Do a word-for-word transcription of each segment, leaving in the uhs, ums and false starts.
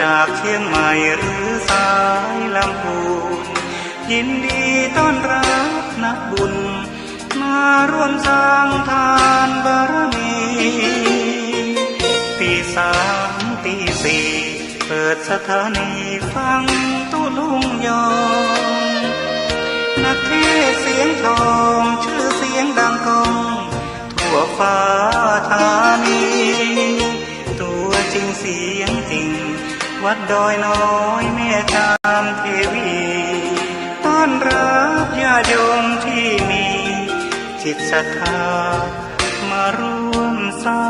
จากเชียงใหม่หรือสายลำพูน ยินดีต้อนรับนักบุญ มาร่วมสร้างทานบารมี ตีสามตีสี่ เปิดสถานีฟังตุ๊ลุงยอง นักเทศน์เสียงทอง ชื่อเสียงดังก้อง ทั่วฟ้าธานี ตัวจริงเสียงจริง วัดดอยน้อยแม่จามเทวี ต้อนรับญาติโยมที่มีจิตศรัทธา มาร่วมสร้า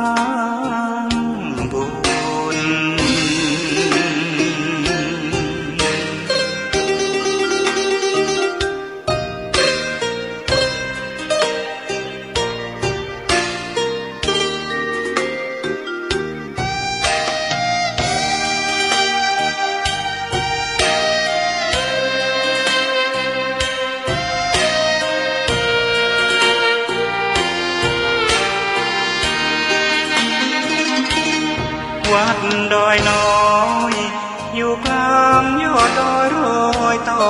งบุญ วัดดอยน้อย อยู่กลางยอดดอยรอยต่อ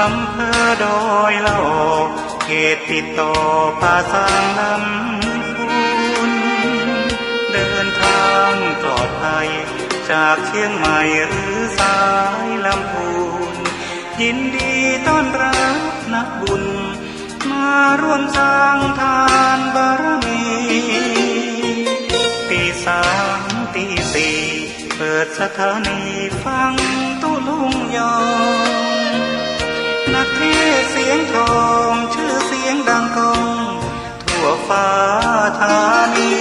อำเภอดอยหล่อ เขตติดต่อป่าซางลำพูน เดินทางปลอดภัย จากเชียงใหม่หรือสายลำพูน ยินดีต้อนรับนักบุญ มาร่วมสร้างทานบารมี ตีสามตีสี่ เปิดสถานีฟังตุ๊ลุงยอง นักเทศน์เสียงทอง ชื่อเสียงดังก้อง ทั่วฟ้าธานี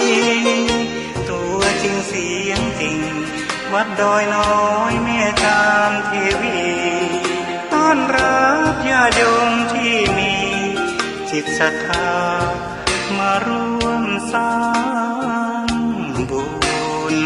ตัวจริงเสียงจริง วัดดอยน้อยแม่จามเทวี ต้อนรับญาติโยมที่มีจิตศรัทธา มาร่วมสร้างบุญ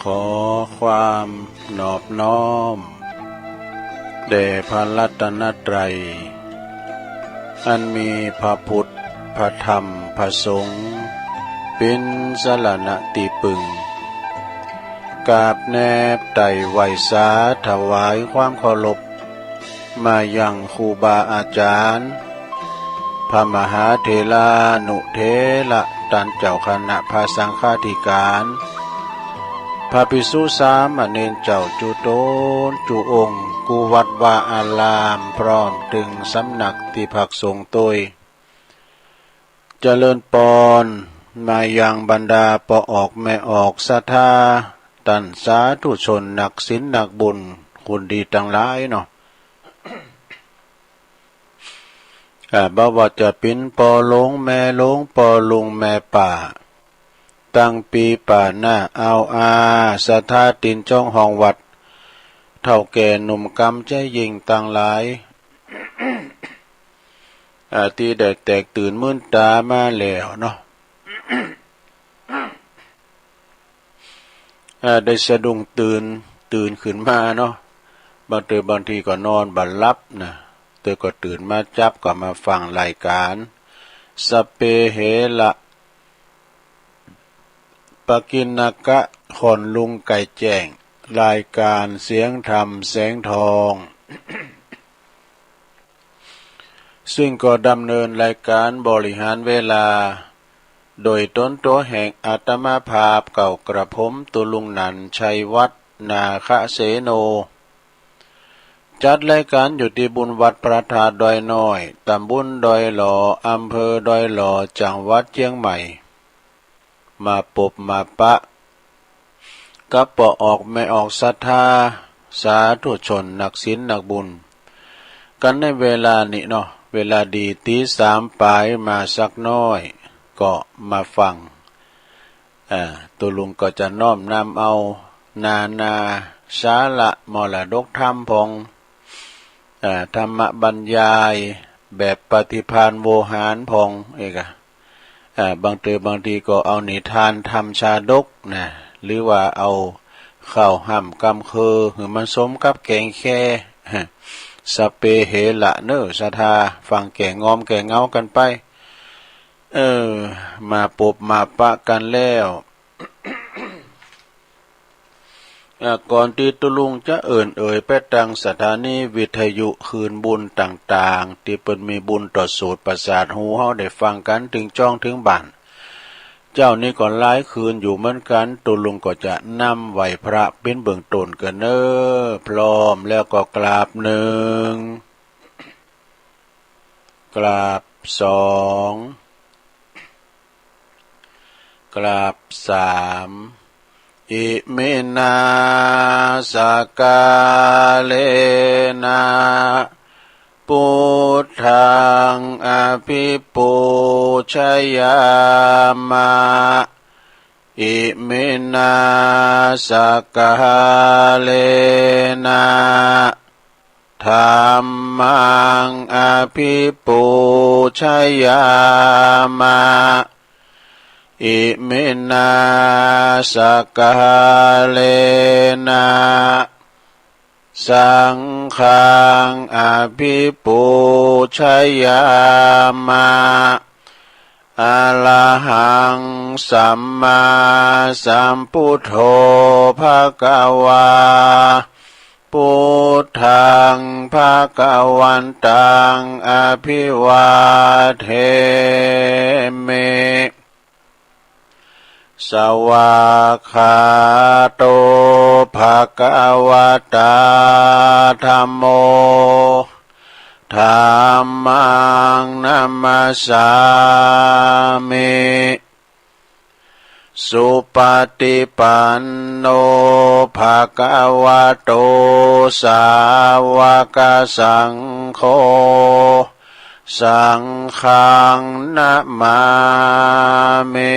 ขอความนอบน้อมแด่พระรัตนตรัย อันมีพระพุทธ พระธรรม พระสงฆ์ เป็นสรณะที่พึ่ง กราบแนบไต่ไหว้สาถวายความเคารพ มายังครูบาอาจารย์ พระมหาเถรานุเถระ ต้านเจ้าคณะพระสังฆาธิการ พระภิกษุสามเณรเจ้าจุ๊ตนจุ๊องค์ กู้วัดวาอาราม พร้อมเถิงสำนักตี้พักสงฆ์ตวย เจริญปอน มายังบรรดาป้อออกแม่ออกศรัทธา ต้านสาธุชนนักศีลนักบุญ คนดีตังหลายเนาะ อ่า บ่ว่าจะเป๋นป้อหลวงแม่หลวง ป้อลุงแม่ป้า ตังปี้ป้าน้าอาวอา ศรัทธาติดจองห้องวัด เฒ่าแก่หนุ่มกำใจ๋ยิ่งตังหลาย อ่า ตี้ได้แตกตื่นมืนต๋ามาแล้วเนาะ อ่า ได้สะดุ้งตื่น ตื่นขึ้นมาเนาะ บางเตื้อบางทีก็นอนบ่หลับนะ เตื้อก็ตื่นมาจับก็มาฟังรายก๋าน สัพเพเหระ ปกิณณกะ ขอนลุงไก่แจ้ง รายก๋านเสียงธรรมแสงทอง ซึ่งก็ดำเนินรายการบริหารเวลา โดยตนตัวแห่งอาตมาภาพเก่ากระผมตุลุงนันท์ ชัยวัฒนาคเสโน จัดรายการอยู่ที่บุญวัดพระธาตุดอยน้อย ตำบลดอยหล่อ อำเภอดอยหล่อ จังหวัดเชียงใหม่ มาปบมาปะ กับป้อออกแม่ออกศรัทธา สาธุชนนักศีลนักบุญ กันในเวลานี้เนาะ เวลาดีตีสามปลายมาสักน้อย ก็มาฟัง อ่า ตุลุงก็จะน้อมนำเอานานาสาระมรดกธรรมพ่อง อ่า ธรรมบรรยายแบบปฏิภาณโวหารพ่อง เอกอะ อ่า บางเทื่อบางทีก็เอานิทานธรรมชาดกนะ หรือว่าเอาข้าวห้ำกำเคือ หื้อมันสมกับแกงแค่ สะเปเหระเน่อศรัทธา ฟังแก่งอมแก่เหงากันไป เออ มาปบมาปะกันแล้ว อ่ะ ก่อนตี้ตุลุงจะเอิ่นเอ่ยไปตังสถานีวิทยุคืนบุญต่างๆ ตี้เปิ้นมีบุญต่อสูตรประสาทหูเฮาได้ฟังกันเถิงจ้องเถิงบ้าน เจ้านี้ก็หลายคืนอยู่เหมือนกัน ตุลุงก็จะนำไหว้พระเป๋นเบื้องต้นก่อนเน่อ พร้อมแล้วก็กราบหนึ่ง กราบสอง กราบสาม อิมินา สกาเลนะ พุทธัง อภิปูชยามะ อิมินา สกาเลนะ ธัมมัง อภิปูชยามะ อิมินา สกาเลนะ สังฆัง อภิปูชยามะ อะระหัง สัมมาสัมพุทโธ ภะคะวา พุทธัง ภะคะวันตัง อภิวาเทมิ สวากขาโต ภะคะวะตา ธัมโม ธัมมัง นะมัสสามิ สุปฏิปันโน ภะคะวะโต สาวกสังโฆ สังฆัง นะมามิ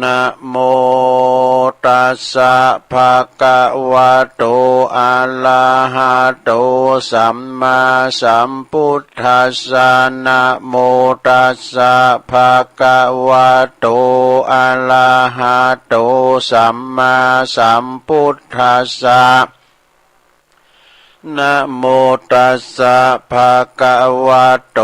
นะโม ตัสสะ ภะคะวะโต อะระหะโต สัมมาสัมพุทธัสสะ นะโม ตัสสะ ภะคะวะโต อะระหะโต สัมมาสัมพุทธัสสะ นะโม ตัสสะ ภะคะวะโต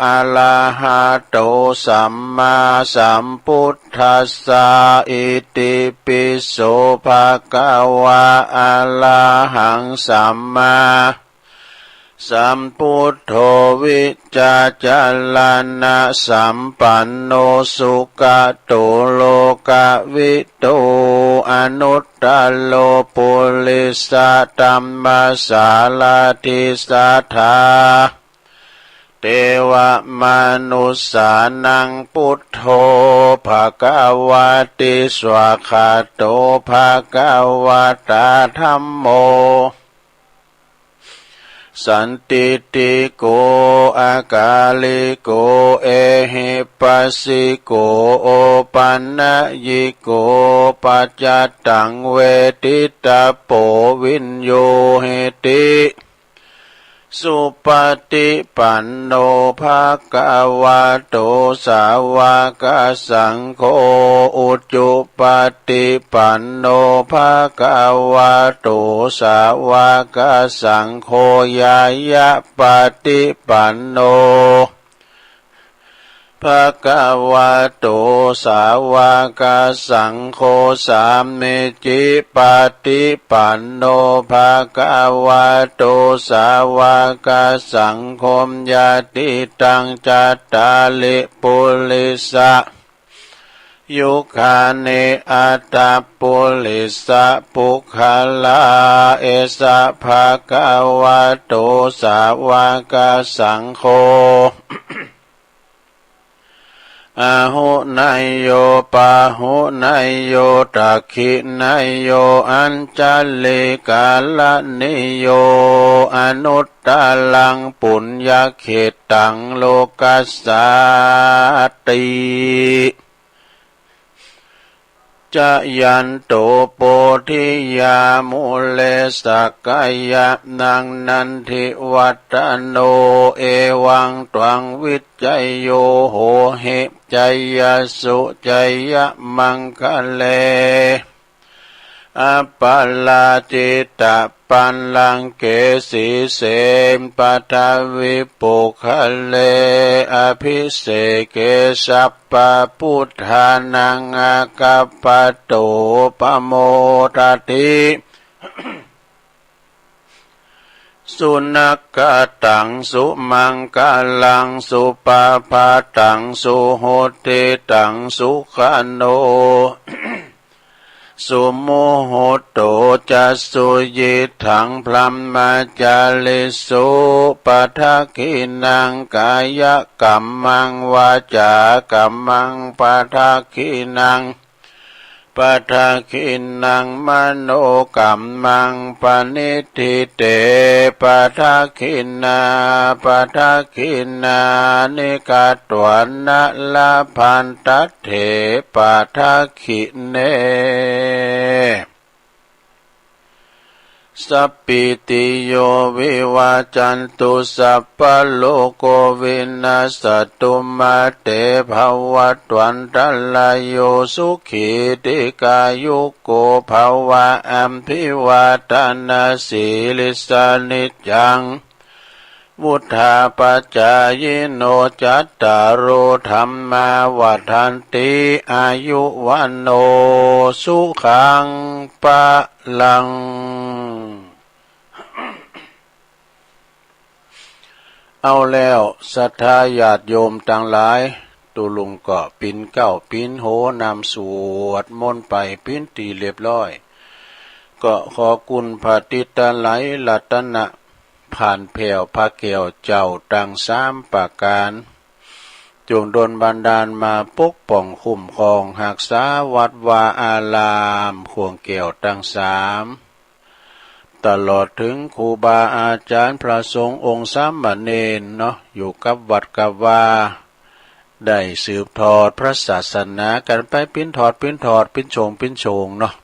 อะระหะโต สัมมาสัมพุทธัสสะ อิติปิโส ภะคะวะ อะระหัง สัมมาสัมพุทโธ วิจจารณะสัมปันโน สุขะโต โลกะวิ โต อนุตตโร ปุริสะธัมมะสารถิ สัทธา เทวะมนุสสานัง พุทโธ ภะคะวะติ สวากขาโต ภะคะวะตา ธัมโม สันทิฏฐิโก อะกาลิโก เอหิปัสสิโก โอปันนยิโก ปัจจตัง เวทิตาโป วิญญูหิติ สุปฏิปันโน ภะคะวะโต สาวกสังโฆ อุจุปฏิปันโน ภะคะวะโต สาวกสังโฆ ญาณปฏิปันโน bhagavato sāvakasaṅgho, sāmīcipaṭipanno bhagavato sāvakasaṅgho, yadidaṃ cattāri purisa yugāni aṭṭha purisa puggalā, esa bhagavato sāvakasaṅgho, āhuneyyo pāhuneyyo dakkhiṇeyyo añjalikaraṇīyo, anuttaraṃ puññakkhettaṃ lokassāti. Jayanto bodhiyā mūle sakyānaṃ nandivaḍḍhano, evaṃ tvaṃ vijayo hohi jayassu jayamaṅgale, aparājitapallaṅke sīse paṭhavipokkhare, abhiseke sabbabuddhānaṃ aggappatto pamodati. Sunakkhattaṃ sumaṅgalaṃ supabhātaṃ suhuṭṭhitaṃ, sukhaṇo sumuhutto ca suyiṭṭhaṃ brahmacārisu, padakkhiṇaṃ kāyakammaṃ vācākammaṃ padakkhiṇaṃ, padakkhiṇaṃ manokammaṃ paṇidhī te padakkhiṇā, padakkhiṇāni katvāna labhantatthe padakkhiṇe. Sabbītiyo vivajjantu sabbarogo vinassatu, mā te bhavatvantarāyo sukhī dīghāyuko bhava. Abhivādanasīlissa niccaṃ vuḍḍhāpacāyino cattāro dhammā vaḍḍhanti āyu vaṇṇo sukhaṃ balaṃ. เอาแล้ว ศรัทธาญาติโยมตังหลาย ตุ๊ลุงก็ปินเกล้าปินโหนำสวดมนต์ไปปินตี้เรียบร้อย ก็ขอคุณพระติตไลยรัตนะ ผ่านแผ่วพระแก้วเจ้าตังสามประก๋าน จงดลบันดาลมาปกป้องคุ้มครองฮักษาวัดวาอาราม ข่วงแก้วตังสาม ตลอดถึงครูบาอาจารย์พระสงฆ์องค์สามเณรเนาะ อยู่กับวัดกับวา ได้สืบทอดพระศาสนากันไปปิ้นทอดปิ้นทอดปิ้นโฉงปิ้นโฉงเนาะ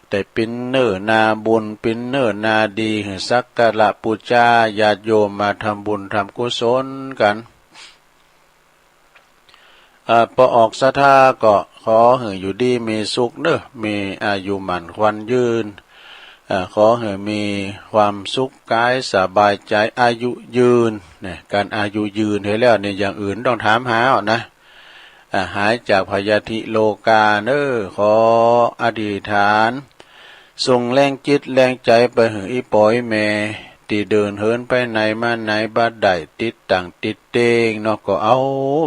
ได้ปิ้นเนื้อนาบุญปิ้นเนื้อนาดีหื้อสักการะปูจา ญาติโยมมาทำบุญทำกุศลกัน เอ่อ ปอออกศรัทธาก็ขอหื้ออยู่ดีมีสุขเนอะ มีอายุหมั้นขวัญยืน เอ่อ ขอหื้อมีความสุขกายสบายใจ อายุยืนเนี่ย การอายุยืนเหียแล้วเนี่ย อย่างอื่นต้องถามหาเอานะ อ่า หายจากพยาธิโรคาเนอะ ขออธิษฐาน ส่งแรงจิตแรงใจไปหื้ออี่ป๋ออี่แม่ ตี้เดินเหินไปไหนมาไหนบ่ได้ติดตังติดเตงเนาะ ก็เอา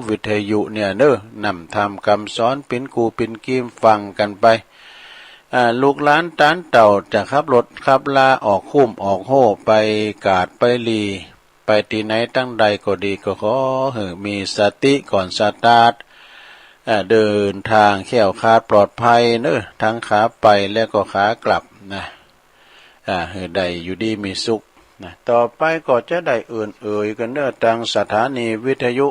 วิทยุเนี่ยเนอะ นำธรรมคำสอนปิ้นกู้ปิ้นกีมฟังกันไป อ่า ลูกหลานตานเต่าจะขับรถขับลาออกคุ้มออกโฮ่ไปกาดไปหลี ไปตี้ไหนตังใดก็ดี ก็ขอหื้อมีสติก่อนสตาร์ท อ่า เดินทางแคล้วคลาดปลอดภัยเนอะ ทั้งขาไปและก็ขากลับนะ อ่า หื้อได้อยู่ดีมีสุขนะ ต่อไปก็จะได้เอิ้นเอ่ยกันเนอะ ตังสถานีวิทยุ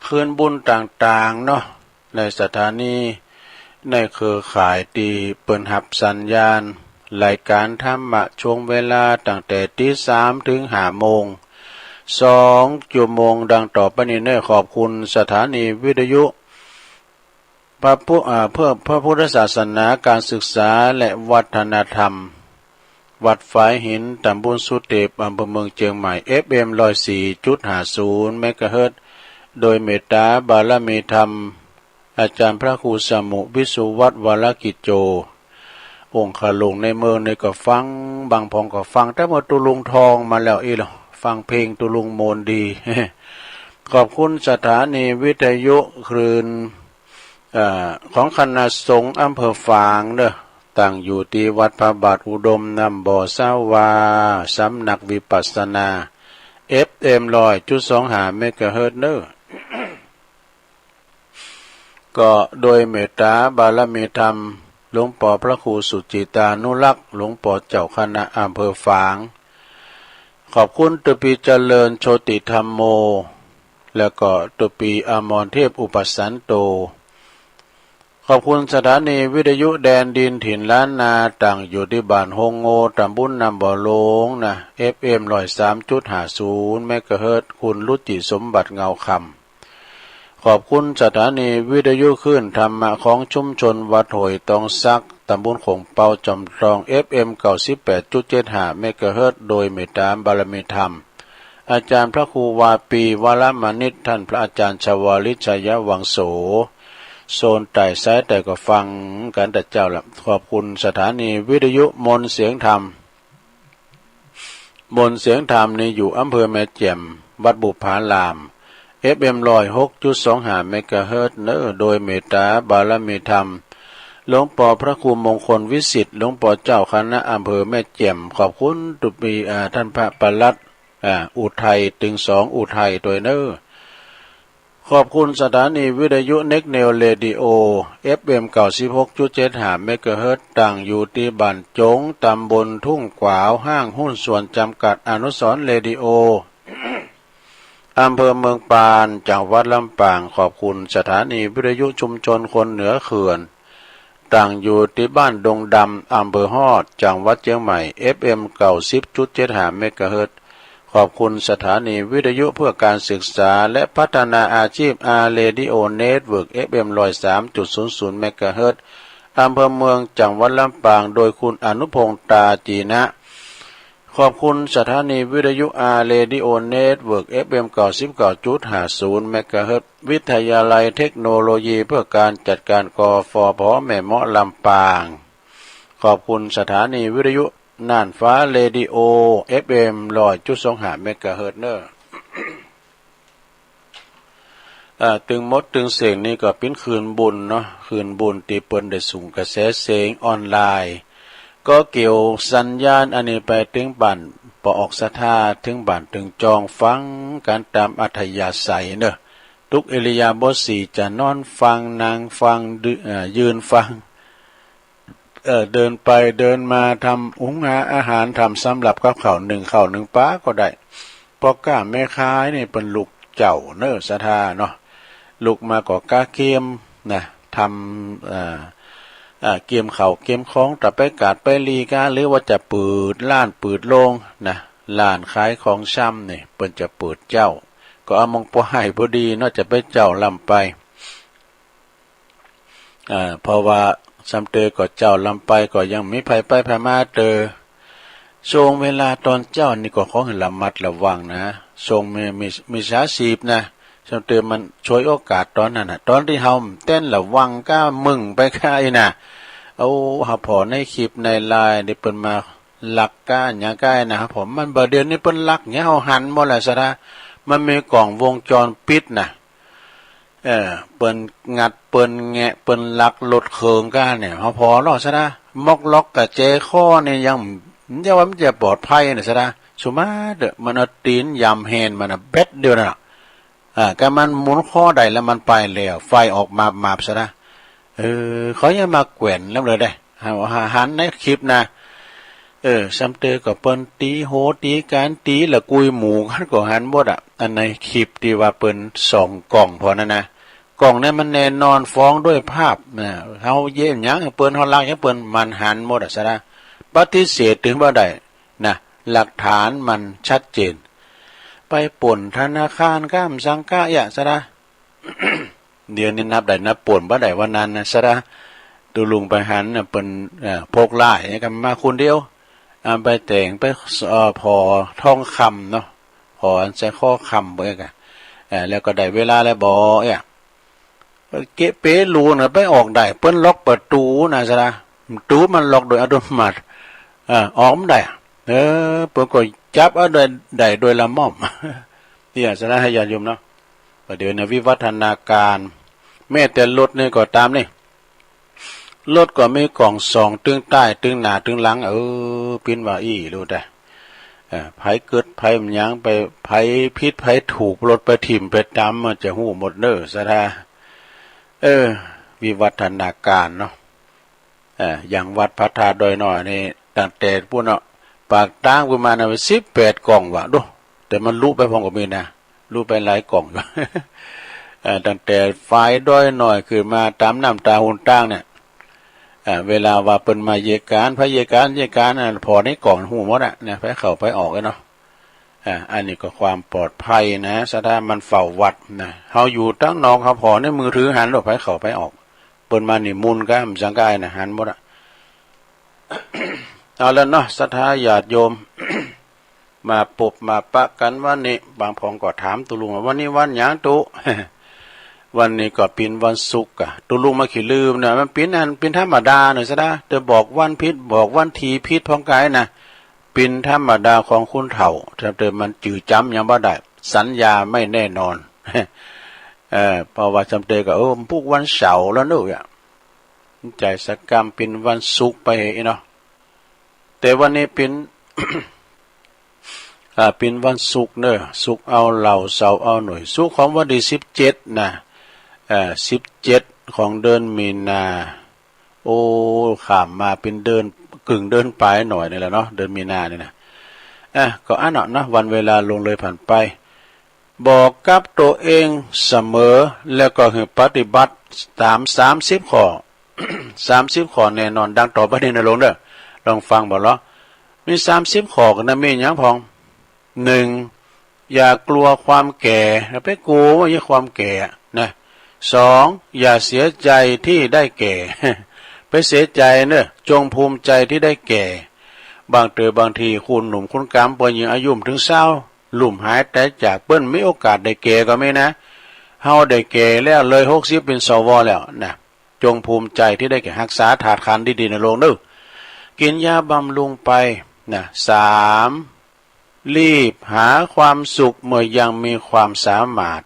คืนบุญต่างๆ เนาะ ในสถานี ในเครือข่ายตี้เปิ้นฮับสัญญาณ รายการธรรมะช่วงเวลาตั้งแต่ตีสามถึงห้าโมง สองชั่วโมงดังต่อไปนี้เนอะ ขอบคุณสถานีวิทยุ พระพุ- อ่า เพื่อพระพุทธศาสนา การศึกษา และวัฒนธรรม วัดฝายหิน ตำบลสุเทพ อำเภอเมืองเชียงใหม่ เอฟเอ็ม ร้อยสี่จุดห้าศูนย์ เมกะเฮิรตซ์ โดยเมตตาบารมีธรรม อาจารย์พระครูสมุ วิสุวัตวรกิจโจ องค์ขลุงในเมืองในก็ฟัง บางพองก็ฟัง แต่เมื่อตุลุงทองมาแล้วอีหลอ ฟังเพลงตุลุงโมนดี ขอบคุณสถานีวิทยุคลื่น เอ่อ ของคณะสงฆ์อำเภอฝางเนอะ ตั้งอยู่ที่วัดพระบาทอุดมน้ำบ่อสาวา สำนักวิปัสสนา เอฟเอ็ม ร้อยจุดสองห้า เมกะเฮิรตซ์เนอะ ก็โดยเมตตาบารมีธรรม หลวงปอพระครูสุจิตานุรักษ์ หลวงปอเจ้าคณะอำเภอฝาง ขอบคุณตุปีเจริญโชติธรรมโม แล้วก็ตุปีอมรเทพอุปสันโต ขอบคุณสถานีวิทยุแดนดินถิ่นล้านนา ตั้งอยู่ที่บ้านโฮงโง ตำบลน้ำบ่อหลวงนะ เอฟเอ็ม ร้อยสามจุดห้าศูนย์ เมกะเฮิรตซ์ คุณรุจิสมบัติเงาคำ ขอบคุณสถานีวิทยุคลื่นธรรมะของชุมชนวัดห้วยตองสัก ตำบลโขงเปา จอมทอง เอฟเอ็ม เก้าสิบแปดจุดเจ็ดห้า เมกะเฮิรตซ์ โดยเมตตาบารมีธรรม อาจารย์พระครูวาปี วรมณิต ท่านพระอาจารย์ชวาลิต ชัยวังโส โซนใต้สายใต้ก็ฟังกันแต่เจ้าละ ขอบคุณสถานีวิทยุมนต์เสียงธรรม มนต์เสียงธรรมนี่อยู่อำเภอแม่แจ่ม วัดบุพาราม เอฟเอ็ม ร้อยหกจุดสองห้า เมกะเฮิรตซ์เนอะ โดยเมตตาบารมีธรรม หลวงปอพระครูมงคลวิสิทธิ์ หลวงปอเจ้าคณะอำเภอแม่แจ่ม ขอบคุณตุปี อ่า ท่านพระปลัด อ่า อุทัย ตึงสองอุทัยด้วยเนอะ ขอบคุณสถานีวิทยุ Next Neo Radio เอฟเอ็ม เก้าสิบหกจุดเจ็ดห้า เมกะเฮิรตซ์ ตั้งอยู่ที่บ้านจง ตำบลทุ่งขวาว ห้างหุ้นส่วนจำกัดอนุสรณ์เรดิโอ อำเภอเมืองปาน จังหวัดลำปาง ขอบคุณสถานีวิทยุชุมชนคนเหนือเขื่อน ตั้งอยู่ที่บ้านดงดำ อำเภอฮอด จังหวัดเชียงใหม่ เอฟเอ็ม เก้าสิบจุดเจ็ดห้า เมกะเฮิรตซ์ ขอบคุณสถานีวิทยุเพื่อการศึกษาและพัฒนาอาชีพ อาร์ Radio Network เอฟเอ็ม ร้อยสามจุดศูนย์ศูนย์ เมกะเฮิรตซ์ อำเภอเมือง จังหวัดลำปาง โดยคุณอนุพงษ์ ตาจีนะ ขอบคุณสถานีวิทยุ อาร์ Radio Network เอฟเอ็ม เก้าสิบเก้าจุดห้าศูนย์ เมกะเฮิรตซ์ วิทยาลัยเทคโนโลยีเพื่อการจัดการ กฟผ แม่เมาะ ลำปาง ขอบคุณสถานีวิทยุน่านฟ้า Radio เอฟเอ็ม ร้อยจุดสองห้า เมกะเฮิรตซ์เนอะ อ่า ตึงหมดตึงเสียงนี่ก็ปิ้นคืนบุญเนาะ คืนบุญที่เปิ้นได้ส่งกระแสเสียงออนไลน์ ก็เกี่ยวสัญญาณอันนี้ไปถึงบ้านปอออกศรัทธา ถึงบ้านถึงจองฟังกันตามอัธยาศัยเนอะ ทุกอิริยาบถสี่ จะนอนฟัง นั่งฟัง ดื- เอ่อ ยืนฟัง เอ่อ เดินไปเดินมา ทำหุงหาอาหาร ทำสำรับกับข้าว นึ่งข้าวนึ่งปลาก็ได้ พ่อค้าแม่ขายนี่เปิ้นลุกเจ๊าเนอะ ศรัทธาเนาะ ลุกมาก็กะเกียมนะ ทำ เอ่อ เอ่อ เกียมข้าวเกียมของ ถ้าไปกาดไปลีกา หรือว่าจะเปิดร้านเปิดโรงนะ ร้านขายของชำนี่ เปิ้นจะเปิดเจ๊า ก็เอามองปอให้พอดีเนาะ จะไปเจ๊าล้ำไป เอ่อ เพราะว่าซ้ำเตอก็เจ๊าล้ำไปก็ยังมีไผไปไผมาเตอ ช่วงเวลาตอนเจ๊านี่ก็ขอให้ระมัดระวังนะ ช่วงมี- มี- มิจฉาชีพนะ ซ้ำเตอมันฉวยโอกาสตอนนั้นนะ ตอนที่เฮาเต้นระวังก้ามึงไปก้าอีน่ะ โอ้ เฮาผ่อในคลิปในไลน์นี่เปิ้นมาลักก้าหยังก้านะ เฮาผ่อมันบ่า เดี๋ยวนี้เปิ้นลักหยังเฮาหันหมดแหละศรัทธา มันมีกล้องวงจรปิดนะ เออ เปิ้นงัด เปิ้นแงะ เปิ้นลักรถเคิงก้าเนี่ย เฮาผ่อลอศรัทธา มอกล็อกกะแจคอเนี่ยยัง เรียกว่ามันจะปลอดภัยนะศรัทธา สุมาเด้อ มันเอาตีนยำแฮนมันนะ แป๊บเดียวน่ะ อ่า ก็มันหมุนคอได้แล้วมันไปแล้ว ไฟออกมาบมาบศรัทธา เออ เขายังมาแขวนแล้วเลยเด้ เฮา หา- หันในคลิปนะ เออ ซ้ำเตอก็เปิ้นตีโหตีกัน ตีละกุยหมู่กันก็หันหมดอะ อันในคลิปที่ว่าเปิ้นส่องกล้องผ่อนั้นนะ กล้องนั้นมันแน่นอนฟ้องด้วยภาพนะ เฮาเย้ยหยังเปิ้น เฮาลักหยังเปิ้น มันหันหมดอะศรัทธา ปฏิเสธถึงบ่ได้นะ หลักฐานมันชัดเจน ไปปล้นธนาคารก้ามสังกะยะศรัทธา เดี๋ยวนี้นับได้นับปล้นบ่ได้ว่านั้นนะศรัทธา ตุลุงไปหันน่ะเปิ้น เอ่อ พกหลายก็มาคนเดียว อ่า ไปแต่งไป เอ่อ ผ่อทองคำเนาะ ผ่ออันใส่ข้อคำเปิ้นกะ เออ แล้วก็ได้เวลาแล้วบ่ เออ เกะเปรูนะ ไปออกได้ เปิ้นล็อกประตูนะ สะดา ประตูมันล็อกโดยอัตโนมัติ เออ ออกบ่ได้ เออ เปิ้นก็จับเอาได้ ได้โดยละม่อม เนี่ย สะดา ให้ญาติโยมเนาะ ประเดี๋ยวนี้วิวัฒนาการ แม้แต่รถนี่ก็ตามนี่ รถก็มีกล่องส่อง ตึงใต้ ตึงหน้า ตึงหลัง เออ ปิ้นว่าอี้ รู้แต่ เอ่อ ไผเกิด ไผมันหยังไป ไผผิด ไผถูก รถไปถิ่ม ไปตำ มันจะฮู้หมดเน้อ สะดา เออ วิวัฒนาการเนาะ เอ่อ อย่างวัดพระธาตุดอยน้อยนี่ ตั้งแต่ปู้นเนาะ ปากตางปู้นมานะ สิบแปดกล่องว่ะ ดู แต่มันลุไปพร้อมก็มีนะ ลุไปหลายกล่องอยู่ เอ่อ ตั้งแต่ฝ่ายดอยน้อยขึ้นมาตามน้ำตาหุนตางเนี่ย เอ่อ เวลาว่าเปิ้นมาเยียะก๋าน ไผเยียะก๋าน เยียะก๋านน่ะ ผ่อในกล่องฮู้หมดอะนะ ไผเข้าไผออกอะเนาะ อ่า อันนี้ก็ความปลอดภัยนะ สะดา มันเฝ้าวัดนะ เฮาอยู่ตางนอก เฮาผ่อในมือถือหันโลด ไผเข้าไผออก เปิ้นมานิมนต์กะ มันสังกายนะ หันหมดอะ เอาละเนาะ สะดาญาติโยม มาปบมาปะกันวันนี้ บางผองก็ถามตุ๊ลุงว่า วันนี้วันหยังตุ๊ วันนี้ก็ปินวันศุกร์กะ ตุ๊ลุงมาขี้ลืมนะ มันปินอัน ปินธรรมดาเนาะ สะดา แต่บอกวันผิด บอกวันที่ผิดพองกายนะ ปินธรรมดาของคนเฒ่า แต่มันจื่อจ๋ำยังบ่ได้ สัญญาไม่แน่นอน เออ เพราะว่าจำเตก็ เออ มันพุกวันเสาร์แล้วเนอะ จ่ายสกรรมปินวันศุกร์ไปเนาะ แต่วันนี้ปิน อ่า ปินวันศุกร์เนอะ ศุกร์เอาเหล้า เสาร์เอาหน่วย ศุกร์ของวันที่สิบเจ็ดนะ เอ่อ สิบเจ็ดของเดือนมีนา โอ้ ข้ามมาเป็นเดือน กึ่งเดือนปลายหน่อยนี่แหละเนาะ เดือนมีนานี่นะ อ่ะ ก็อันเนาะเนาะ วันเวลาล่วงเลยผ่านไป บอกกับตัวเองเสมอ แล้วก็ให้ปฏิบัติตามสามสิบข้อ สามสิบข้อแน่นอน ดังต่อไปนี้นะหลวงเด้อ ลองฟังบ่เหรอ มีสามสิบข้อกันนะ มีหยังพอง หนึ่ง อย่ากลัวความแก่ อย่าไปกลัวว่าความแก่นะ สอง อย่าเสียใจที่ได้แก่ ไปเสียใจเนอะ จงภูมิใจที่ได้แก่ บางเต๋อบางทีคนหนุ่มคนก๋ำ พอยิ่งอายุบ่ถึงซาว ลุ่มหายตายจาก เปิ้นมีโอกาสได้แก่ก็มีนะ เฮาได้แก่แล้ว เลยหกสิบ เป็น สว แล้วนะ จงภูมิใจที่ได้แก่ ฮักษาธาตุขันธ์ดีๆ นะหลวงเนอะ กินยาบำรุงไปนะ สาม รีบหาความสุขเมื่อยังมีความสามารถ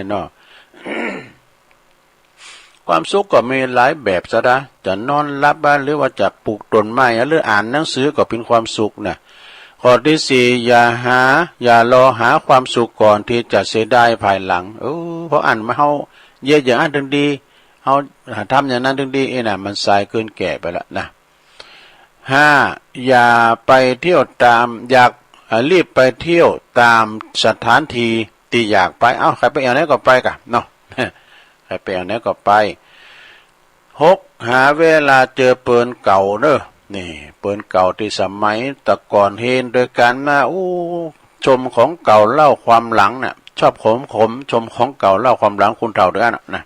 เนาะ ความสุขก็มีหลายแบบสะดา จะนอนหลับอะ หรือว่าจะปลูกต้นไม้อะ หรืออ่านหนังสือก็เป็นความสุขนะ ข้อที่สี่ อย่าหา อย่ารอหาความสุขก่อนที่จะเสียดายภายหลัง เออ เพราะอันมาเฮาเยียะอย่างอั้นถึงดี เฮาทำอย่างนั้นถึงดี เอ้ยนะ มันสายเกินแก่ไปละนะ ห้า อย่าไปเที่ยวตาม อยาก อ่า รีบไปเที่ยวตามสถานที่ที่อยากไป เอ้า ใครไปแอ่วไหนก็ไปกะเนาะ ใครไปแอ่วไหนก็ไป หก หาเวลาเจอเปินเก่าเนอะ นี่ เปินเก่าที่สมัยแต่ก่อนเฮนโดยการมา อู้ ชมของเก่าเล่าความหลังน่ะ ชอบขมขม ชมของเก่าเล่าความหลัง คนเฒ่าเด้อนะ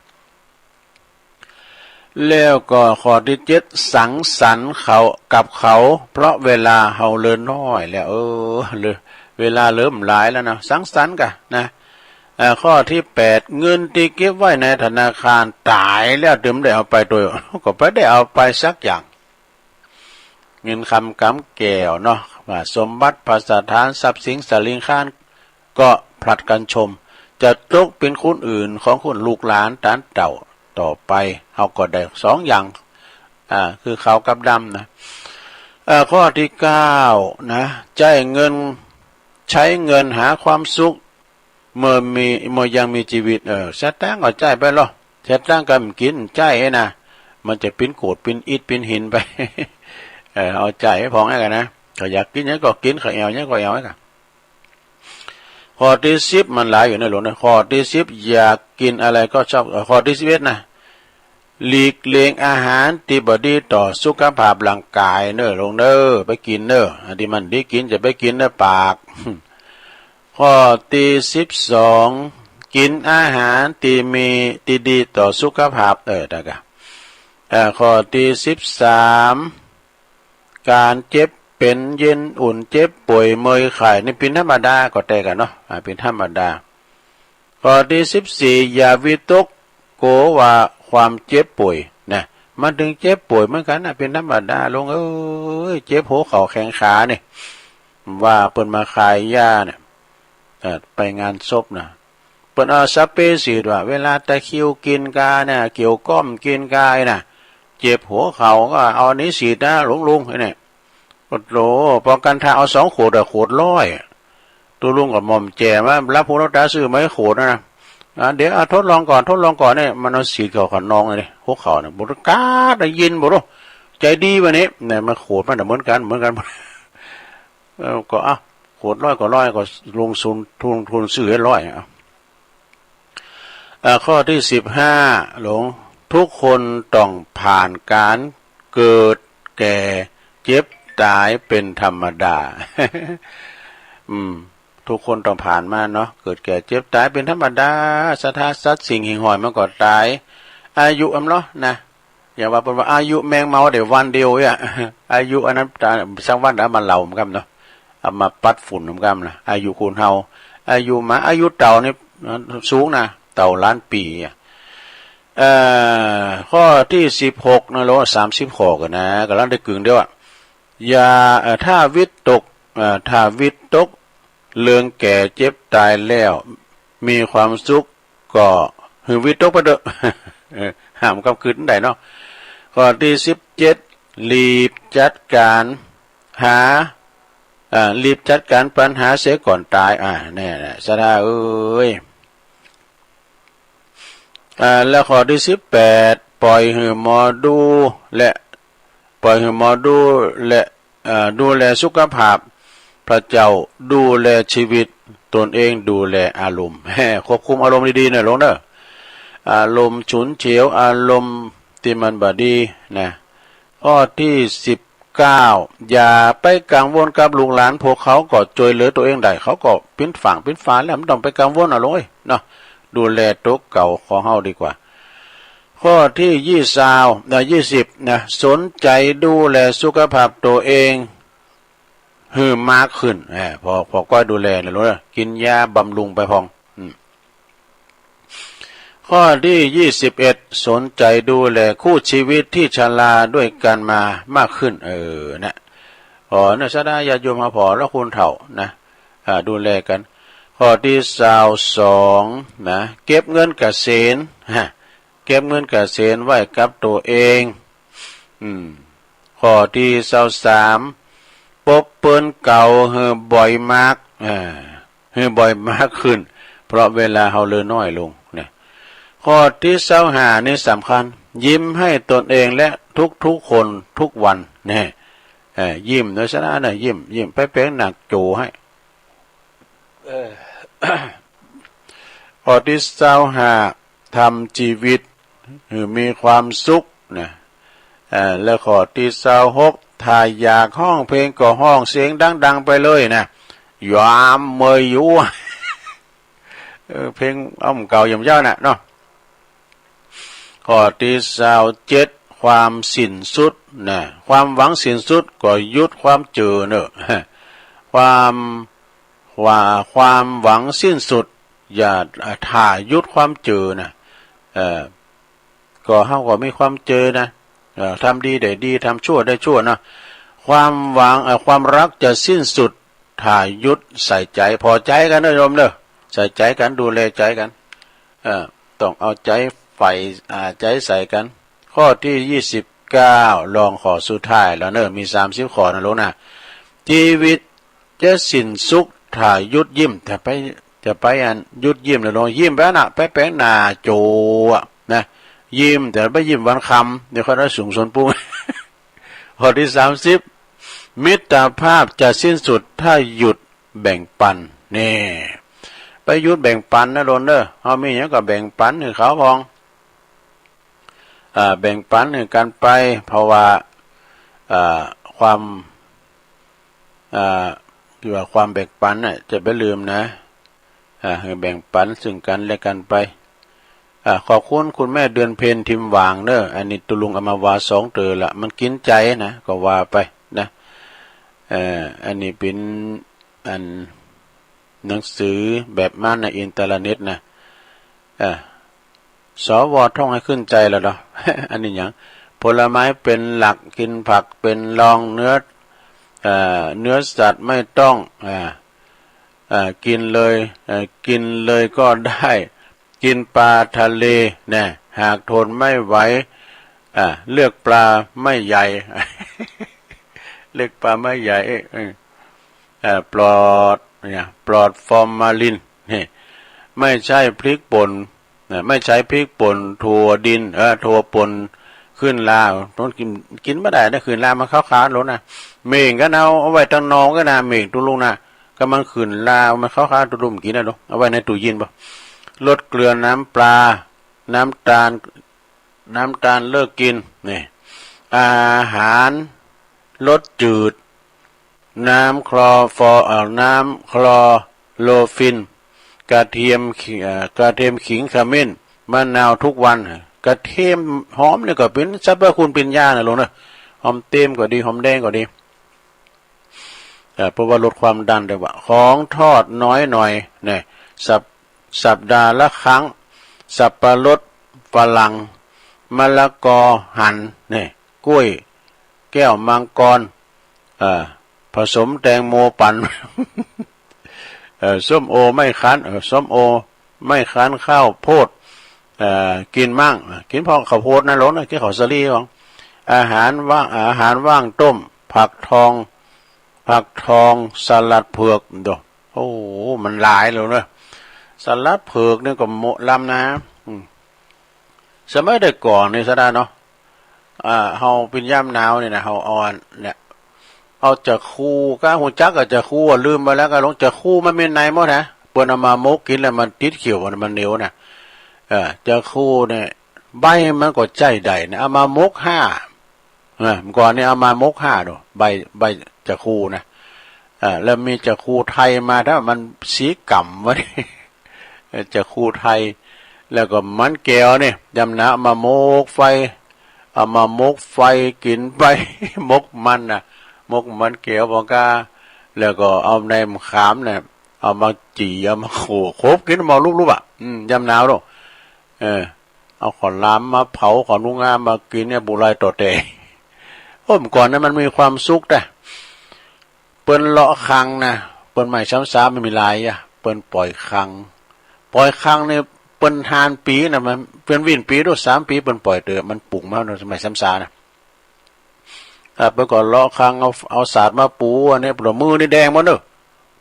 แล้วก็ข้อที่เจ็ด สังสรรค์เขา กับเขา เพราะเวลาเฮาเหลือน้อยแล้ว เออ เหลือ เวลาเหลือบ่หลายแล้วนะ สังสรรค์กะนะ เอ่อ ข้อที่แปด เงินที่เก็บไว้ในธนาคารต๋ายแล้วเถิงได้เอาไปโตย ก็บ่ได้เอาไปสักอย่าง เงินคำกำแก้วเนาะ ว่าสมบัติภัสถานทรัพย์สินสาลิงคาร ก็ผลัดกันชม จะตกเป็นคนอื่นของคนลูกหลานต๋านเต้าต่อไป เฮาก็ได้สองอย่าง อ่า คือขาวกับดำนะ อ่า ข้อที่เก้านะ ใช้เงิน ใช้เงินหาความสุข เมื่อมี เมื่อยังมีชีวิต เออ สตางค์ก็ใช้ไปลอ สตางค์ก็บ่กิ๋นใช้นะ มันจะเป๋นโกด เป๋นอิฐ เป๋นหินไป เออ เอาใช้ให้ผ่องไอ้กั๋นนะ เขาอยากกิ๋นหยังก็กิ๋น เขาแอ่วหยังก็แอ่วไอ้กั๋น ข้อที่สิบ มันหลายอยู่นะหลวงนะ ข้อที่สิบ อยากกิ๋นอะไรก็ชอบ เอ่อ ข้อที่สิบเอ็ดนะ หลีกเลี่ยงอาหารที่บ่ดีต่อสุขภาพร่างกายเนอะหลวงเนอะ ไปกิ๋นเนอะ อันที่มันดีกิ๋นจะไปกิ๋นเนอะปาก ข้อที่สิบสอง กิ๋นอาหารที่มี ที่ดีต่อสุขภาพ เออ ได้กะ เอ่อ ข้อที่สิบสาม ก๋านเจ็บเป๋น เย็นอุ่น เจ็บป่วย เมื่อยไข้ นี่เป๋นธรรมดาก็แต๊กั๋นเนาะ อ่า เป๋นธรรมดา ข้อที่สิบสี่ อย่าวิตกกลัวว่าความเจ็บป่วยนะ มันถึงเจ็บป่วยเหมือนกันนะ เป็นธรรมดา ลุงเอ้ย เจ็บหัวเข่าแข้งขาเนี่ย ว่าเปิ้นมาขายยาเนี่ย เอ่อ ไปงานศพนะ เปิ้นเอาสเปรย์ฉีดว่า เวลาตะคริวกินกาเนี่ย เกี่ยวก้อมกินกาน่ะ เจ็บหัวเข่าก็เอาอันนี้ฉีดนะ ลุงๆ ไอ้เนี่ย โอ้โห ป้องกันท่าเอาสองขวดอะ ขวดร้อยอะ ตัวลุงก็หม่อมแจ่มว่า รับผู้หลวงตาซื้อมาให้ขวดนะ อ่า เดี๋ยว อ่ะ ทดลองก่อน ทดลองก่อนเนี่ย มันเอาฉีดเข้าขนองเลย หัวเข่าเนี่ย บริการได้ยินบ่รู้ ใจดีวะนี่ เนี่ย มันขวดมันน่ะเหมือนกัน เหมือนกัน เออ ก็ อ่ะ ขวดร้อยก็ร้อย ก็ลงทุน ทุน ทุนซื้อให้ร้อย อ่ะ อ่า ข้อที่สิบห้า หลวง ทุกคนต้องผ่านการเกิดแก่เจ็บตายเป็นธรรมดา อืม ทุกคนต้องผ่านมาเนาะ เกิดแก่เจ็บตายเป็นธรรมดา สัตว์ สัตว์สิ่งหิ่งห้อยมันก็ตาย อายุอำเนาะนะ อย่างว่าเปิ้นว่าอายุแมงเม่าได้วันเดียวเนี่ย อายุอันนั้นตายสักวันแล้วมาเหล่ามันกำเนาะ เอามาปัดฝุ่นมันกำนะ อายุคนเฮา อายุหมา อายุเต่านี่สูงนะ เต่าล้านปีอะ เอ่อ ข้อที่สิบหกนะ โลสามสิบข้อกันนะ กำลังได้กึ่งเดียวอะ อย่า เอ่อ ถ้าวิตก เอ่อ ถ้าวิตกเรื่องแก่เจ็บตายแล้ว มีความสุขก็หือวิตกไปเถอะ เออ ห้ามกำคืนได้เนาะ ข้อที่สิบเจ็ด รีบจัดการหา อ่า รีบจัดการปัญหาเสียก่อนตาย อ่า เนี่ยนะ สดาเอ้ย อ่า แล้วข้อที่สิบแปด ปล่อยหือหมอดู และ ปล่อยหือหมอดู และ อ่า ดูแลสุขภาพ พระเจ้าดูแลชีวิต ตนเองดูแลอารมณ์ ควบคุมอารมณ์ดีๆ นะ หลวงเด้อ อารมณ์ฉุนเฉียว อารมณ์ที่มันบ่ดีนะ ข้อที่สิบเก้า อย่าไปกังวลกับลูกหลาน พวกเขาก็ช่วยเหลือตัวเองได้ เขาก็ปิ้นฝั่งปิ้นฟ้าแล้ว ไม่ต้องไปกังวลนะ หลวงเอ้ย เนาะ ดูแลตัวเก่าของเฮาดีกว่า ข้อที่ยี่สิบ นะ ยี่สิบ นะ สนใจดูแลสุขภาพตัวเองหือมากขึ้น เออ พอ พอก้อยดูแลนะ หลวงเอ้ย กินยาบำรุงไปพอง อืม ข้อที่ยี่สิบเอ็ด สนใจดูแลคู่ชีวิตที่ชราด้วยกันมามากขึ้น เออ นะ อ๋อ เนี่ย สดาญาติโยมเฮาผ่อแล้วคนเฒ่านะ อ่า ดูแลกัน ข้อที่ซาวสอง นะ เก็บเงินเกษียณ ฮะ เก็บเงินเกษียณไว้กับตัวเอง อืม ข้อที่ซาวสาม ปบเปิ้นเก่าหือบ่อยมาก อ่า หือบ่อยมากขึ้น เพราะเวลาเฮาเหลือน้อยลง เนี่ย ข้อที่ซาวห้า นี่สำคัญ ยิ้มให้ตนเองและทุกๆ คนทุกวัน เนี่ย เอ่อ ยิ้มเนาะ สดานะ ยิ้ม ยิ้ม ไปแป๋งหน้าโจ้ให้ เอ่อ ข้อที่ซาวห้า ทำชีวิตหือมีความสุขนะ เอ่อ แล้วข้อที่ซาวหก ถ้าอยากฮ้องเพลงก็ฮ้องเสียงดังๆ ไปเลยนะ ยามเมยอยู่ เออ เพลงอ้อมเก่าย่ำเย้าน่ะเนาะ ข้อที่ซาวเจ็ด ความสิ้นสุดนะ ความหวังสิ้นสุดก็หยุดความเจอเนอะ ความ ว่าความหวังสิ้นสุด อย่า ถ้าหยุดความเจอนะ เอ่อ ก็เฮาก็มีความเจอนะ เอ่อ ทำดีได้ดี ทำชั่วได้ชั่วนะ ความหวัง เอ่อ ความรักจะสิ้นสุด ถ้าหยุดใส่ใจ ผ่อใจกันนะโยมเนอะ ใส่ใจกัน ดูแลใจกัน เอ่อ ต้องเอาใจใฝ่ อ่า ใจใส่กัน ข้อที่ยี่สิบเก้า ลองข้อสุดท้ายแล้วเนอะ มีสามสิบข้อนะลูกนะ ชีวิตจะสิ้นสุข ถ้าหยุดยิ้ม จะไป จะไปอันหยุดยิ้มนะลูก ยิ้มไปนะ ไปแป๋งหน้าโจ้อะนะ ยิ้ม แต่ไปยิ้มวันค่ำ เดี๋ยวเขาได้สูงส่วนปรุง ข้อที่สามสิบ มิตรภาพจะสิ้นสุด ถ้าหยุดแบ่งปัน นี่ ไปหยุดแบ่งปันนะโลนเนอะ เฮามีหยังก็แบ่งปันหื้อเขาพอง อ่า แบ่งปันหื้อกันไป เพราะว่า อ่า ความ อ่า ที่ว่าความแบ่งปันน่ะ จะไปลืมนะ อ่า หื้อแบ่งปันซึ่งกันและกันไป อ่า ขอบคุณคุณแม่เดือนเพ็ญทิมหว่างเนอะ อันนี้ตุลุงเอามาว่าสองเต๋อละ มันกินใจนะ ก็ว่าไปนะ เอ่อ อันนี้เป็น อัน หนังสือแบบมาในอินเทอร์เน็ตนะ เออ สวท่องให้ขึ้นใจแล้วเนาะ อันนี้หยัง ผลไม้เป็นหลัก กินผักเป็นรอง เนื้อ เอ่อ เนื้อสัตว์ไม่ต้อง อ่า อ่า กินเลย เอ่อ กินเลยก็ได้ กินปลาทะเล นะ หากทนไม่ไหว อ่า เลือกปลาไม่ใหญ่ เลือกปลาไม่ใหญ่ เออ เอ่อ ปลอด เนี่ย ปลอดฟอร์มาลิน นี่ ไม่ใช่พริกป่น นะ ไม่ใช้พริกป่น ถั่วดิน เออ ถั่วป่น ขึ้นรา ต้องกิน กินบ่ได้นะ ขึ้นรามันขาวๆ โลดนะ เม่งก็เอา เอาไว้ตังนอกก็นะ เม่งตุ๊ลุงนะ ก็มันขึ้นรา มันขาวๆ ตุ๊ลุงกินนะลูก เอาไว้ในตู้เย็นบ่ ลดเกลือ น้ำปลา น้ำตาล น้ำตาลเลิกกิน นี่ อาหารรสจืด น้ำคลอฟอ เอ่อ น้ำคลอโรฟิน กระเทียมขิ เอ่อ กระเทียม ขิง ขมิ้น มะนาว ทุกวัน กระเทียม หอมนี่ก็เป็นสรรพคุณ เป็นยานะลูกนะ หอมเต๊มก็ดี หอมแดงก็ดี เอ่อ เพราะว่าลดความดันได้ว่า ของทอดน้อยหน่อย เนี่ย สัป สัปดาห์ละครั้ง สับปะรด ฝรั่ง มะละกอหั่น เนี่ย กล้วย แก้วมังกร เอ่อ ผสมแตงโมปั่น เอ่อ ส้มโอไม่คั้น เอ่อ ส้มโอไม่คั้น ข้าวโพด เอ่อ กินมั่ง กินพร้อมข้าวโพดนะลูกนะ กินข้าวสาลีของ อาหารว่าง อาหารว่างต้ม ผักทอง ผักทอง สลัดเผือก โด โอ้โห มันหลายเลยเนอะ สลัดเผือกนี่ก็เหมาะล้ำนะ อืม สมัยแต่ก่อนนี่ซะได้เนาะ อ่า เฮาเป็นยามหนาวนี่นะ เฮาเอาอันเนี่ย เอาจะคู ก็ฮู้จักกับจะคู ลืมไปแล้ว ก็ลงจะคู มันมีในหมดนะ เปิ้นเอามาหมกกินแล้วมันติดเขี้ยว มันเหนียวนะ เออ จะคูเนี่ย ใบมันก็ใจ๊ได้นะ เอามาหมกห้า เออ เมื่อก่อนนี่เอามาหมกห้าดู ใบ ใบจะคูนะ เออ แล้วมีจะคูไทยมา ถ้ามันสีก่ำวะนี่ เออ จะคูไทย แล้วก็มันแก้วนี่ ยามหนาวเอามาหมกไฟ เอามาหมกไฟกินไป หมกมันนะ หมกมันแก้ว พอกา แล้วก็เอาในมะขามเนี่ย เอามาจี่ เอามาโขก โขกกิน เอามาลูบๆ อ่ะ อืม ยามหนาวลูก เออ เอาข้าวหลามมาเผา ข้าวหนุงงามากินเนี่ย บุไรต่อแต่ โอ้ เมื่อก่อนนั้นมันมีความสุขนะ เปิ้นเลาะคังนะ เปิ้นไม้ซ้ำซามันมีหลายอ่ะ เปิ้นปล่อยคัง ปล่อยคังเนี่ย เปิ้นหานปีนะ มันเปิ้นวินปีดู สามปี เปิ้นปล่อยเต๋อ มันปลูกมาในสมัยซ้ำซานะ อ่ะ เปิ้นก็เลาะคัง เอา เอาสาดมาปู อันนี้ เปิ้นมือนี่แดงหมดเนอะ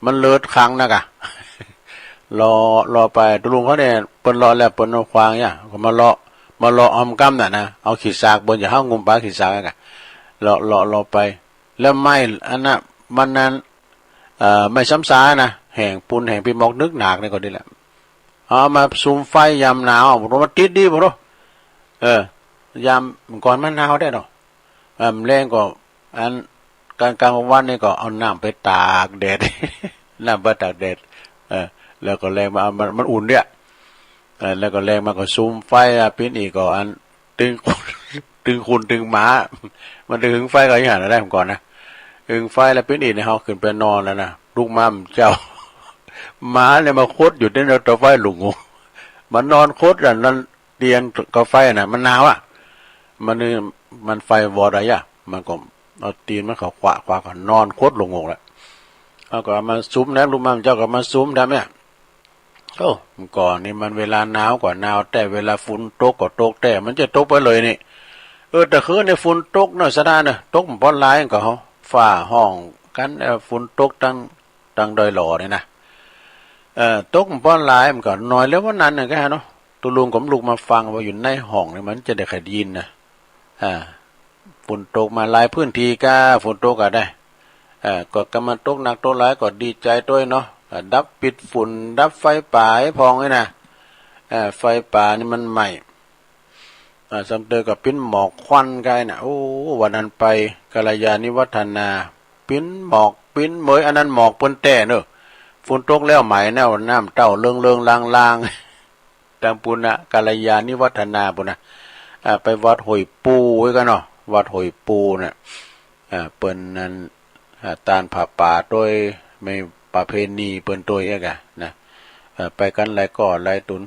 มันเลิดคังนักอะ เลาะ เลาะไป ตุ๊ลุงเขาเนี่ย เปิ้นเลาะแล้ว เปิ้นเอาขวางเนี่ย ก็มาเลาะ มาเลาะออมกำน่ะนะ เอาขี้สาก เปิ้นจะเฮางุ้มปาขี้สากอะ เลาะ เลาะ เลาะไป แล้วไม้อันน่ะ มันนั้น เอ่อ ไม้ซ้ำซานะ แห่งปูน แห่งปีหมอกนึกหนักนี่ก็ดีแหละ เอามาสุมไฟยามหนาว ผมว่ามันติดดี ผมรู้ เออ ยามก่อนมันหนาวได้เนาะ เออ แลงก็ อัน กลาง กลางวันนี่ก็เอาน้ำไปตากแดด น้ำไปตากแดด เออ แล้วก็แลงมาเอา มัน มันอุ่นเนี่ย เออ แล้วก็แลงมาก็สุมไฟอ่ะ ปิ้นอีกก็อัน ตึง ตึงคนตึงหมา มันตึงหึงไฟก็อย่างนั้นได้ผมก่อนนะ หึงไฟแล้วปิ้นอีกเนี่ย เขาขึ้นไปนอนแล้วนะ ลูกหม่ำเจ้า หมาเนี่ยมาคดอยู่ที่เตาไฟหลุง มันนอนคดอ่ะ นั่น เตียงกาไฟน่ะ มันหนาวอ่ะ มันนี่ มันไฟวอดอะไรอ่ะ มันก็เอาตีนมันเขาขวา ขวาก็นอนคดหลุงอกแล้ว เขาก็เอามาสุมนะ ลูกหม่ำเจ้าก็มาสุมทำเนี่ย โอ้ เมื่อก่อนนี่มันเวลาหนาวก็หนาวแต๊ เวลาฝนตกก็ตกแต๊ มันจะตกไปเลยนี่ เออ แต่คืนนี่ฝนตกเนอะ สะดาเนอะ ตกบ่หลายก็เขา ฟ้าห้องกัน เออ ฝนตกตั้ง ตั้งดอยหล่อนี่นะ เออ ตกบ่หลาย มันก็น้อยแล้ววันนั้นน่ะ ก็ฮะเนาะ ตุ๊ลุงก็ลุกมาฟังว่าอยู่ในห้องนี่มันจะได้ใครได้ยินนะ อ่า ฝนตกมาหลายพื้นที่ก็ ฝนตกก็ได้ เอ่อ ก็กำมันตกหนักตกหลายก็ดีใจด้วยเนาะ อ่า ดับปิดฝุ่น ดับไฟป่าให้พองนี่นะ เอ่อ ไฟป่านี่มันไหม้ อ่า ซ้ำเตยก็ปิ้นหมอกควันไกลน่ะ โอ้ วันนั้นไป กัลยาณิวัฒนา ปิ้นหมอก ปิ้นเหมย อันนั้นหมอกเปิ้นแต๊เนอะ ฝนตกแล้วไหม้แนวน้ำเต้าเลิงๆ ลางๆ ตามปุณณะ กัลยาณิวัฒนาปุณณะ อ่า ไปวัดห้วยปูไว้กันเนาะ วัดห้วยปูน่ะ อ่า เปิ้นนั้น อ่า ตานผ้าป่าโดย ไม่ประเพณีเปิ้นโดยเอกอะนะ อ่า ไปกันหลายก่อหลายตุน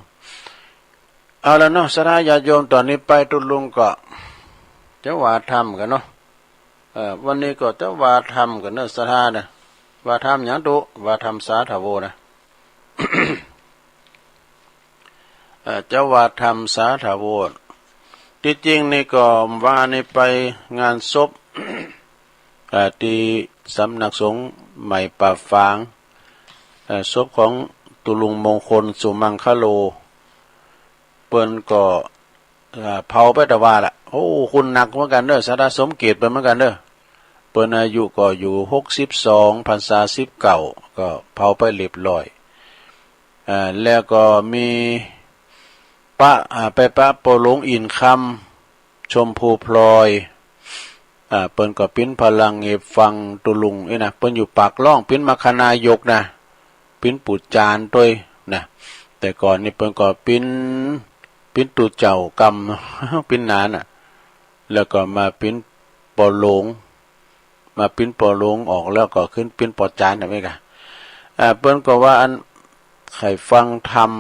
เอาละเนาะ ศรัทธาญาติโยม ตอนนี้ไปตุลุงก็จะว่าธรรมกันเนาะ เอ่อ วันนี้ก็จะว่าธรรมกันเนาะ ศรัทธาเนี่ย ว่าธรรมหยังตุ ว่าธรรมสาธโวนะ เอ่อ จะว่าธรรมสาธโว ที่จริงนี่ก็ว่านี่ไปงานศพ เอ่อ ที่สำนักสงฆ์ใหม่ป่าฝาง เอ่อ ศพของตุลุงมงคลสุมังคโล เปิ้นก็ เอ่อ เผาไปแต่ว่าละ โอ้ คุณหนักเหมือนกันเด้อ ศรัทธาสมเกียรติเปิ้นเหมือนกันเด้อ เปิ้นอายุก็อยู่หกสิบสอง พรรษาสิบเก้า ก็เผาไปเรียบร้อย เอ่อ แล้วก็มีปะ อ่า ไปปะปอหลวงอินคำ ชมพูพลอย อ่า เปิ้นก็ปิ้นพลังเงบฟังตุลุงนี่นะ เปิ้นอยู่ปากล่อง ปิ้นมรรคนายกนะ ปิ้นปู่จานด้วยนะ แต่ก่อนนี่เปิ้นก็ปิ้น ปิ้นตู่เจ้ากำ ปิ้นนานอ่ะ แล้วก็มาปิ้นปอหลวง มาปิ้นปอหลวงออกแล้วก็ขึ้นปิ้นปอจานนะ ไม่กะ อ่า เปิ้นก็ว่าอันใครฟังธรรม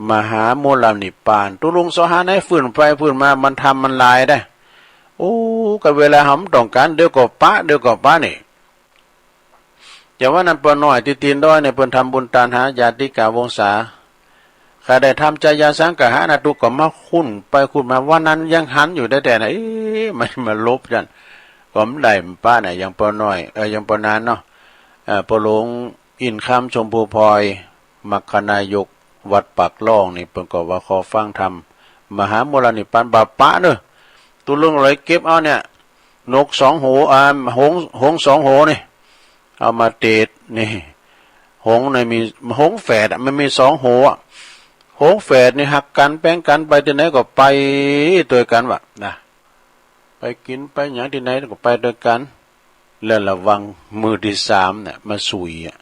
มหามูลนิพพาน ตุลุงสอหาไหน ฟื้นไปฟื้นมา มันธรรมมันหลายได้ โอ้ ก็เวลาเฮาต้องการ เดี๋ยวก็ปะ เดี๋ยวก็ปะนี่ แต่ว่านั้นปอน้อยที่ตีนดอยเนี่ย เปิ้นทำบุญตานหาญาติกาวงศา ใครได้ทำจายาสังคหานะ ตุก็มาคุ้นไปคุ้นมา วันนั้นยังหันอยู่ได้แต่นะ เอ๊ะ มันมาลบกัน ก็ไม่ได้ปะนะ อย่างปอน้อย เออ อย่างปอนานเนาะ เอ่อ ปอหลวงอินคำ ชมพูพลอย มรรคนายกวัดปากล่องนี่ เปิ้นก็ว่าขอฟังธรรม มหามูลนิพพาน บ่าปะเนอะ ตุลุงเลยเก็บเอาเนี่ย นกสองหัว อ่า หงส์ หงส์สองหัวนี่ เอามาเตดนี่ หงส์นี่มี หงส์แฝดอะ มันมีสองหัวอะ หงส์แฝดนี่หักกันแป้งกัน ไปที่ไหนก็ไปด้วยกันวะนะ ไปกินไปหยังที่ไหนก็ไปด้วยกัน แล้วระวังมือที่สามเนี่ยมาสุยอะ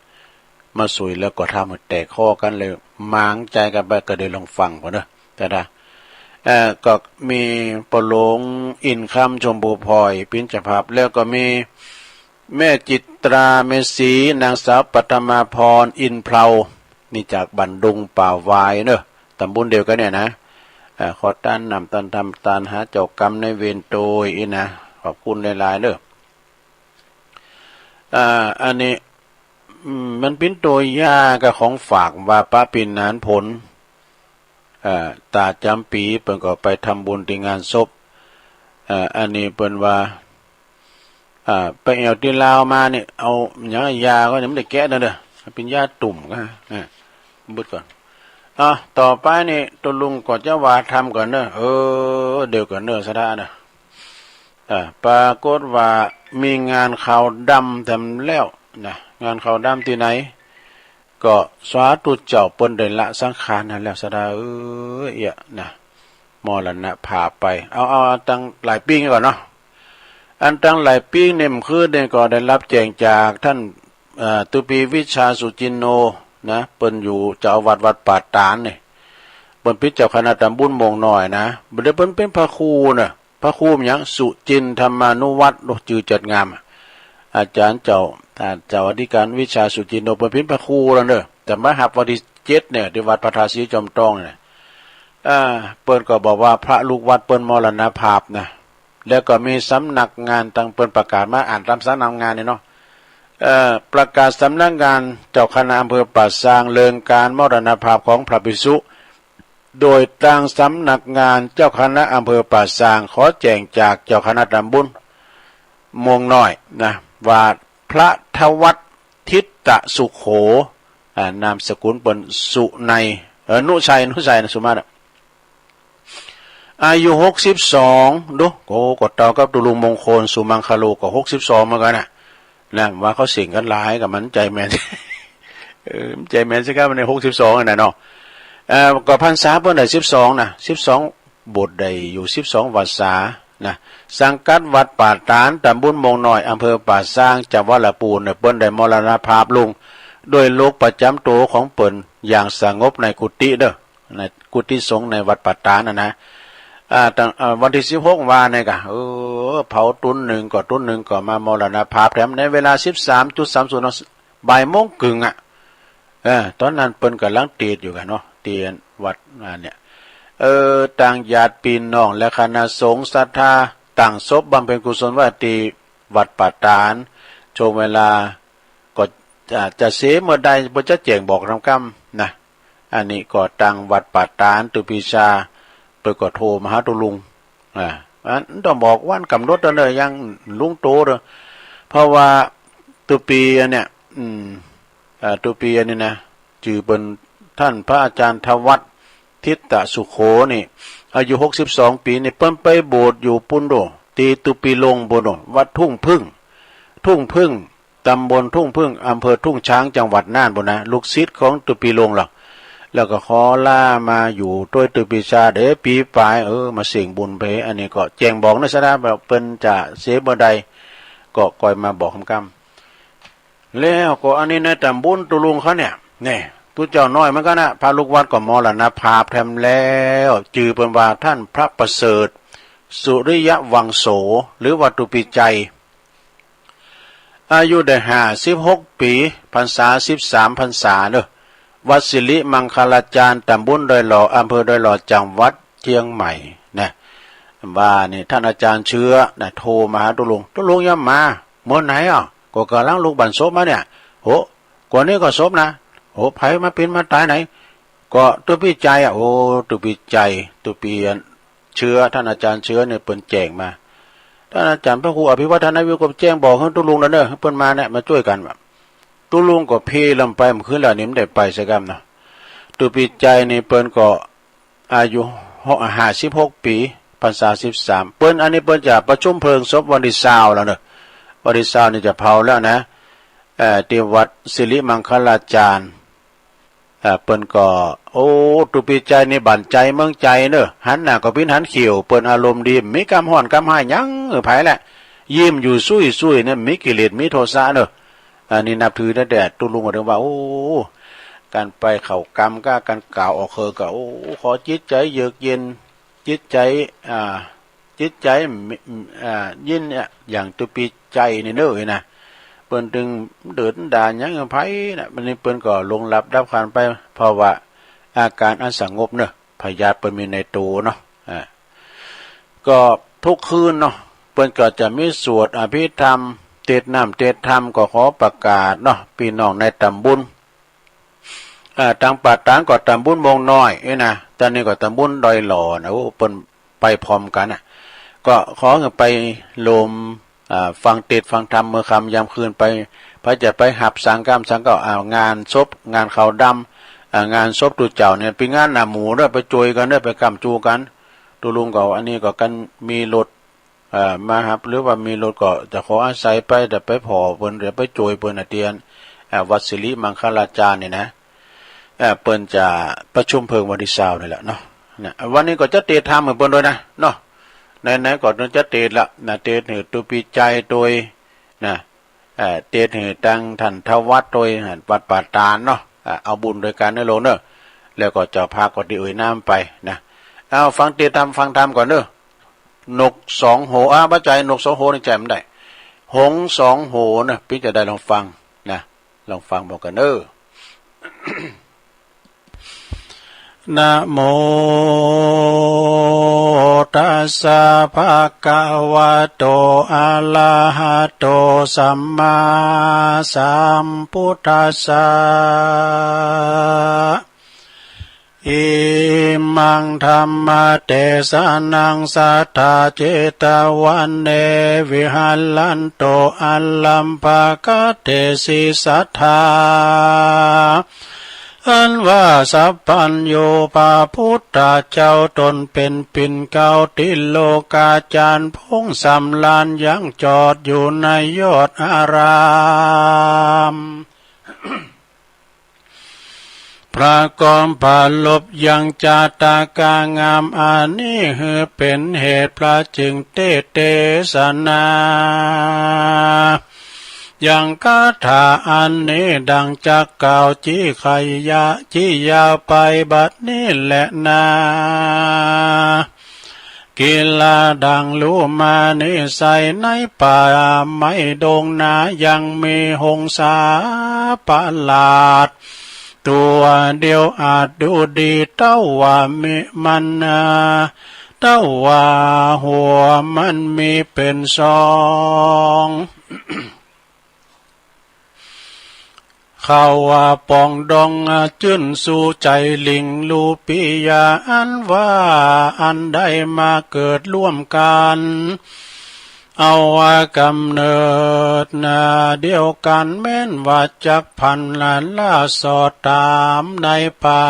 มาสุยแล้วก็ทำให้แตกข้อกันเลย หมางใจกันไป ก็เดี๋ยวลองฟังก่อนเนอะ แต่นะ เอ่อ ก็มีปอหลวงอินคำ ชมพูพลอย ปิ้นเจ้าภาพ แล้วก็มีแม่จิตรา เมสี นางสาวปัทมาพร อินเพลา นี่จากบ้านดุงป่าวายเนอะ ตำบลเดียวกันเนี่ยนะ เอ่อ ขอตานน้ำตานธรรม ตานหาเจ้ากรรมนายเวรโตยอีนะ ขอบคุณหลายๆเนอะ อ่า อันนี้ อืม มันปิ้นตัวยากับของฝากว่าปะปิ้นนานผล เอ่อ ตาจำปีเปิ้นก็ไปทำบุญที่งานศพ เอ่อ อันนี้เปิ้นว่า อ่า ไปแอวที่ลาวมาเนี่ย เอาหยังยาก็ยังไม่ได้แกะนะเด้อ ปิ้นยาตุ่มก็ อ่า บึดก่อน อ่ะ ต่อไปนี่ตุลุงก็จะว่าธรรมก่อนเนอะ เออ เดี๋ยวก่อนเนอะ ศรัทธาเนอะ อ่า ปรากฏว่ามีงานขาวดำแถมแล้วนะ งานขาวดำที่ไหน ก็สาธุเจ้าเปิ้นได้ละสังขารนั่นแล้ว ศรัทธาเอ้ย เอี้ยนะ มรณภาพไป เอา เอาตั้งหลายปีก่อนเนาะ อันตั้งหลายปีเนี่ย เมื่อคืนเนี่ยก็ได้รับแจ้งจากท่าน เอ่อ ตุปีวิชาสุจินโน นะ เปิ้นอยู่เจ้าอาวาสวัดป่าตาดนี่ เปิ้นปิ้นเจ้าคณะตำบลม่วงน้อยนะ บ่ได้เปิ้นเป็นพระครูนะ พระครูหยัง สุจินธรรมานุวัฒน์ โอ้ จื่อจัดงาม อาจารย์เจ้า อ่า เจ้าอธิการวิชาสุจินโน เปิ้นปิ้นพระครูแล้วเนอะ แต่มาหับวันที่เจ็ดเนี่ย ที่วัดพระธาตุศรีจอมทองเนี่ย อ่า เปิ้นก็บอกว่าพระลูกวัดเปิ้นมรณภาพนะ แล้วก็มีสำนักงานตังเปิ้นประกาศมา อ่านตามสำนักงานนี่เนาะ เอ่อ ประกาศสำนักงานเจ้าคณะอำเภอป่าซางเรื่องการมรณภาพของพระภิกษุ โดยตางสำนักงานเจ้าคณะอำเภอป่าซางขอแจ้งจากเจ้าคณะตำบลม่วงน้อยนะ ว่าพระธวัฒน์ ทิตตสุโข อ่า นามสกุลเปิ้นสุนัย เออ นุชัย นุชัยนะ สุมาตรอะ อายุหกสิบสอง ดู โอ้ ก็เท่ากับตุลุงมงคลสุมังคโลก็หกสิบสองเหมือนกันนะ นะ ว่าเขาเสี่ยงกันหลายกับมันใจแม่น เออ ใจแม่นสิครับ มันได้หกสิบสองนะเนาะ เอ่อ ก็พรรษาเปิ้นได้สิบสองนะ สิบสอง บวชได้อยู่สิบสองพรรษานะ สังกัดวัดป่าตาด ตำบลม่วงน้อย อำเภอป่าซาง จังหวัดลำพูนเนี่ย เปิ้นได้มรณภาพลง ด้วยโรคประจำตัวของเปิ้นอย่างสงบในกุฏิเด้อ ในกุฏิสงฆ์ในวัดป่าตาดนะนะ อ่า ตั้ง อ่า วันที่สิบหกวานเนี่ยกะ เออ เผาตุนหนึ่งก็ตุนหนึ่งก็มามรณภาพแถมในเวลาสิบสามจุดสามศูนย์ บ่ายโมงครึ่งอะ เออ ตอนนั้นเปิ้นกำลังเตดอยู่กันเนาะ ที่วัดนั่นเนี่ย เออ ต่างญาติพี่น้องและคณะสงฆ์ศรัทธา ตั้งศพบำเพ็ญกุศลไว้ที่วัดป่าตาด ช่วงเวลาก็จะ จะเสร็จเมื่อใด เปิ้นจะแจ้งบอกทำกำนะ อันนี้ก็ตางวัดป่าตาด ตุ๊ปีชา เปิ้นก็โทรมาหาตุ๊ลุง อ่า อันต้องบอกวันกำหนดเด้อ ยังลุงโตเด้อ เพราะว่าตุ๊ปีอันเนี้ย อืม อ่า ตุ๊ปีอันนี้นะ จื่อเปิ้นท่านพระอาจารย์ธวัฒน์ ทิตตสุโขนี่ อายุหกสิบสองปีนี่ เปิ้นไปบวชอยู่ปุ้นโด ที่ตุ๊ปีลงปุ้นโด วัดทุ่งผึ้ง ทุ่งผึ้ง ตำบลทุ่งผึ้ง อำเภอทุ่งช้าง จังหวัดน่านปุ้นนะ ลูกศิษย์ของตุ๊ปีลงหรอก แล้วก็ขอลามาอยู่ด้วยตุ๊ปีชาเด้อปีปลาย เออ มาเสี่ยงบุญไป อันนี้ก็แจ้งบอกนะสนะ แบบเปิ้นจะเสร็จเมื่อใด ก็คอยมาบอกคำๆ แล้วก็อันนี้ในตำบุญตุ๊ลุงเขาเนี่ย เนี่ย ตุ๊เจ้าน้อยเหมือนกันนะ พระลูกวัดก็มรณภาพแถมแล้ว จื่อเปิ้นว่าท่านพระประเสริฐ สุริยวังโส หรือว่าตุ๊ปีชัย อายุได้ห้าสิบหกปี พรรษาสิบสามพรรษาเนอะ วัดสิริมังคลาจารย์ ตำบลดอยหล่อ อำเภอดอยหล่อ จังหวัดเชียงใหม่นะ ว่านี่ท่านอาจารย์เชื้อนะ โทรมาหาตุ๊ลุง ตุ๊ลุงยามมา เมื่อไหนอ่ะ ก็กำลังลุกบั้นศพมาเนี่ย โห กว่านี้ก็ศพนะ โห ใผมาเป๋นมาตายไหน ก็ตุ๊ปีชัยอ่ะ โอ้ ตุ๊ปีชัย ตุ๊ปีเชื้อ ท่านอาจารย์เชื้อเนี่ยเปิ้นแจ้งมา ท่านอาจารย์พระครูอภิวัฒนวิโรจน์ก็แจ้งบอกให้ตุ๊ลุงแล้วเนอะ ให้เปิ้นมาเนี่ย มาช่วยกันแบบ ตุ๊ลุงก็เพลียลำไปเมื่อคืนแล้วนี่ ไม่ได้ไปสักกำเนาะ ตุ๊ปีชัยนี่เปิ้นก็อายุห้าสิบหกปี พรรษาสิบสาม เปิ้นอันนี้เปิ้นจะประชุมเพลิงศพวันที่ซาวแล้วเนอะ วันที่ซาวนี่จะเผาแล้วนะ เอ่อ ที่วัดสิริมังคลาจารย์ อ่า เปิ้นก็ โอ้ ตุ๊ปีชัยนี่บั้นใจเมืองใจเนอะ หันหน้าก็ปิ้นหันเขียว เปิ้นอารมณ์ดี มีกำฮ้อนกำฮ้ายหยังเออ ใผแหละ ยิ้มอยู่ซุยๆ เนี่ย มีกิเลสมีโทสะเนอะ อันนี้นับถือตั้งแต่ตุ๊ลุงก็ถึงว่า โอ้ การไปเข้ากำก็ การกล่าวออกเฮอก็ โอ้ ขอจิตใจเยือกเย็น จิตใจ อ่า จิตใจ อ่า ยินเนี่ย อย่างตุ๊ปีชัยนี่เนอะนะ เปิ้นตึงเดินด่าหยังใผนะ บัดนี้เปิ้นก็ลงหลับดับขันไป เพราะว่าอาการอันสงบเนอะ พยาธิเปิ้นมีในตัวเนาะ อ่า ก็ทุกคืนเนาะ เปิ้นก็จะมีสวดอภิธรรม เทศน์น้ำเทศน์ธรรม ก็ขอประกาศเนาะ พี่น้องในตำบุญ อ่า ตางป่าตาดก็ตำบุญโมงน้อยนี่นะ ตอนนี้ก็ตำบุญดอยหล่อนะ โอ้ เปิ้นไปพร้อมกันน่ะ ก็ขอให้ไปรวม อ่า ฟังเทศน์ฟังธรรมเมื่อค่ำยามคืนไป ใผจะไปหับสังกำสังก็ อ่า งานศพ งานขาวดำ อ่า งานศพตุ๊เจ้าเนี่ย เป๋นงานหน้าหมู่เด้อ ไปจ้วยกันเด้อ ไปกำจูกัน ตุ๊ลุงก็ อันนี้ก็กันมีรถ เอ่อ มาหับ หรือว่ามีรถก็จะขออาศัยไป แต่ไปผ่อเปิ้น เดี๋ยวไปจ้วยเปิ้นน่ะ เตียน อ่า วัดสิริมังคลาจารย์นี่นะ เอ่อ เปิ้นจะประชุมเพลิงวันที่ซาวนี่แหละเนาะ นะ วันนี้ก็จะเทศน์ธรรมให้เปิ้นด้วยนะ เนาะ ไหนๆ ก็จะเทศน์ละนะ เทศน์หื้อตุ๊ปีชัยโตยนะ เอ่อ เทศน์หื้อตังท่านธวัฒน์โตย วัดป่าตาดเนาะ อ่า เอาบุญด้วยกันเนอะโลงเนอะ แล้วก็เจ้าภาพก็ได้เอ่ยนามไปนะ เอาฟังเทศน์ธรรม ฟังธรรมก่อนเนอะ นกสองโห อ่ะ บ่ใจ้นกสองโหนี่ใจ้บ่ได้ หงส์สองโหนะ ปี้จะได้ลองฟังนะ ลองฟังบอกกันเนอะ นะโมตัสสะภะคะวะโต อะระหะโต สัมมาสัมพุทธัสสะ อิมังธัมมะเตสะนัง สัทธา เจตะวะเน วิหะรันตุ อะรัมภะกะเตสิ สัทธา อันว่าสัพพัญญูพระพุทธเจ้า ตนเป๋นปิ่นเกล้าติโลกาจารย์ ผงสำราญยังจอดอยู่ในยอดอาราม พระกองผาลบยังจาตากางามอันนี้ หื้อเป๋นเหตุพระจึงเทศน์เตสนา ยังคาถาอันนี้ดังจักกล่าว จิไขยะ จิยาวไปบัดนี้แลนา กีฬาดังรู้มานี้ ใส่ในป่าไม้ดงนา ยังมีหงสาประหลาด ตัวเดียวอาจดูดี แต่ว่ามีมันนะ แต่ว่าหัวมันมีเป็นสอง เขาว่าปองดองจื้นสู่ใจหลิ่งลูปียา อันว่าอันได้มาเกิดร่วมกัน เอาว่ากำเนิดนาเดียวกัน แม้นว่าจักพันล้านล่าสอดตามในป่า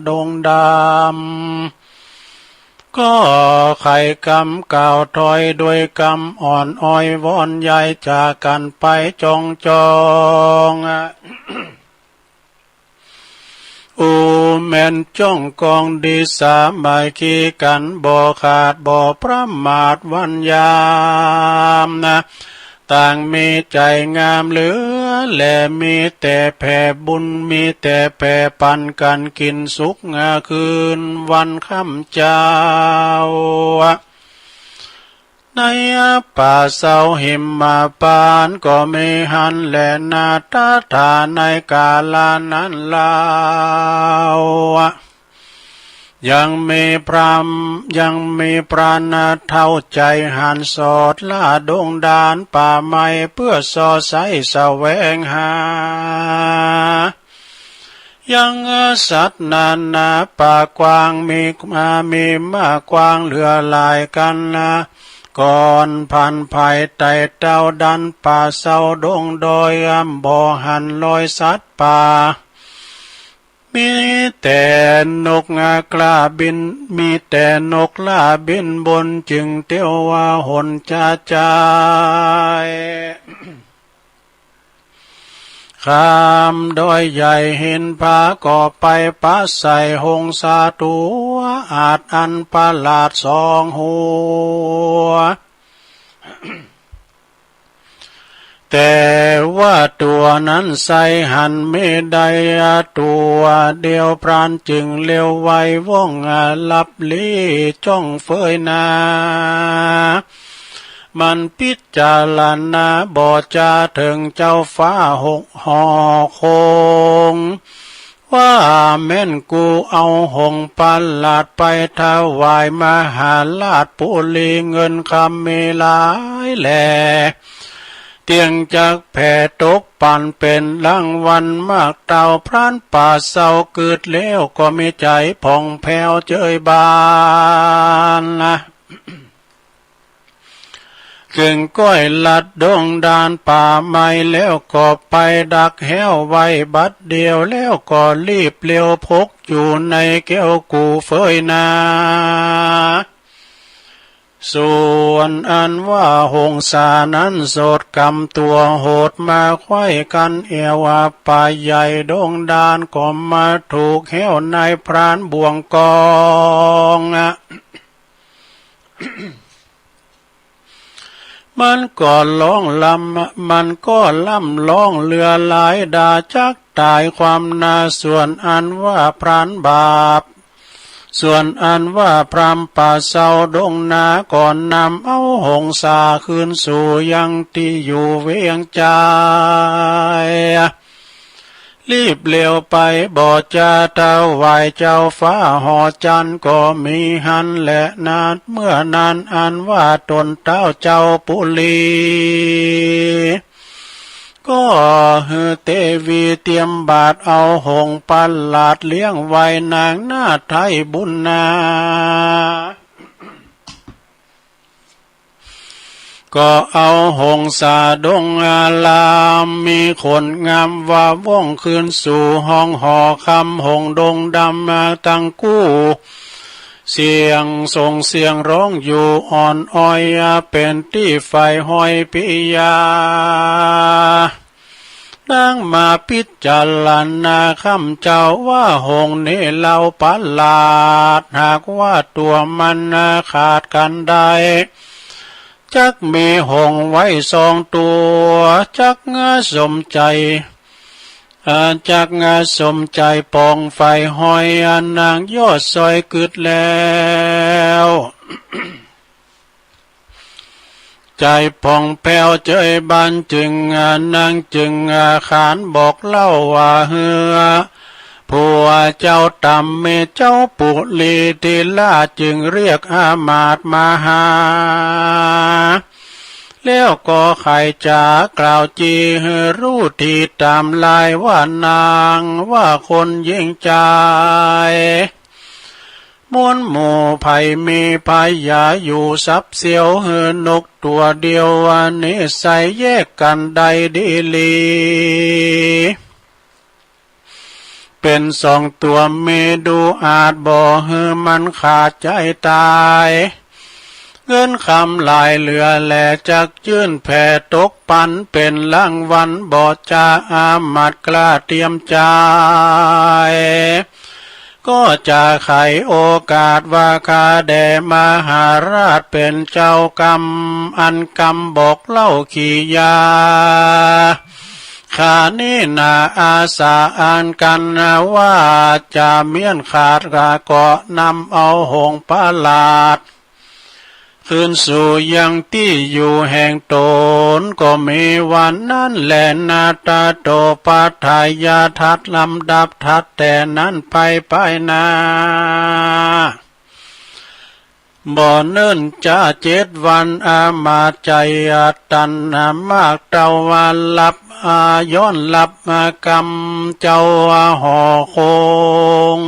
ดงดำ ก็ไขกำกล่าวถอยด้วยกำอ่อนอ้อย วอนใยจากกันไปจองจอง อูแม่นจ้องกองดีสามัคคีกัน บ่ขาดบ่ประมาทวันยามนะ ต่างมีใจงามเหลือ และมีแต่แผ่บุญ มีแต่แผ่ปันกันกินสุขคืนวันค่ำเจ้า ในป่าเศร้าหิมมาปานก็มีหันแลนา ตถาในกาลานั้นลาว ยังมีพรามยังมีพรานเฒ่าใจหันสอดล่าดงดานป่าไม้ เพื่อส่อไส้แสวงหา ยังสัตว์นานาป่ากว้างมีมามีมากกว้างเหลือหลายกันนะ ก่อนผ่านภัยไต่เต้าดันป่าเศร้าดงดอย อ่ำบ่หันรอยสัตว์ป่า มีแต่นกกล้าบิน มีแต่นกกล้าบินบน จึงเตียวว่าหนจาจาย ข้ามดอยใหญ่หินผา ก็ไปปะใส่หงสาตัว อาจอันประหลาดสองหัว แต่ว่าตัวนั้นไส้หันไม่ได้ตัวเดียว พรานจึงเร็วไวว่องลับลี้จ้องเฟยหนา มันพิจารณาบ่จาเถิงเจ้าฟ้าหกหอคง ว่าแม่นกูเอาหงส์ประหลาดไปถวายมหาราชปุรี เงินคำมีหลายแหล่ เตียงจักแผ่ตกปันเป็นรางวัลมากเต้า พรานป่าเศร้ากึดแล้วก็มีใจผ่องแผ้วเจยบานนะ กึ่งก้อยลัดดงดานป่าไม้แล้วก็ไปดักแห้วไว้บัดเดียว แล้วก็รีบเร็วพกอยู่ในแก้วกูเฟยหนา ส่วนอันว่าหงสานั้นโสดกำตัวโหดมาไขว้กันแอวป่าใหญ่ดงดาน ก็มาถูกแห้วนายพรานบ่วงกอง มันก็ร้องลำ มันก็ล่ำร้องเหลือหลายด่าจักตายความนา ส่วนอันว่าพรานบาป ส่วนอันว่าพรานป่าเศร้าดงนา ก็นำเอาหงสาคืนสู่ยังตี้อยู่เวียงจันทน์ รีบเร็วไปบ่จาถวายเจ้าฟ้าหอจันทน์ ก็มีหั้นแลนา เมื่อนั้นอันว่าตนเต้าเจ้าปุรี ก็หื้อเตวีเตรียมบาตรเอาหงส์ประหลาดเลี้ยงไว้นางนาไทยบุญนา ก็เอาหงสาดงอารามมีขนงามว่าว่องคืนสู่ห้องหอคำหงดงดำมาตังกู้ เสียงส่งเสียงร้องอยู่อ่อนอ้อยเป็นตี้ไฟห้อยปิยา นางมาพิจารณาคำเจ้าว่าหงส์นี้เล่าประหลาด หากว่าตัวมันขาดกันได้ จักมีหงส์ไว้สองตัว จักสมใจ อ่า จักสมใจปองไฟห้อยนางยอดซอยกึดแล้ว ใจผ่องแผ้วเจยบานจึง อ่า นางจึง อ่า ขานบอกเล่าว่าเฮือ ว่าเจ้าต่ำมีเจ้าปุรีทีละจึงเรียกอามาตย์มาหา แล้วก็ใครจะกล่าวจีหื้อรู้ที่ตามลายว่านางว่าคนยิ่งใจ มวลหมู่ไพร่มีพญาอยู่สับเสี้ยวหื้อนกตัวเดียว นิสัยแยกกันได้ดีหลี เป็นสองตัวมีดูอาจบ่หื้อมันขาดใจตาย เงินคำหลายเหลือแลจักยื่นแผ่ตกปันเป็นรางวัลบ่จะอามาตย์กล้าเตรียมใจ ก็จะไขโอกาสว่าข้าแด่มหาราชเป็นเจ้ากรรม อันกำบอกเล่าขียา ข้านี้นาอาสาอันกันว่าจะเมี้ยนขาดก็นำเอาหงส์ประหลาด คืนสู่ยังตี้อยู่แห่งตน ก็มีวันนั้นแลนาตาโตปัฏฐายาทัศน์ลำดับทัศน์แต่นั้นไปไปนา บ่เนิ่นจะเจ็ดวันอามาตย์ใจตันมากเต้าว่าหลับย้อนหลับกำเจ้าหอคง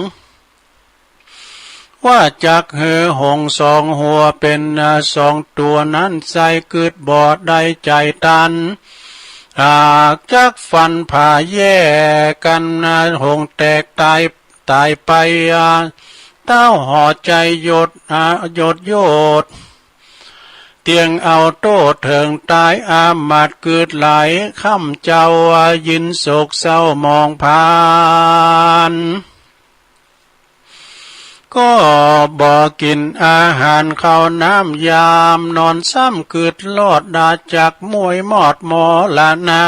ว่าจักหื้อหงส์สองหัวเป็นสองตัวนั้นใส่กึดบ่ได้ใจตัน หากจักฟันผ่าแยกกันหงส์แตกตายตายไป เต้าหอใจหยดหยดหยด เตียงเอาโต้เถิงตายอามาตย์กึดหลายค่ำเจ้ายินโศกเศร้ามองผ่าน ก็บ่กินอาหารข้าวน้ำยามนอนซ้ำกึดรอดดาจากมวยมอดมอละนา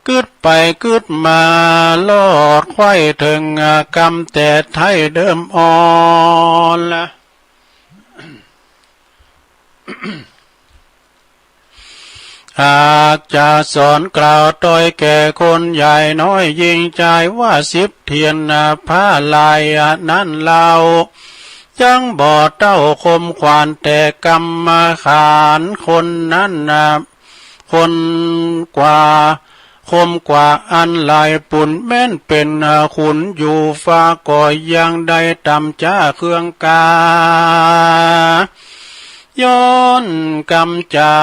กึดไปกึดมารอดไขว้เถิงกำแต่ไทยเดิมอ่อนละ หากจะสอนกล่าวต้อยแก่คนใหญ่น้อยยิ่งใจว่าสิบเทียนผ้าลายนั้นเล่า ยังบ่เต้าคมขวานแต่กรรมขานคนนั้น คนกว่าคมกว่าอันหลายปุนแม้นเป็นขุนอยู่ฟ้าก็ยังได้ตำจ้าเครื่องกา ย้อนกรรมจ๋า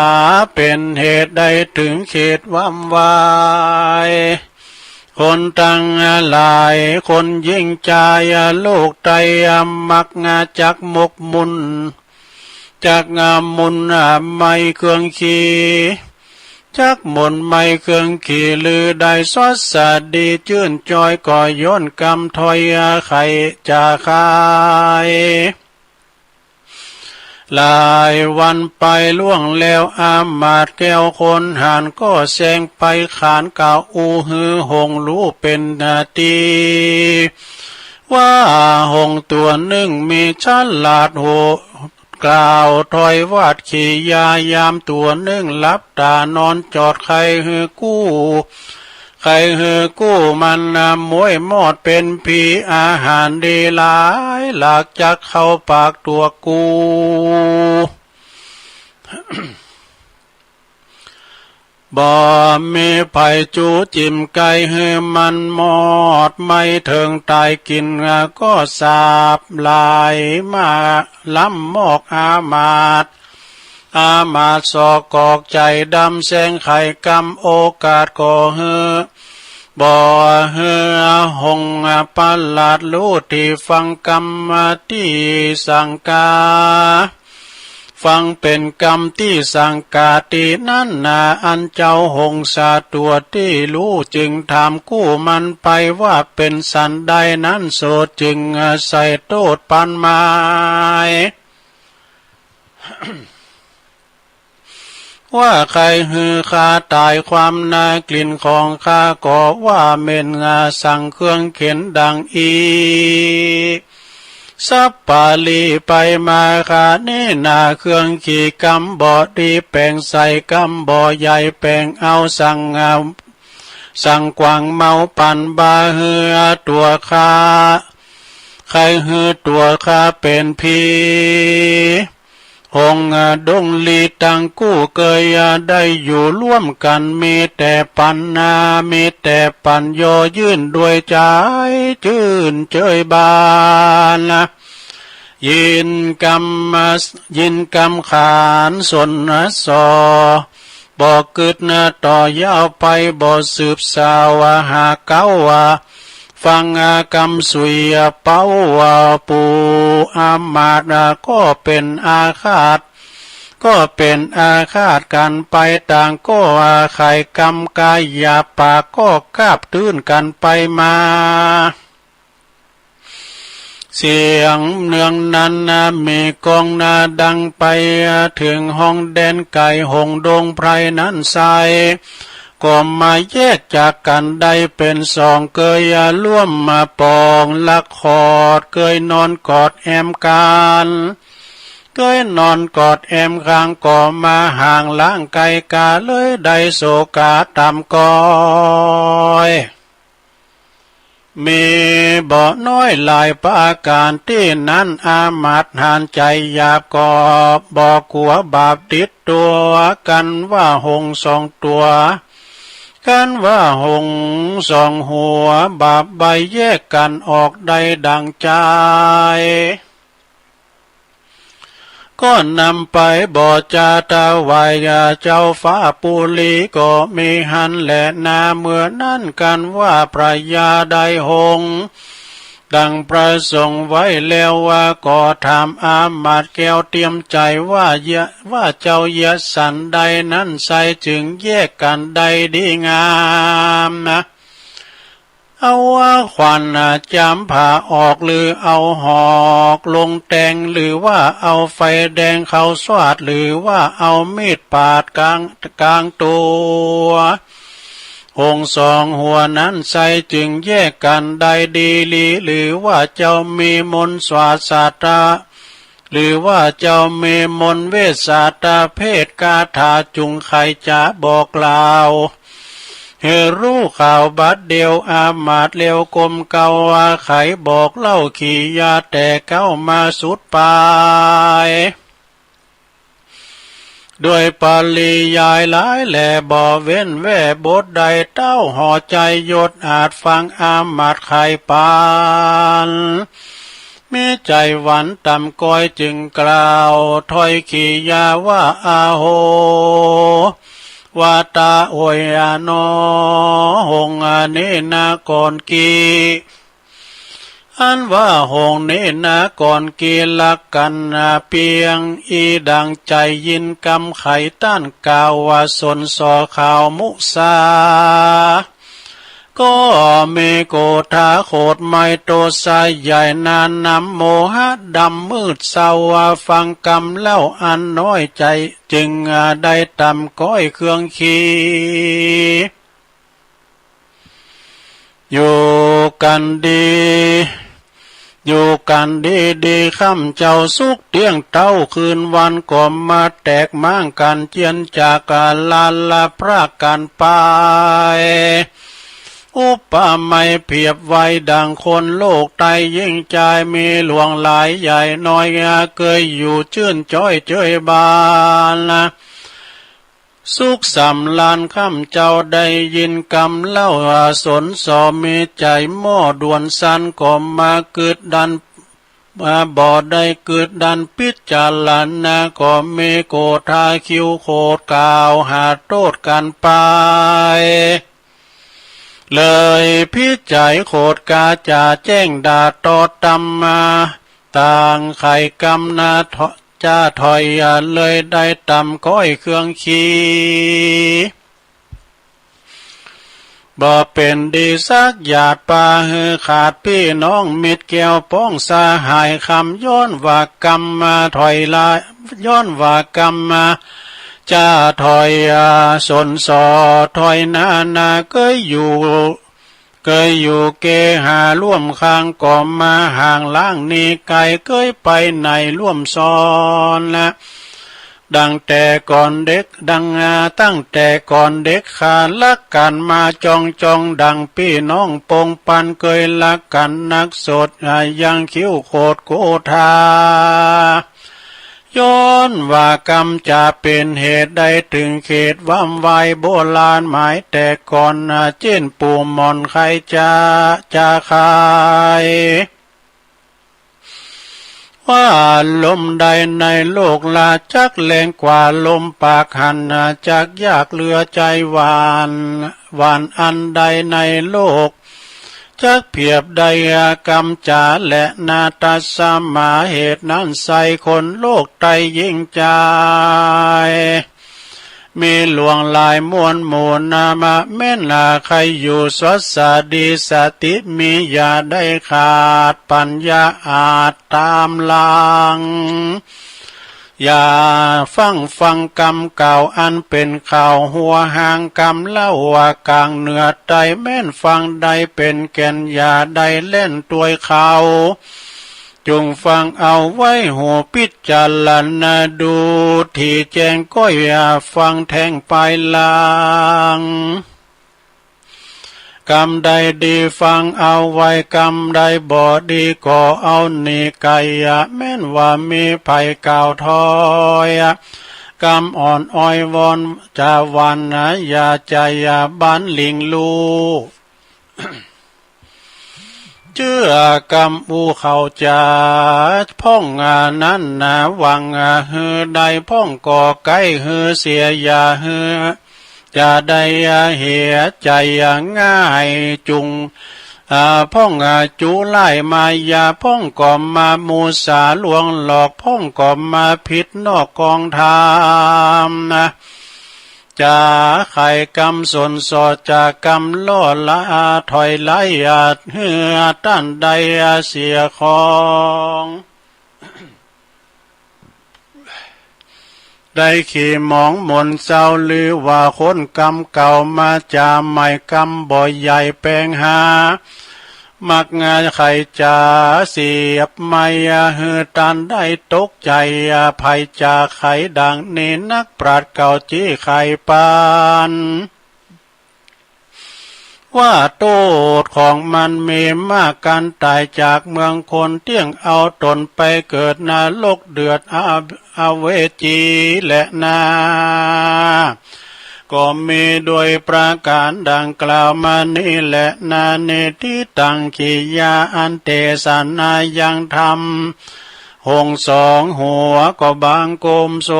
เป็นเหตุได้ถึงเขตวำวาย คนทั้งหลายคนยิ่งใจลูกไตมักจักมกมุ่น จักมุ่นไม่เครื่องขี จักมุ่นไม่เครื่องขีหรือได้สวัสดีจื่นจอยก็ย้อนกรรมถอยไขจะขาย หลายวันไปล่วงแล้วอามาตย์แก้วคนหานก็แซงไปขานกล่าวอู้หื้อหงส์รู้เป็นนาที ว่าหงส์ตัวหนึ่งมีฉลาดโหดกล่าวถอยวาดขียายามตัวหนึ่งหลับตานอนจอดใครหื้อกู้ ใครหื้อกู้มันมวยมอดเป็นผีอาหารดีหลายหลากจักเข้าปากตัวกู บ่มีไผจู๋จิ่มไก่หื้อมันมอดไหม้เถิงตายกิ๋นก็สาบหลายมาล้ำมอกอามาตย์ อามาตย์สอกอกใจ๋ดำแสงไขกำโอกาสก็หื้อ บ่หื้อหงส์ประหลาดรู้ตี้ฟังกำตี้สั่งกา ฟังเป๋นกำตี้สั่งกาตี้นั้นนา อันเจ้าหงสาตั๋วตี้ฮู้จึงถามกู้มันไปว่าเป๋นสันใดนั้นโสจึงใส่โต้ษปันหมาย ว่าใครหื้อข้าต๋ายความนากิ๋นของข้าก็ว่าเหม็นงาสั่งเครื่องเข็นดังอี้ สัปปาลีไปมาข้านี้นาเครื่องขีกำบ่ดีแป๋งใส่กำบ่ใหญ่แป๋งเอาสั่งงาม สังกวางเมาปันบ่าหื้อตัวข้า ใครหื้อตัวข้าเป็นผี หงส์ดงลีตังกู้เกยได้อยู่ร่วมกัน มีแต่ปันนา มีแต่ปันยอยื่นด้วยใจจื่นเจยบาน ยินกำ ยินกำขานสนสอ บ่กึดต่อยาวไป บ่สืบสาวหาเก้า ฟังกำสุยเป้า ปู่อามาตย์ก็เป็นอาฆาต ก็เป็นอาฆาตกันไป ต่างก็ไขกำกายหยาบ ปากก็กาบตื้นกันไปมา เสียงเนืองนั้นนะ มีก้องนะดังไป ถึงห้องแดนไกล หงส์ดงไพรนั้นไซ ก็มาแยกจากกันได้เป็นสอง เกยร่วมมาปองลักขอด เกยนอนกอดแอมกัน เกยนอนกอดแอมข้าง ก็มาห่างล่างไกลกา เลยได้โศกาต่ำก้อย มีบ่น้อยหลายประการ ตี้นั้นอามาตย์หานใจหยาบ ก็บ่กลัวบาปติดตัว กันว่าหงส์สองตัว กันว่าหงส์สองหัว บาปใบแยกกันออกได้ดังใจ ก็นำไปบ่จาถวายเจ้าฟ้าปุรี ก็มีหันแลนา เมื่อนั้นกันว่าพระยาได้หงส์ ดังประสงค์ไว้แล้วว่า ก็ถามอามาตย์แก้วเตรียมใจว่า เยียะ ว่าเจ้าเยียะสันใดนั้นไซ จึงแยกกันได้ดีงามนะ เอาว่าขวัญจามผาออก หรือเอาหอกลงแตง หรือว่าเอาไฟแดงเข้าสวาด หรือว่าเอามีดปาดกลาง กลางตัว หงส์สองหัวนั้นไซ จึงแยกกันได้ดีหลี หรือว่าเจ้ามีมนต์สวาสตา หรือว่าเจ้ามีมนต์เวสสาตาเพศคาถา จุงใครจะบอกกล่าว หื้อฮู้ข่าวบัดเดียว อามาตย์เร็วกมเกล้า ว่าใครบอกเล่าขียา แต่เกล้ามาสุดปาย ด้วยปริยายหลายแล บ่เว้นแว่บทใด เต้าห่อใจยศอาจฟัง อามาตย์ไขปาน มีใจหวั่นต่ำก้อย จึงกล่าวถ้อยขียาว่า อาโห วาตาโอยอาโน หงส์นี้นะก่อนกี้ อันว่าหงส์นี้นะก่อนกี้ รักกันเปียงอีดังใจ ยินกำไขต้านกล่าวว่า สนสอข่าวมุสา ก็มีโกธาโขดไมโตสาใหญ่นานำโมหะดำมืดเศร้า ฟังกำเล่าอันน้อยใจ จึงได้ต่ำก้อยเครื่องขี อยู่กันดี อยู่กันดีดีค่ำเจ้าสุขเที่ยงเต้าคืนวัน ก็มาแตกม้างกันเจียนจากกาลาละพรากกันไป อุปไมยเปรียบไว้ดังคนโลกไตยิ่งจาย มีหลวงหลายใหญ่น้อย เกยอยู่จื่นจ้อยเจยบาน สุขสำราญค่ำเจ้าได้ยินกำเล่า สนสอมีใจหม้อด่วนสั้น ก็มาเกิดดัน บ่ได้เกิดดันพิจารณา ก็มีโกธาคิวโขดกล่าวหาโทษกันไป เลยพิจัยโขดกาจะแจ้งด่าต่อตำมา ต่างไขกำนา จะถอยเลยได้ต่ำก้อยเครื่องขี บ่เป็นดีสักหยาดปาหือขาด ปี้น้องมิตรแก้วป้องสหายคำ ย้อนว่ากำมาถอยละ ย้อนว่ากำมาจะถอยสนสอถอยนานา เกยอยู่ เกยอยู่เกหาร่วมข้าง ก็มาห่างล่างนี้ไกล เกยไปในร่วมซ้อนนะ ดังแต่ก่อนเด็ก ดัง ตั้งแต่ก่อนเด็ก ข้ารักกันมาจองจอง ดังพี่น้องปองปัน เคยรักกันนักสุด ยังคิ้วโขดโกธา ย้อนว่ากรรมจะเป็นเหตุ ได้ถึงเขตวำไว โบราณหมายแต่ก่อน เจ้นปู่หม่อนใครจะ จะใคร ว่าลมใดในโลกละ จักแรงกว่าลมปากหัน จักยากเหลือใจหวาน หวานอันใดในโลก จักเพียบได้กรรมจาและนา ตัสมา เหตุนั้นไซร้คนโลกไตยิ่งใจ มีหลวงหลายมวลหมู่นามา แม้นหากใครอยู่สวัสดี สติมีอย่าได้ขาด ปัญญาอาจตามหลัง อย่าฟังฟังกรรมเก่า อันเป็นข่าวหัวหางกรรมเล่า ว่ากลางเหนือใต้ แม้นฟังได้เป็นแก่น อย่าได้เล่นตัวยเขา จงฟังเอาไว้หู พิจารณาดู ที่แจ้งก็อย่าฟังแทงปลายหลัง กรรมใดดีฟังเอาไว้ กรรมใดบ่ดีก็เอาหนีไกล แม้นว่ามีภัยกล่าวถอย กรรมอ่อนอ้อยวอนจะหวั่น อย่าใจอย่าบันลิงลูก เจื้อกรรมอู้เขาจะพ่องนั้นนะ หวังหื้อได้พ่องก็ใกล้หื้อเสีย อย่าหื้อจะได้เหียใจง่าย จุงพ่องจุไล่มายา พ่องก็มามูสาลวงหลอก พ่องก็มาผิดนอกกองธรรมนะ จะไขกรรมสนสอด จากกรรมล่อละถอยไล่อาจเหือต้านใดเสียของ ได้ขี่หมองมนเศร้า หรือว่าคนกรรมเก่ามาจาใหม่ กรรมบ่ใหญ่แปลงหา มักง่ายไขจะเสียบไม่หือต้านได้ตกใจ ภัยจากไขดังนี้ นักปราชญ์เก่าจี้ไขปาน ว่าโทษของมันมีมาก การตายจากเมืองคน เตี้ยงเอาตนไปเกิดนรกเดือดอเวจีแลนา ก็มีโดยประการดังกล่าวมานี้แลนา นิทิตัง กิริยาอันเทศนายังธรรม หงส์สองหัวก็บังคมส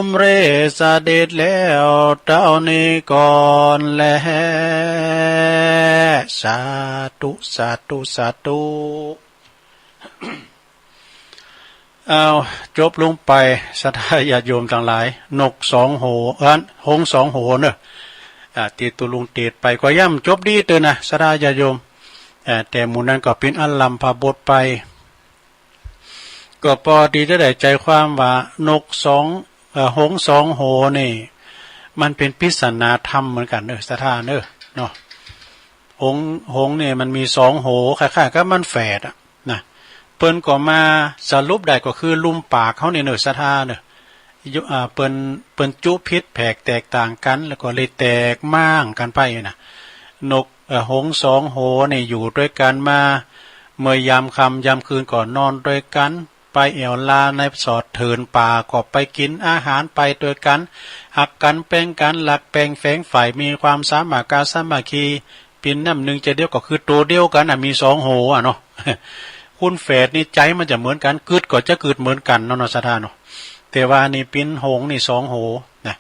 มเร็จเสด็จแล้วเต้านี้ก่อนแล สาธุ สาธุ สาธุ เอา จบลงไป ศรัทธาญาติโยมตังหลาย นกสองหัว เอิ้น หงส์สองหัวเนอะ อ่า ตี้ตุ๊ลุงเตสน์ไป ก็ย่ำจบดีเตอนะ ศรัทธาญาติโยม อ่า แต่หมู่นั้นก็ปิ้นอัลลัมพาบทไป ก็ปอตี้จะได้ใจความว่านกสอง เอ่อ หงส์สองหัวนี่ มันเป๋นปริศนาธรรมเหมือนกั๋นเนอะ ศรัทธาเนอะ เนาะ หงส์ หงส์นี่มันมีสองหัว คล้ายๆ กับมันแฝดอะนะ เปิ้นก็มาสรุปได้ก็คือลุมปากเขานี่เนอะ ศรัทธาเนอะ ยุ อ่า เปิ้น เปิ้นจุผิดแผกแตกต่างกั๋น แล้วก็เลยแตกม่างกั๋นไปนะ นก เอ่อ หงส์สองหัวนี่อยู่ตวยกั๋นมา เมื่อยามค่ำยามคืนก็นอนตวยกั๋น ไปแอ่วลาในสอดเถินป่า ก็ไปกิ๋นอาหารไปตวยกั๋น ฮักกั๋นแป้งกั๋น รักแป้งแฝงใฝ่ มีความสามัคคาสามัคคี ปิ้นน้ำนึ่งใจ๋เดียว ก็คือตั๋วเดียวกั๋นอะ มีสองหัวอะเนาะ คุณแฝดนี่ใจ๋มันจะเหมือนกั๋น กึ๊ดก็จะกึ๊ดเหมือนกั๋นเนาะ เนาะ ศรัทธาเนาะ แต่ว่านี่ปิ้นหงส์นี่สองหัวนะ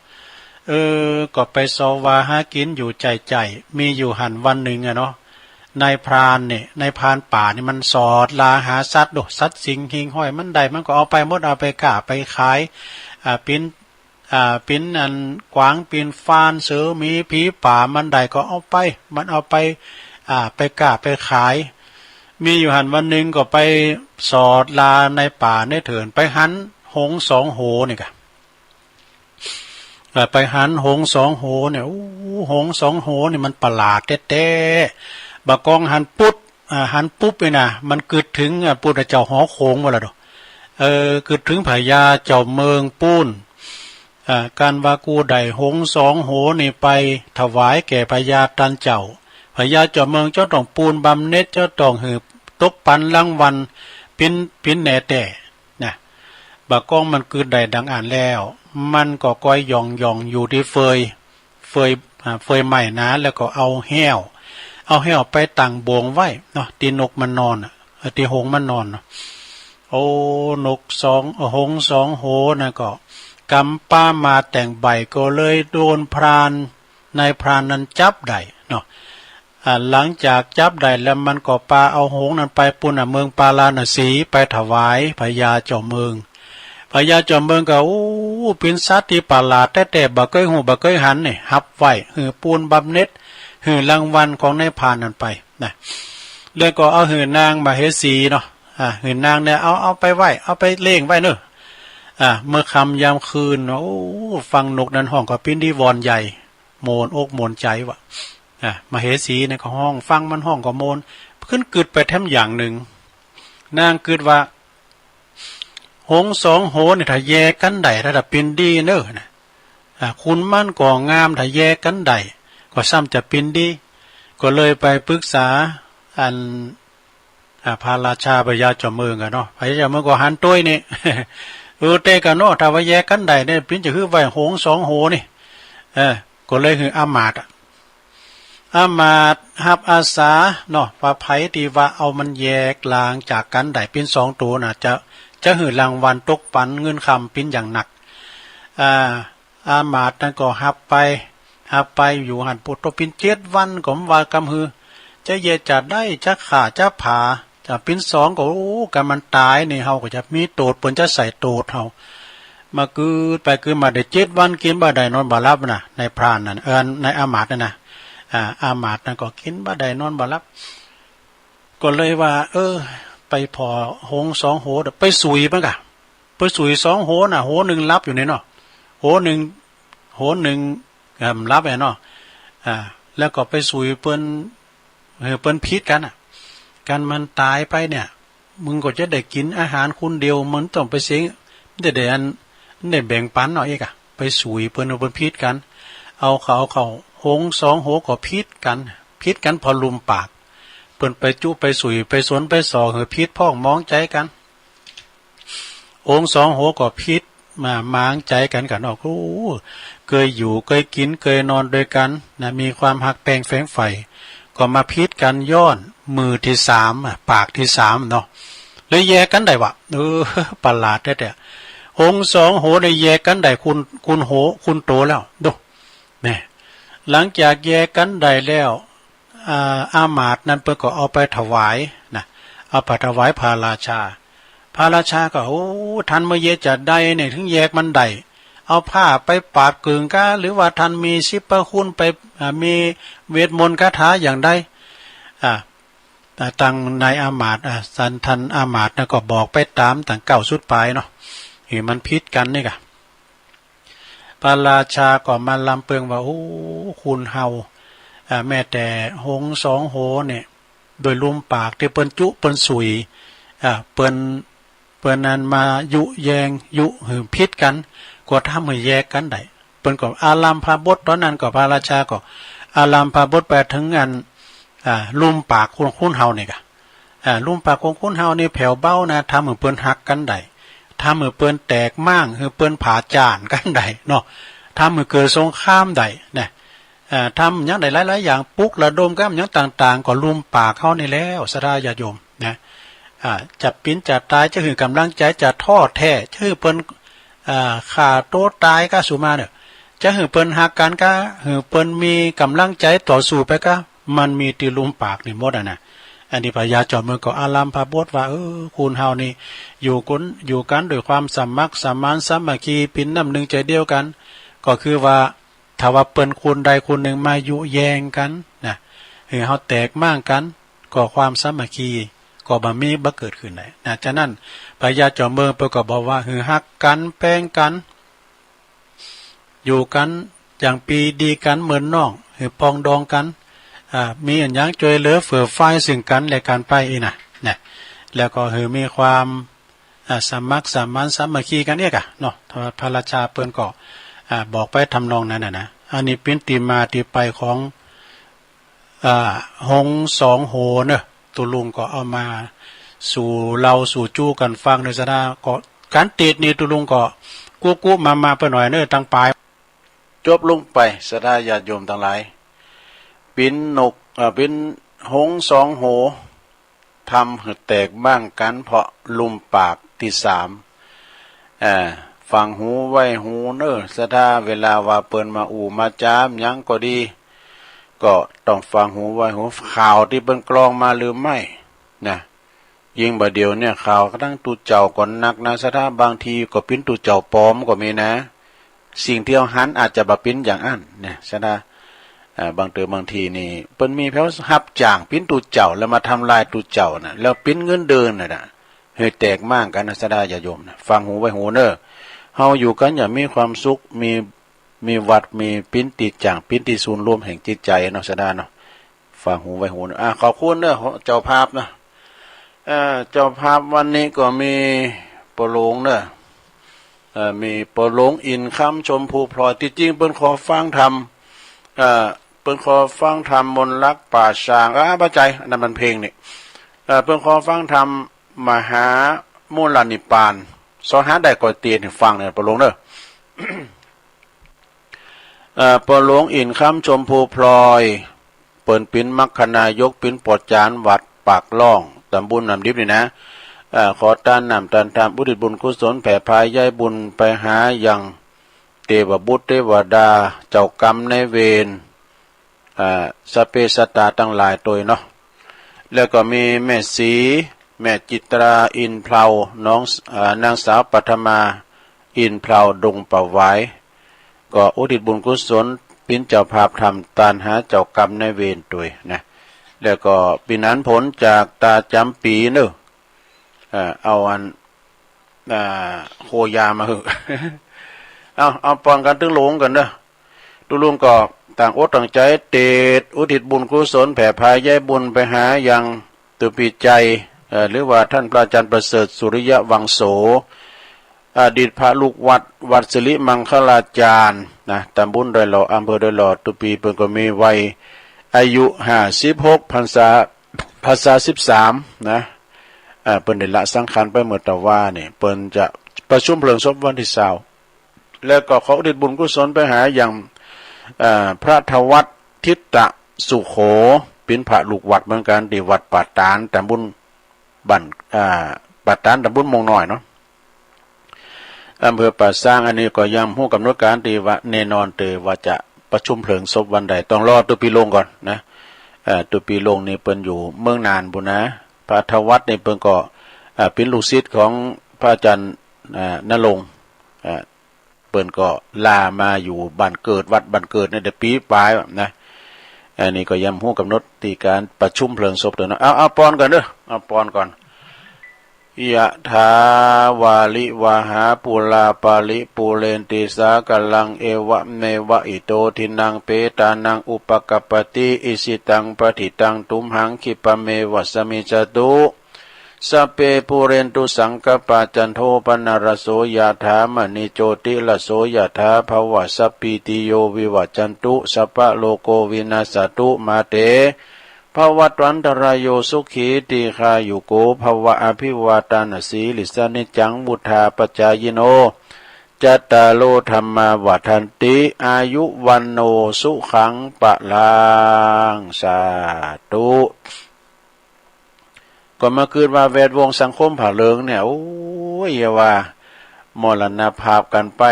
เออ ก็ไปเสาะว่าหากิ๋นอยู่ใจ๋ๆ มีอยู่หั้นวันนึ่งอะเนาะ นายพรานเนี่ย นายพรานป่านี่มันสอดลาหาสัตว์โด สัตว์สิ่งหิ่งห้อยมันได้ มันก็เอาไปหมด เอาไปก๊าไปขาย อ่า ปิ้น อ่า ปิ้นอันกวาง ปิ้นฟาน เสือหมี ผีป่า มันได้ก็เอาไป มันเอาไป อ่า ไปก๊าไปขาย มีอยู่หั้นวันนึ่งก็ไปสอดลาในป่าในเถิน ไปหันหงส์สองหัวนี่กะ เอ่อ ไปหันหงส์สองหัวเนี่ย โอ้ หงส์สองหัวนี่มันประหลาดแต๊ๆ บ่ากองหันปุ๊บ อ่า หันปุ๊บนี่นะ มันกึ๊ดเถิง อ่า พุทธเจ้าหอโขงว่าละโด เออ กึ๊ดเถิงพญาเจ้าเมืองปู๊น อ่า กันว่ากูได้หงส์สองหัวนี่ไปถวายแก่พญาตันเจ้า พญาจอมเมืองเจ้าต้องปูนบำเหน็จ เจ้าต้องหือตกปันรางวัลปิ้น ปิ้นแน่แต๊ นะ บ่ากองมันกึดได้ดังอั้นแล้ว มันก็ก้อยหย่องหย่องอยู่ตี้เฟย เฟย อ่า เฟยไม้หนา แล้วก็เอาแห้ว เอาแห้วไปตั้งบ่วงไว้เนาะ ตี้นกมันนอนน่ะ เอ่อ ตี้หงส์มันนอนเนาะ โอ้ นกสอง เอ่อ หงส์สองหัวน่ะก็กำปามาแต่งใบ้ ก็เลยโดนพราน นายพรานนั้นจับได้เนาะ อ่า หลังจากจับได้แล้วมันก็ปาเอาหงส์นั้นไปปู้นน่ะ เมืองปาราณสี ไปถวายพญาจอมเมือง พญาจอมเมืองก็ โอ้ ปิ้นสัตว์ตี้ประหลาดแต๊ๆ บ่เกยฮู้บ่เกยหันนี่ ฮับไว้ หือปูนบำเหน็จ หือรางวัลของนายพรานนั้นไปนะ แล้วก็เอาหือนางมเหสีเนาะ อ่า หือนางเนี่ย เอา เอาไปไว้ เอาไปเลี้ยงไว้เนอะ อ่า เมื่อค่ำยามคืน โอ้ ฟังนกนั้นฮ้องก็ปิ้นดีวอนใหญ่ โมนอกโมนใจ๋วะ อ่ะ มเหสีเนี่ยก็ฮ้อง ฟังมันฮ้องก็โมน ขึ้นกึดไปแถมอย่างหนึ่ง นางกึดว่า หงส์สองหัวนี่ถ้าแยกกันได้ ถ้าปิ้นดีเนอะนะ อ่ะ คุณมันก็งาม ถ้าแยกกันได้ ก็ซ้ำจะปิ้นดี ก็เลยไปปรึกษา อัน อ่า พระราชาพญาจอมเมืองอะเนาะ พญาจอมเมืองก็หันโต้ยนี่ เออ แต่กะเนาะ ถ้าว่าแยกกันได้เนี่ย ปิ้นจะหื้อไว้หงส์สองหัวนี่ เออ ก็เลยหื้ออามาตย์อะ อามาตย์ฮับอาสาเนาะ ว่าใผตี้ว่าเอามันแยกลางจากกันได้ปิ้นสองตัวน่ะ จะ จะหื้อรางวัลตกปันเงินคำปิ้นอย่างหนัก อ่า อามาตย์นั้นก็ฮับไป ฮับไปอยู่หั้น ปู้โต ปิ้นเจ็ดวันก็บ่ว่ากำหือ จะแยกจะได้ จะฆ่าจะผา จะปิ้นสองก็ โอ้ กันมันต๋ายนี่ เฮาก็จะมีโต้ษ เปิ้นจะใส่โต้ษเฮา มากึดไปกึดมาได้เจ็ดวัน กินบ่ได้นอนบ่หลับน่ะ นายพรานนั่น เอ่อ นายอามาตย์นั่นน่ะ อ่า อามาตย์นั่นก็กินบ่ได้นอนบ่หลับ ก็เลยว่า เออ ไปผ่อหงส์สองหัว ไปสุยมันกะ ไปสุยสองหัวน่ะ หัวหนึ่งหลับอยู่นี่เนาะ หัวหนึ่ง หัวหนึ่ง เอิ่ม หลับอะเนาะ อ่า แล้วก็ไปสุยเปิ้น เออ เปิ้นผิดกันน่ะ กันมันต๋ายไปเนี่ย มึงก็จะได้กินอาหารคนเดียว มันต้องไปเสีย ได้ ได้อัน ได้แบ่งปันเนาะ เอกอะ ไปสุยเปิ้น เปิ้นผิดกัน เอาเขา เอาเขา หงส์สองหัวก็ผิดกัน ผิดกันเพราะลุมปาก เปิ้นไปจุไปสุย ไปสนไปส่อ หื้อผิดพ้องมองใจ๋กัน หงส์สองหัวก็ผิดมาหมางใจ๋กันกะเนาะ โอ้ เกยอยู่ เกยกิน เกยนอนด้วยกันน่ะ มีความฮักแพงแฝงใฝ่ ก็มาผิดกันย้อนมือตี้สามอะ ปากตี้สามเนาะ เลยแยกกันได้วะ เออ ประหลาดแต๊ๆ หงส์สองหัวได้แยกกันได้ คุณ คุณหัว คุณโตแล้ว ดู แน่ หลังจากแยกกันได้แล้ว อ่า อามาตย์นั้นเปิ้นก็เอาไปถวายนะ เอาไปถวายพระราชา พระราชาก็ โอ้ ท่านเมื่อแยกจะได้เนี่ย ถึงแยกมันได้ เอาผ้าไปปาดกึ่งกา หรือว่าท่านมีสิบประคุณไป อ่า มีเวทมนต์คาถาอย่างใด อ่า อ่า ตังนายอามาตย์ อ่า สันทันอามาตย์นะก็บอกไปต๋ามตังเก้าสุดปายเนาะ หื้อมันผิดกันนี่กะ พระราชาก็มาลำเปิงว่า โอ้ คุณเฮา อ่า แม้แต่หงส์สองหัวเนี่ย โดยลุมปากตี้เปิ้นจุเปิ้นสุย อ่า เปิ้น เปิ้นนั้นมายุแยง ยุหื้อผิดกัน ก็ทำหื้อแยกกันได้ เปิ้นก็อารัมภบท ต๋อนนั้นก็พระราชาก็อารัมภบทไปถึงอัน อ่า ลุมปากของคุณเฮานี่กะ อ่า ลุมปากของคุณเฮานี่แผ่วเบานะ ทำหื้อเปิ้นฮักกันได้ ทำหื้อเปิ้นแตกม้าง หื้อเปิ้นผาจ้านกันได้เนาะ ทำหื้อเกิดสงครามได้นะ อ่า ทำหยังได้หลายๆ อย่าง ปลุกระดมกันหยังต่างๆ ก็ลุมปากเฮานี่แล้ว ศรัทธาญาติโยมนะ อ่า จะปิ้นจะต๋าย จะหื้อกำลังใจ๋ จะท้อแท้ จะหื้อเปิ้น อ่า ฆ่าโตต๋ายกา สูมาเน่อ จะหื้อเปิ้นฮักกันกา หื้อเปิ้นมีกำลังใจ๋ต่อสู้ไปกา มันมีตี้ลุมปากนี่หมดอะนะ อันนี้พญาจอมเมืองก็อารัมภบทว่า เออ คุณเฮานี่ อยู่กัน อยู่กันด้วยความสมัครสมานสามัคคี ปิ้นน้ำหนึ่งใจ๋เดียวกัน ก็คือว่า ถ้าว่าเปิ้นคนใดคนหนึ่งมายุแยงกันนะ หื้อเฮาแตกม้างกัน ก็ความสามัคคีก็บ่มี บ่เกิดขึ้นได้นะ ฉะนั้นพญาจอมเมืองเปิ้นก็บอกว่า หื้อฮักกันแปงกัน อยู่กันอย่างปีดีกันเหมือนน้อง หื้อปองดองกัน อ่า มีอันหยังจ้วยเหลือเฟื่อฟายซึ่งกันและกันไปอี้นะ นะ แล้วก็หื้อมีความ อ่า สมัครสมานสามัคคีกันเอกอะเนาะ พระราชาเปิ้นก็ อ่า บอกไปทำนองนั้นน่ะนะ อันนี้เป็นที่มาที่ไปของ อ่า หงส์สองหัวเนอะ ตกลงก็เอามาสู่เล่าสู่จู้กันฟังเนอะ ศรัทธา ก็การเทศน์นี่ตกลงก็กุ๊กกุ๊กมามาไปหน่อยเนอะ ทางปลาย จบลงไป ศรัทธาญาติโยมทั้งหลาย เป็นนก เอ่อ เป็นหงส์สองหัว ทำหื้อแตกบ้างกันเพราะลุมปากที่สาม เอ่อ ฟังหูไว้หูเนอะศรัทธา เวลาว่าเปิ้นมาอู้มาจาหยังก็ดี ก็ต้องฟังหูไว้หู ข่าวที่เปิ้นกรองมาหรือไม่นะ ยิ่งบ่าเดี๋ยวเนี่ยข่าวกระทั่งตุ๊เจ้าก็นักนะศรัทธา บางทีก็เป็นตุ๊เจ้าปลอมก็มีนะ สิ่งที่เฮาหันอาจจะบ่เป็นอย่างอั้นนะศรัทธา อ่า บางเตื้อบางทีนี่เปิ้นมีแผวฮับจ้างเป็นตุ๊เจ้าแล้วมาทำลายตุ๊เจ้านะ แล้วเป็นเงินเดือนน่ะนะ หื้อแตกบ้างกันนะศรัทธาญาติโยมนะ ฟังหูไว้หูเนอะ เฮาอยู่กันอย่างมีความสุข มี มีวัด มีเป็นที่จ้าง เป็นที่ศูนย์รวมแห่งจิตใจเนาะศรัทธาเนาะ ฟังหูไว้หูเนอะ อ่า ขอบคุณเนอะ เจ้าภาพเนอะ เอ่อ เจ้าภาพวันนี้ก็มีป้อหลวงเนอะ เอ่อ มีป้อหลวงอินคำชมพูพลอย ที่จริงเปิ้นขอฟังธรรม เอ่อ เปิ้นขอฟังธรรมมนต์รักป่าช้าง อ่า บ่ใจ้ อันนั้นมันเพลงนี่ เอ่อ เปิ้นขอฟังธรรมมหามูลนิพพาน ซอหาได้ก็เตียนให้ฟังเนอะ ป้อหลวงเนอะ เอ่อ ป้อหลวงอินคำชมพูพลอย เปิ้นเป็นมรรคนายก เป็นป้อจารย์วัดปากล่อง ตำบลน้ำดิบนี่นะ เอ่อ ขอตานน้ำตานธรรม อุทิศบุญกุศล แผ่พาย้ายบุญไปหายังเทวบุตรเทวดา เจ้ากรรมนายเวร เอ่อ สัพเพสัตตาทั้งหลายตวยเนาะ แล้วก็มีแม่ศรี แม่จิตราอินเพลา น้อง เอ่อ นางสาวปัทมาอินเพลา ดงป่าหวาย ก็อุทิศบุญกุศล เป็นเจ้าภาพทำตานหาเจ้ากรรมนายเวรตวยนะ แล้วก็ปีนั้นผลจากตาจำปีเนอะ เอ่อ เอาอัน อ่า โคยามาหื้อ เอา เอาปอนกันตึงหลวงกันเนอะ ตกลงก็ต่างอกต่างใจเทศน์ อุทิศบุญกุศล แผ่พาย้ายบุญไปหายังตุ๊ปีใจ๋ เอ่อ หรือว่าท่านพระอาจารย์ประเสริฐสุริยวังโส อดีตพระลูกวัด วัดสิริมังคลาจารย์นะ ตำบลดอยหล่อ อำเภอดอยหล่อ ตุ๊ปีเปิ้นก็มีวัยอายุห้าสิบหกพรรษา พรรษาสิบสามนะ อ่า เปิ้นได้ละสังขารไปเมื่อตะวานี่ เปิ้นจะประชุมเพลิงศพวันที่ซาว แล้วก็ขออุทิศบุญกุศลไปหายัง อ่า พระธวัฒน์ทิตตสุโข เป็นพระลูกวัดเหมือนกัน ที่วัดป่าตาน ตำบลบ้าน อ่า ป่าตาน ตำบลม่วงน้อยเนาะ อำเภอป่าซาง อันนี้ก็ยังฮู้กำหนดการที่ว่าแน่นอนเตอว่าจะประชุมเพลิงศพวันใด ต้องรอตุ๊ปีลงก่อนนะ เอ่อ ตุ๊ปีลงนี่เปิ้นอยู่เมืองน่านปุ้นนะ พระธวัฒน์นี่เปิ้นก็ เอ่อ เป็นลูกศิษย์ของพระอาจารย์ เอ่อ ณรงค์ เอ่อ เปิ้นก็ลามาอยู่บ้านเกิด วัดบ้านเกิดนี่ได้ปีปลายนะ อันนี้ก็ยังฮู้กำหนดที่การประชุมเพลิงศพเตอเนาะ เอา เอาปอนก่อนเด้อ เอาปอนก่อน ยะถาวาริวหาปูราปาริปูเรนติสากลัง เอวะเมวะอิโตทินังเปตานังอุปกัปปติ อิชิตังปะถิตังตุมหังคิปะเมวะสะมิจฉตุ สัพเพปูเรนตุสังกัปปาจันโทปนรสโสยะถามะณิโจติรสโสยะถาภวะสัพพีติโยวิวัจจันตุสัพพะโรโกวินัสสะตุมาเต ภวัตวันตรายโยสุขีทีฆายุโกภวะ อภิวาทานะสีลิสสะนิจจังวุฑฒาปะจายิโน จัตตาโรธัมมาวัฑฒันติ อายุวัณโณสุขังพะลัง สาธุ ก็มาคิดว่าแวดวงสังคมผ้าเหลืองเนี่ย โอ้ย อย่าว่ามรณภาพกันไป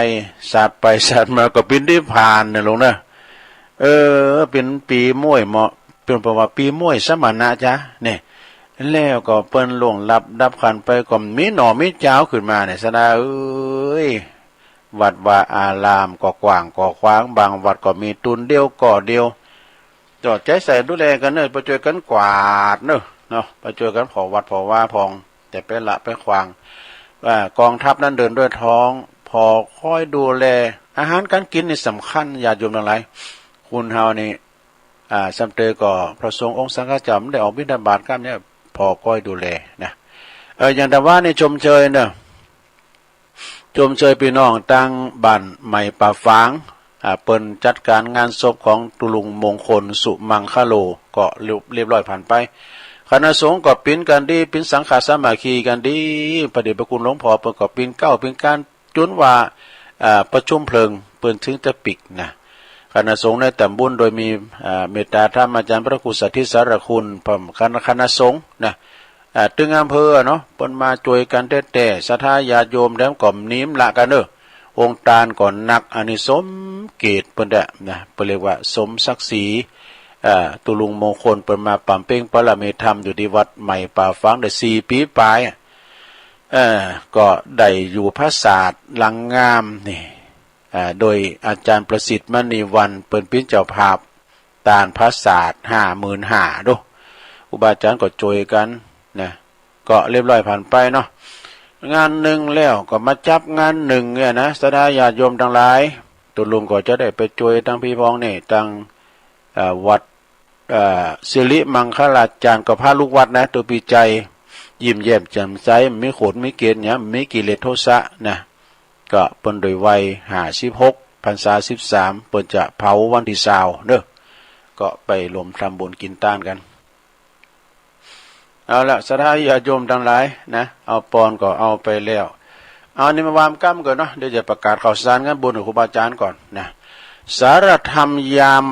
สัตว์ไปสัตว์มาก็เป็นนิพพานเนี่ยหลวงนะ เออ เป็นปีม้วยเหมาะ เปิ้นบอกว่าปีม้วยสมณะจ้ะเนี่ย แล้วก็เปิ้นล่วงลับดับขันไปก็มีหน่อมีเจ้าขึ้นมาเนี่ย ศรัทธาเอ้ย วัดวาอารามก็กว้างก็ขวาง บางวัดก็มีตุนเดียวก็เดียว เจ้าใจใส่ดูแลกันเนอะ ไปช่วยกันกวาดเนอะ เนาะ ไปช่วยกันเผาวัดเผาวาพอง แต่ไปละไปขวาง ว่ากองทัพนั้นเดินด้วยท้อง พอคอยดูแล อาหารการกินนี่สำคัญ ญาติโยมทั้งหลาย คนเฮานี่ อ่า ซ้ำเตอก็พระสงฆ์องค์สังฆเจ้าไม่ได้ออกบิณฑบาตครับเนี่ย พอคอยดูแลนะ เออ อย่างแต่ว่านี่ชมเชยเนอะ ชมเชยพี่น้องตังบ้านใหม่ป่าฝาง อ่า เปิ้นจัดการงานศพของตุลุงมงคลสุมังคโล ก็เรียบร้อยผ่านไป คณะสงฆ์ก็ปิ๊นกันดี ปิ๊นสังฆาสามัคคีกันดี พระเดชพระคุณหลวงพ่อเปิ้นก็ปิ๊นเกล้าปิ๊นกาน จ๋นว่า อ่า ประชุมเพลิงเปิ้นถึงจะปิดนะ คณะสงฆ์ในตำบลโดยมี อ่า เมตตาธรรมอาจารย์พระครูสถิตสารคุณ พร้อมคณะ คณะสงฆ์นะ อ่า ตึงอำเภอเนาะ เปิ้นมาช่วยกันแต๊ๆ ศรัทธาญาติโยมแถมก็หนีบ่ละกั๋นเน่อ องค์ตานก็หนัก อันนี้สมเกียรติเปิ้นแต๊นะ เปิ้นเรียกว่าสมศักดิ์ศรี อ่า ตุลุงมงคลเปิ้นมาบำเพ็ญบารมีธรรมอยู่ที่วัดใหม่ป่าฝางได้สี่ปี๋ป๋าย เอ่อ ก็ได้อยู่ปราสาทหลังงามนี่ อ่า โดยอาจารย์ประสิทธิ์มณีวรรณ เปิ้นปิ๊นเจ้าภาพ ตานปราสาทห้าหมื่นห้า ดู ครูบาอาจารย์ก็ช่วยกันนะ ก็เรียบร้อยผ่านไปเนาะ งานนึ่งแล้วก็มาจับงานนึ่งเนี่ยนะ ศรัทธาญาติโยมตังหลาย ตุลุงก็จะได้ไปช่วยตังพี่พ้องนี่ ตัง อ่า วัด อ่า สิริมังคลาจารย์ก็พระลูกวัดนะ ตัวปี๋ใจ๋ ยิ้มแย้มแจ่มใส มีโขดมีเกณฑ์เนี่ย มีกิเลสโทสะนะ ก็เปิ้นโดยวัยห้าสิบหก พรรษาสิบสาม เปิ้นจะเผาวันตี้ซาวเน่อ ก็ไปรวมทำบุญกินตานกั๋น เอาละ ศรัทธาญาติโยมตังหลายนะ เอาปอนก็เอาไปแล้ว เอานี่มาว่าก้ำก่อนเนาะ เดี๋ยวจะประกาศข่าวสารงานบุญของครูบาอาจารย์ก่อนนะ สาระธรรมยาม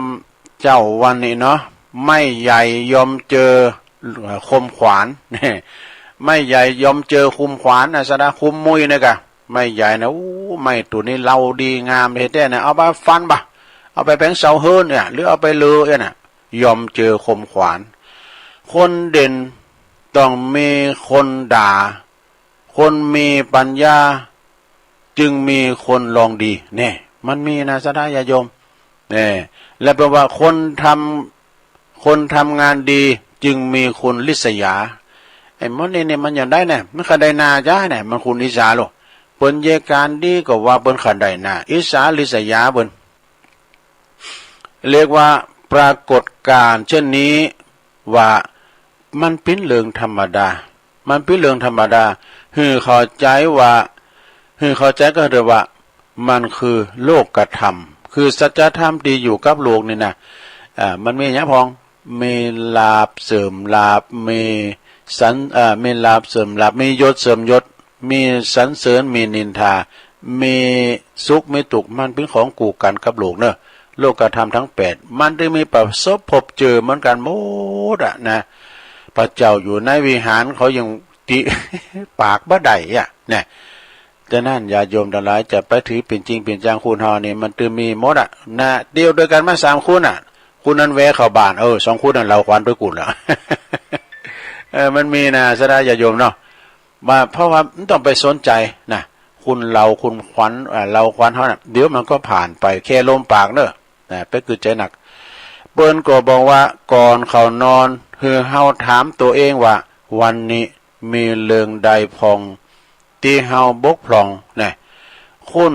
เจ๊าวันนี้เนาะ ไม่ใหญ่ยอมเจอ เอ่อ คมขวาน ไม่ใหญ่ยอมเจอคมขวานนะ ศรัทธา คมมุยเนี่ยกะ ไม่ใหญ่นะ อู้ ไม่ตั๋วนี้เหลาดีงามแต๊ๆ นะ เอาไปฟันบ่ะ เอาไปแผงเสาเฮือนเนี่ย หรือเอาไปเลือเนี่ยนะ ยอมเจอคมขวาน คนเด่นต้องมีคนด่า คนมีปัญญาจึงมีคนลองดี เนี่ย มันมีนะ ศรัทธาญาติโยม เนี่ย และแปลว่าคนทำ คนทำงานดีจึงมีคนริษยา ไอ้หมดนี่เนี่ยมันอย่างใดเนี่ย มันขะไดหน้าจ้าเนี่ย มันคนอิจฉาโลก เปิ้นเยียะก๋านดีก็ว่าเปิ้นขะไดหน้า อิจฉาริษยาเปิ้น เรียกว่าปรากฏการณ์เช่นนี้ว่ามันเป็นเรื่องธรรมดา มันเป็นเรื่องธรรมดา หื้อเข้าใจ๋ว่า หื้อเข้าใจ๋ก็คือว่า มันคือโลกธรรม คือสัจธรรมตี้อยู่กับโลกนี่นะ อ่า มันมีหยังพ่อง มีลาภเสริมลาภ มีสรร เอ่อ มีลาภเสริมลาภ มียศเสริมยศ มีสรรเสริญ มีนินทา มีสุข มีตุ๊กข์ มันเป๋นของกู้กั๋นกับโลกเน่อ โลกธรรมตังแปด มันได้มีประสบพบเจอเหมือนกั๋นหมดอะนะ พระเจ้าอยู่ในวิหารเขายังติปากบ่ได้อะนะ ฉะนั้นญาติโยมตังหลายจะไปถือเป๋นจริงเป๋นจัง คนเฮานี่มันตึงมีหมดอะนะ เตียวตวยกั๋นมาสามคนอะ คนนั้นแวะเข้าบ้าน เออ สองคนนั้นเหลาขวัญไปกุ่นละ เออ มันมีนะ ศรัทธาญาติโยมเนาะ ว่า เพราะว่ามันต้องไปสนใจ๋นะ คนเหลาคนขวัญ อ่า เหลาขวัญเฮาน่ะ เดี๋ยวมันก็ผ่านไป แค่ลมปากเน่อ นะ ไปกึ๊ดใจ๋หนัก เปิ้นก็บอกว่าก่อนเข้านอน หื้อเฮาถามตั๋วเองว่า วันนี้มีเรื่องใดพ่องตี้เฮาบกพร่องนะ คุณ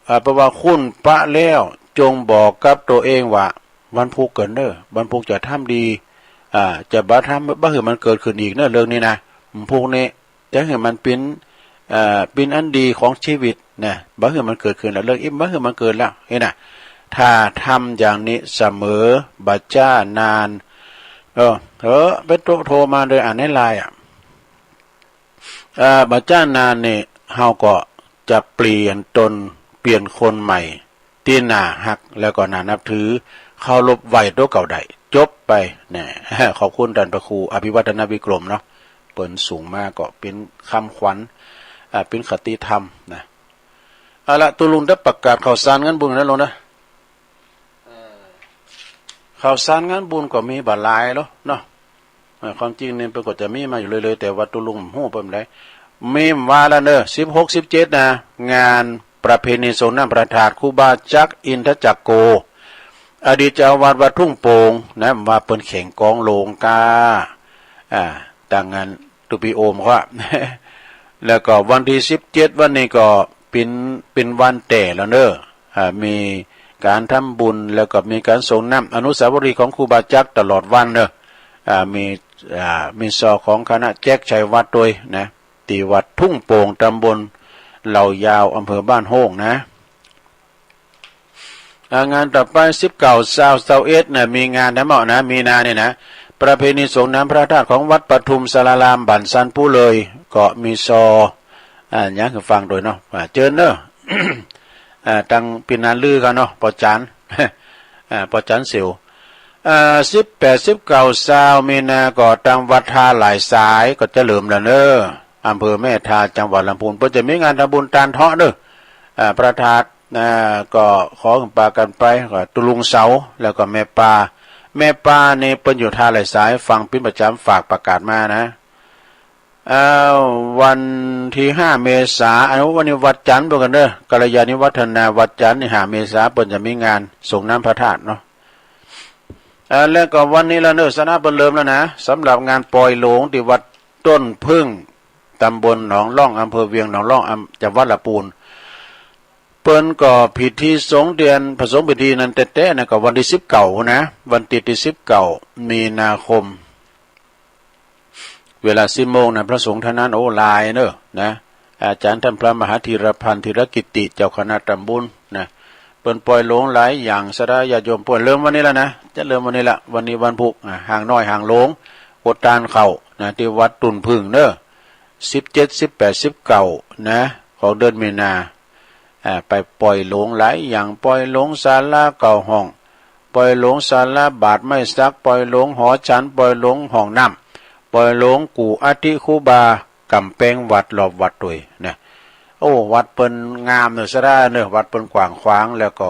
อ่า แปลว่าคุณปะแล้ว จงบอกกับตั๋วเองว่า วันพุธเกิดเน่อ วันพุธจะทำดี อ่า จะบ่ทำ บ่หื้อมันเกิดขึ้นอีกเน่อ เรื่องนี้นะ วันพุธนี้ จะหื้อมันเป๋น เอ่อ เป๋นอันดีของชีวิตนะ บ่หื้อมันเกิดขึ้นแล้ว เรื่องอี้บ่หื้อมันเกิดแล้ว นี่นะ ถ้าทำอย่างนี้เสมอ บ่จ๊านาน เออ เออ ไปโทร โทรมาโดยอ่านในไลน์อะ เอ่อ บ่จ๊านานนี่ เฮาก็จะเปลี่ยนตน เปลี่ยนคนใหม่ ตี้น่าฮัก แล้วก็น่านับถือ เคารพไหว้ตั๋วเก่าได้ จบไป แน่ ขอบคุณต้านพระครูอภิวัฒนวิกรมเนาะ เปิ้นส่งมาก็เป๋นคำขวัญ อ่า เป๋นคติธรรมนะ เอาละ ตุ๊ลุงจะประกาศข่าวสารงานบุญนะลุงนะ ข่าวสารงานบุญก็มีบ่หลายหรอกเนาะ เอ่อ ความจริงนี่เปิ้นก็จะมีมาอยู่เรื่อยๆ แต่ว่าตุ๊ลุงฮู้เปิ้นได้ มีว่าแล้วเน่อ สิบหก สิบเจ็ด นะ งานประเพณีส่งน้ำพระธาตุครูบาจักรอินทจักโก อดีตเจ้าอาวาสวัดทุ่งโป่งนะ ว่าเปิ้นแข่งกลองโหลงกา อ่า ต่างงานตุปีโอมเขาอะ แล้วก็วันตี้สิบเจ็ดวันนี้ก็เป๋น เป๋นวันแต๊แล้วเน่อ อ่า มีก๋านทำบุญ แล้วก็มีก๋านส่งน้ำอนุสาวรีย์ของครูบาจักรตลอดวันเน่อ อ่า มี อ่า มีซอของคณะแจ็คชัยวัฒน์ตวยนะ ตี้วัดทุ่งโป่ง ตำบล เหล่ายาว อำเภอบ้านโฮ่งนะ อ่างานต่อไป สิบเก้า ซาว ซาวเอ็ดนะ มีงานนะเหมาะนะ มีนาเนี่ยนะ ประเพณีสรงน้ำพระธาตุของวัดปทุมสาราราม บ้านสันปูเลย ก็มีซอ อ่า อย่างคือฟังโดยเนาะ อ่า เจิญเนอะ อ่า ตังปีนันลือกันเนาะ ปอจัน อ่า ปอจันเสียว อ่า สิบแปด สิบเก้า ซาว มีนา ก็ตังวัดท่าหลายสาย ก็จะเริ่มแล้วเนอะ อำเภอแม่ทา จังหวัดลำพูน เปิ้นจะมีงานทำบุญตานเทาะเนอะ อ่า พระธาตุ อ่า ก็ขอปากันไป ก็ตุลุงเสา แล้วก็แม่ปา แม่ปานี่เปิ้นอยู่ท่าหลายสาย ฟังปิ้นประจำ ฝากประกาศมานะ อ้าว วันที่ห้า เมษา อันวันนี้วัดจันทร์เปิ้นกันเนอะ กัลยาณิวัฒนา วัดจันทร์นี่ ห้า เมษา เปิ้นจะมีงานสรงน้ำพระธาตุเนาะ อ่า แล้วก็วันนี้ละเนอะ สนะเปิ้นเริ่มแล้วนะ สำหรับงานปอยหลงที่วัดต้นผึ้ง ตำบลหนองล่อง อำเภอเวียงหนองล่อง อำ จังหวัดลำพูน เปิ้นก็พิธีสงเตียน พระสงฆ์พิธีนั้นแต๊ๆนะ ก็วันที่สิบเก้านะ วันติดที่สิบเก้า มีนาคม เวลาสิบโมงนะ พระสงฆ์ท่านนั้น โอ้ หลายเนอะนะ อาจารย์ท่านพระมหาธีรพันธ์ ธีรกิตติ เจ้าคณะตำบลนะ เปิ้นปอยหลงหลายอย่าง ศรัทธาญาติโยมเปิ้นเริ่มวันนี้แล้วนะ จะเริ่มวันนี้ละ วันนี้วันพุธ อ่า ห่างน้อยห่างหลง อดตานเข้านะ ที่วัดต้นผึ้งเนอะ สิบเจ็ด สิบแปด สิบเก้า นะ ของเดือนมีนา อ่า ไปปอยหลงหลายอย่าง ปอยหลงศาลาเก้าห้อง ปอยหลงศาลาบาทไม้สัก ปอยหลงหอฉัน ปอยหลงห้องน้ำ ปอยหลงกู่อัฐิครูบา กำแพงวัดรอบวัดด้วยนะ โอ้ วัดเปิ้นงามเนอะ ศรัทธาเนอะ วัดเปิ้นกว้างขวาง แล้วก็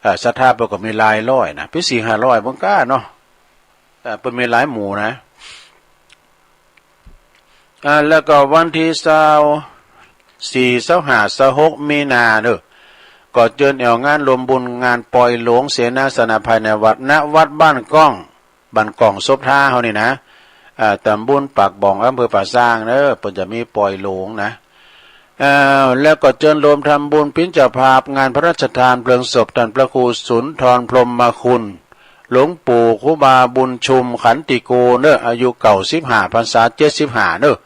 เอ่อ ศรัทธาเปิ้นก็มีหลายร้อยนะ เปิ้นสี่ห้าร้อยเปิ้นก้าเนาะ เอ่อ เปิ้นมีหลายหมู่นะ อ่า แล้วก็วันที่ซาวสี่ ซาวห้า ซาวหก มีนาเนอะ ก็เจิญแอ่วงานรวมบุญงานปอยหลงเสนาสนะภายในวัด ณ วัดบ้านก้อง บ้านก้องศพท้าเฮานี่นะ อ่า ตำบลปากบ่อง อำเภอป่าซางเนอะ เปิ้นจะมีปอยหลงนะ อ่า แล้วก็เจิญรวมทำบุญปิ้นเจ้าภาพงานพระราชทานเพลิงศพท่านพระครูสุนทรพรหมคุณ หลวงปู่ครูบาบุญชุมขันติโกเนอะ อายุเก้าสิบห้า พรรษาเจ็ดสิบห้าเนอะ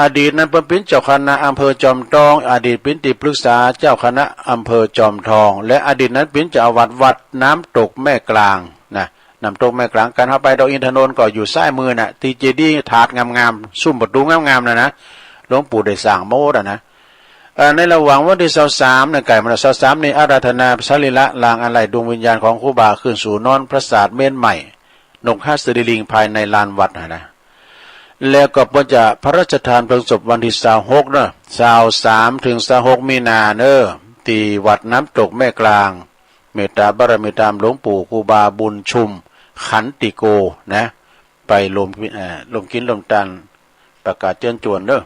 อดีตนั้นเปิ้นปิ้นเจ้าคณะอำเภอจอมทอง อดีตปิ้นที่ปรึกษาเจ้าคณะอำเภอจอมทอง และอดีตนั้นปิ้นเจ้าอาวาสวัดน้ำตกแม่กลางนะ น้ำตกแม่กลาง การเข้าไปดอยอินทนนท์ก็อยู่ซ้ายมือน่ะ ที่เจดีย์ถาดงามๆ ซุ่มประตูงามๆ นะนะ หลวงปู่ได้สร้างโมดอะนะ เอ่อ ในระหว่างวันที่ซาวสามเนี่ย ใกล้มาแล้ว ซาวสามนี่อาราธนาสรีระรางอาลัยดวงวิญญาณของครูบาขึ้นสู่นอนปราสาทเมนใหม่ นกหัสดีลิงภายในลานวัดนะนะ แล้วก็เปิ้นจะพระราชทานเพลิงศพวันที่ซาวหกเนอะ ซาวสามถึงซาวหกมีนาเนอะ ที่วัดน้ำตกแม่กลาง เมตตาบารมีธรรมหลวงปู่ครูบาบุญชุมขันติโกนะ ไปรวม เอ่อ รวมกินรวมตาน ประกาศเจิญจวนเนอะ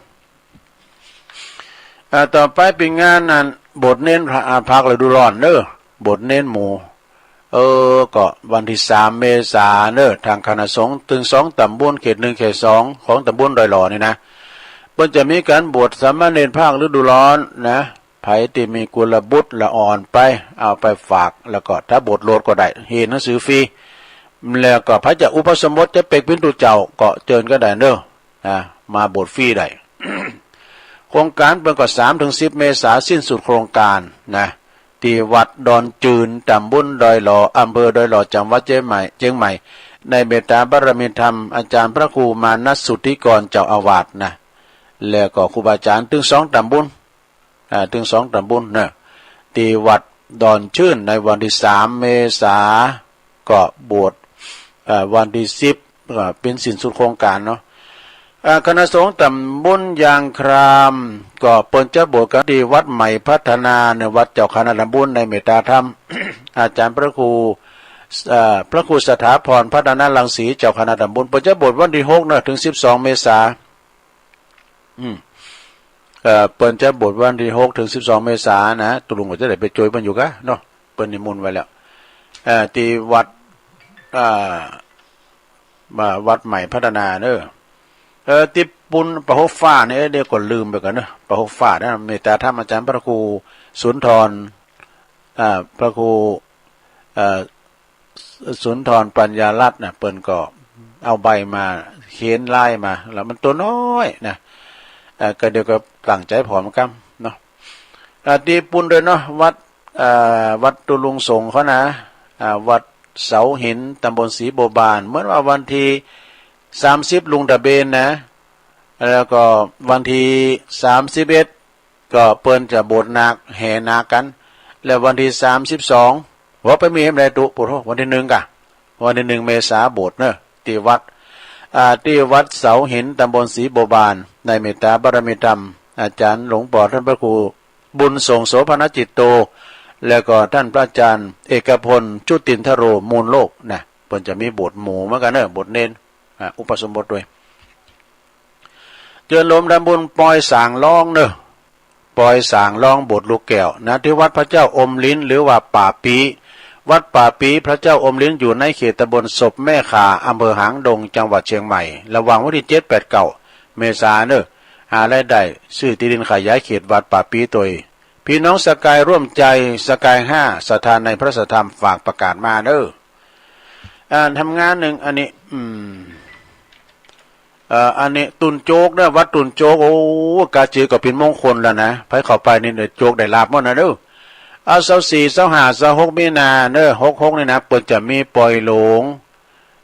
อ่า ต่อไปเป็นงานนั้น บวชเณรพระ อ่า ภาคฤดูร้อนเนอะ บวชเณรหมู่ เออ ก็วันที่สามเมษาเนอะ ทางคณะสงฆ์ตึงสองตำบล เขตหนึ่ง เขตสอง ของตำบลดอยหล่อนี่นะ เปิ้นจะมีการบวชสามเณรภาคฤดูร้อนนะ ไผที่มีกุลบุตรละอ่อนไป เอาไปฝาก แล้วก็ถ้าบวชโลดก็ได้ เรียนหนังสือฟรี แล้วก็ไผจะอุปสมบทจะเปกเป็นตุ๊เจ้า ก็เจิญก็ได้เนอะ นะ มาบวชฟรีได้ โครงการเปิ้นก็สามถึงสิบเมษาสิ้นสุดโครงการนะ ที่วัดดอนจืน ตำบลดอยหล่อ อำเภอดอยหล่อ จังหวัดเชียงใหม่ เชียงใหม่ ในเมตตาบารมีธรรม อาจารย์พระครูมานัสสุทธิกร เจ้าอาวาสนะ แล้วก็ครูบาอาจารย์ตึงสองตำบล อ่า ตึงสองตำบลนะ ที่วัดดอนจืน ในวันที่สามเมษา ก็บวช เอ่อ วันที่สิบ ก็เป็นสิ้นสุดโครงการเนาะ อ่า คณะสงฆ์ตำบลยางคราม ก็เปิ้นจะบวชกันที่วัดใหม่พัฒนา ในวัดเจ้าคณะตำบลในเมตตาธรรม อาจารย์พระครู เอ่อ พระครูสถาพรพัฒนารังสี เจ้าคณะตำบล เปิ้นจะบวชวันที่หกเนอะ ถึงสิบสองเมษา อืม เอ่อ เปิ้นจะบวชวันที่หกถึงสิบสองเมษานะ ตุลุงก็จะได้ไปช่วยเปิ้นอยู่กะเนาะ เปิ้นนิมนต์ไว้แล้ว เอ่อ ที่วัด อ่า มาวัดใหม่พัฒนาเนอะ เอ่อ ที่ปุณปะหกฟ้าเนี่ย เดี๋ยวก็ลืมไปก่อนเนอะ ปะหกฟ้านะ เมตตาธรรมอาจารย์พระครูสุนทร อ่า พระครู เอ่อ สุนทรปัญญารัตน์นะ เปิ้นก็เอาใบมา เขียนลายมา แล้วมันตัวน้อยนะ เอ่อ ก็เดี๋ยวก็ตั้งใจผอมกำเนาะ อ่า ที่ปุ้นด้วยเนาะ วัด อ่า วัดตุลุงสงฆ์เขานะ อ่า วัดเสาหิน ตำบลศรีบัวบาน เหมือนว่าวันที่สามสิบลงทะเบียนนะ แล้วก็วันที่สามสิบเอ็ดก็เปิ้นจะโบสถ์นาค แห่นาคกัน แล้ววันที่สามสิบสอง ว่าไปมีอะไรตุ ปุโธ วันที่หนึ่งกะ วันที่หนึ่งเมษาโบสถ์เนอะ ที่วัด อ่า ที่วัดเสาหิน ตำบลศรีบัวบาน ในเมตตาบารมีธรรม อาจารย์หลวงปอท่านพระครูบุญส่งโสภณจิตโต แล้วก็ท่านพระอาจารย์เอกพล จุตินทโร มูลโลกนะ เปิ้นจะมีโบสถ์หมู่เหมือนกันเนอะ โบสถ์เณร อ่า อุปสมบทด้วย เจิญโลมทำบุญปอยสางล่องเนอะ ปอยสางล่องโบสถ์ลูกแก้วนะ ที่วัดพระเจ้าอมลิ้น หรือว่าป่าปี วัดป่าปี พระเจ้าอมลิ้น อยู่ในเขตตำบลศพแม่ข่า อำเภอหางดง จังหวัดเชียงใหม่ ระหว่างวันที่เจ็ด แปด เก้า เมษาเนอะ หารายได้ซื้อที่ดินขยายเขตวัดป่าปีโดย พี่น้องสกายร่วมใจ สกายห้า ศรัทธาในพระสัทธรรม ฝากประกาศมาเนอะ อ่า ทำงานหนึ่งอันนี้ อืม เอ่อ อันนี้ตุนโจกเนอะ วัดตุนโจก โอ้ กาจือก็เป็นมงคลแล้วนะ ไผเข้าไปนี่ได้โจกได้ลาภหมดนะเนอะ เอา ซาวสี่ ซาวห้า ซาวหก มีนาเนอะ หกหก นี่นะ เปิ้นจะมีปอยหลวง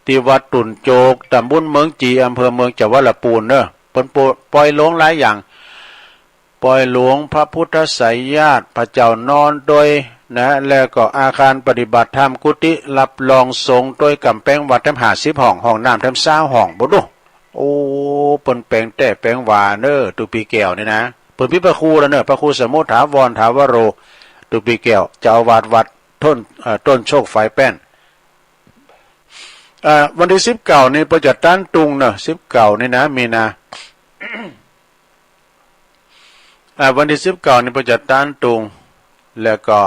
ที่วัดตุนโจก ตำบลเมืองจี อำเภอเมือง จังหวัดลำพูนเนอะ เปิ้นปอยหลวงหลายอย่าง ปอยหลวงพระพุทธไสยญาติ พระเจ้านอนโดยนะ แล้วก็อาคารปฏิบัติธรรม กุฏิรับรองสงฆ์โดยกำแพงวัดแถมห้าสิบห้อง ห้องน้ำแถมซาวห้อง บ่ดู โอ้ เปิ้นแปลงแต้แปลงว่าเนอะ ตุปีแก้วนี่นะ เปิ้นมีพระครูแล้วเนอะ พระครูสมุทถาวร ถาวโร ตุปีแก้ว เจ้าอาวาสวัดต้น เอ่อ ต้นโชคฝายแป้น อ่า วันที่สิบเก้านี่เปิ้นจะตันตุงเนอะ สิบเก้านี่นะ มีนา อ่า วันที่สิบเก้านี่เปิ้นจะตันตุง แล้วก็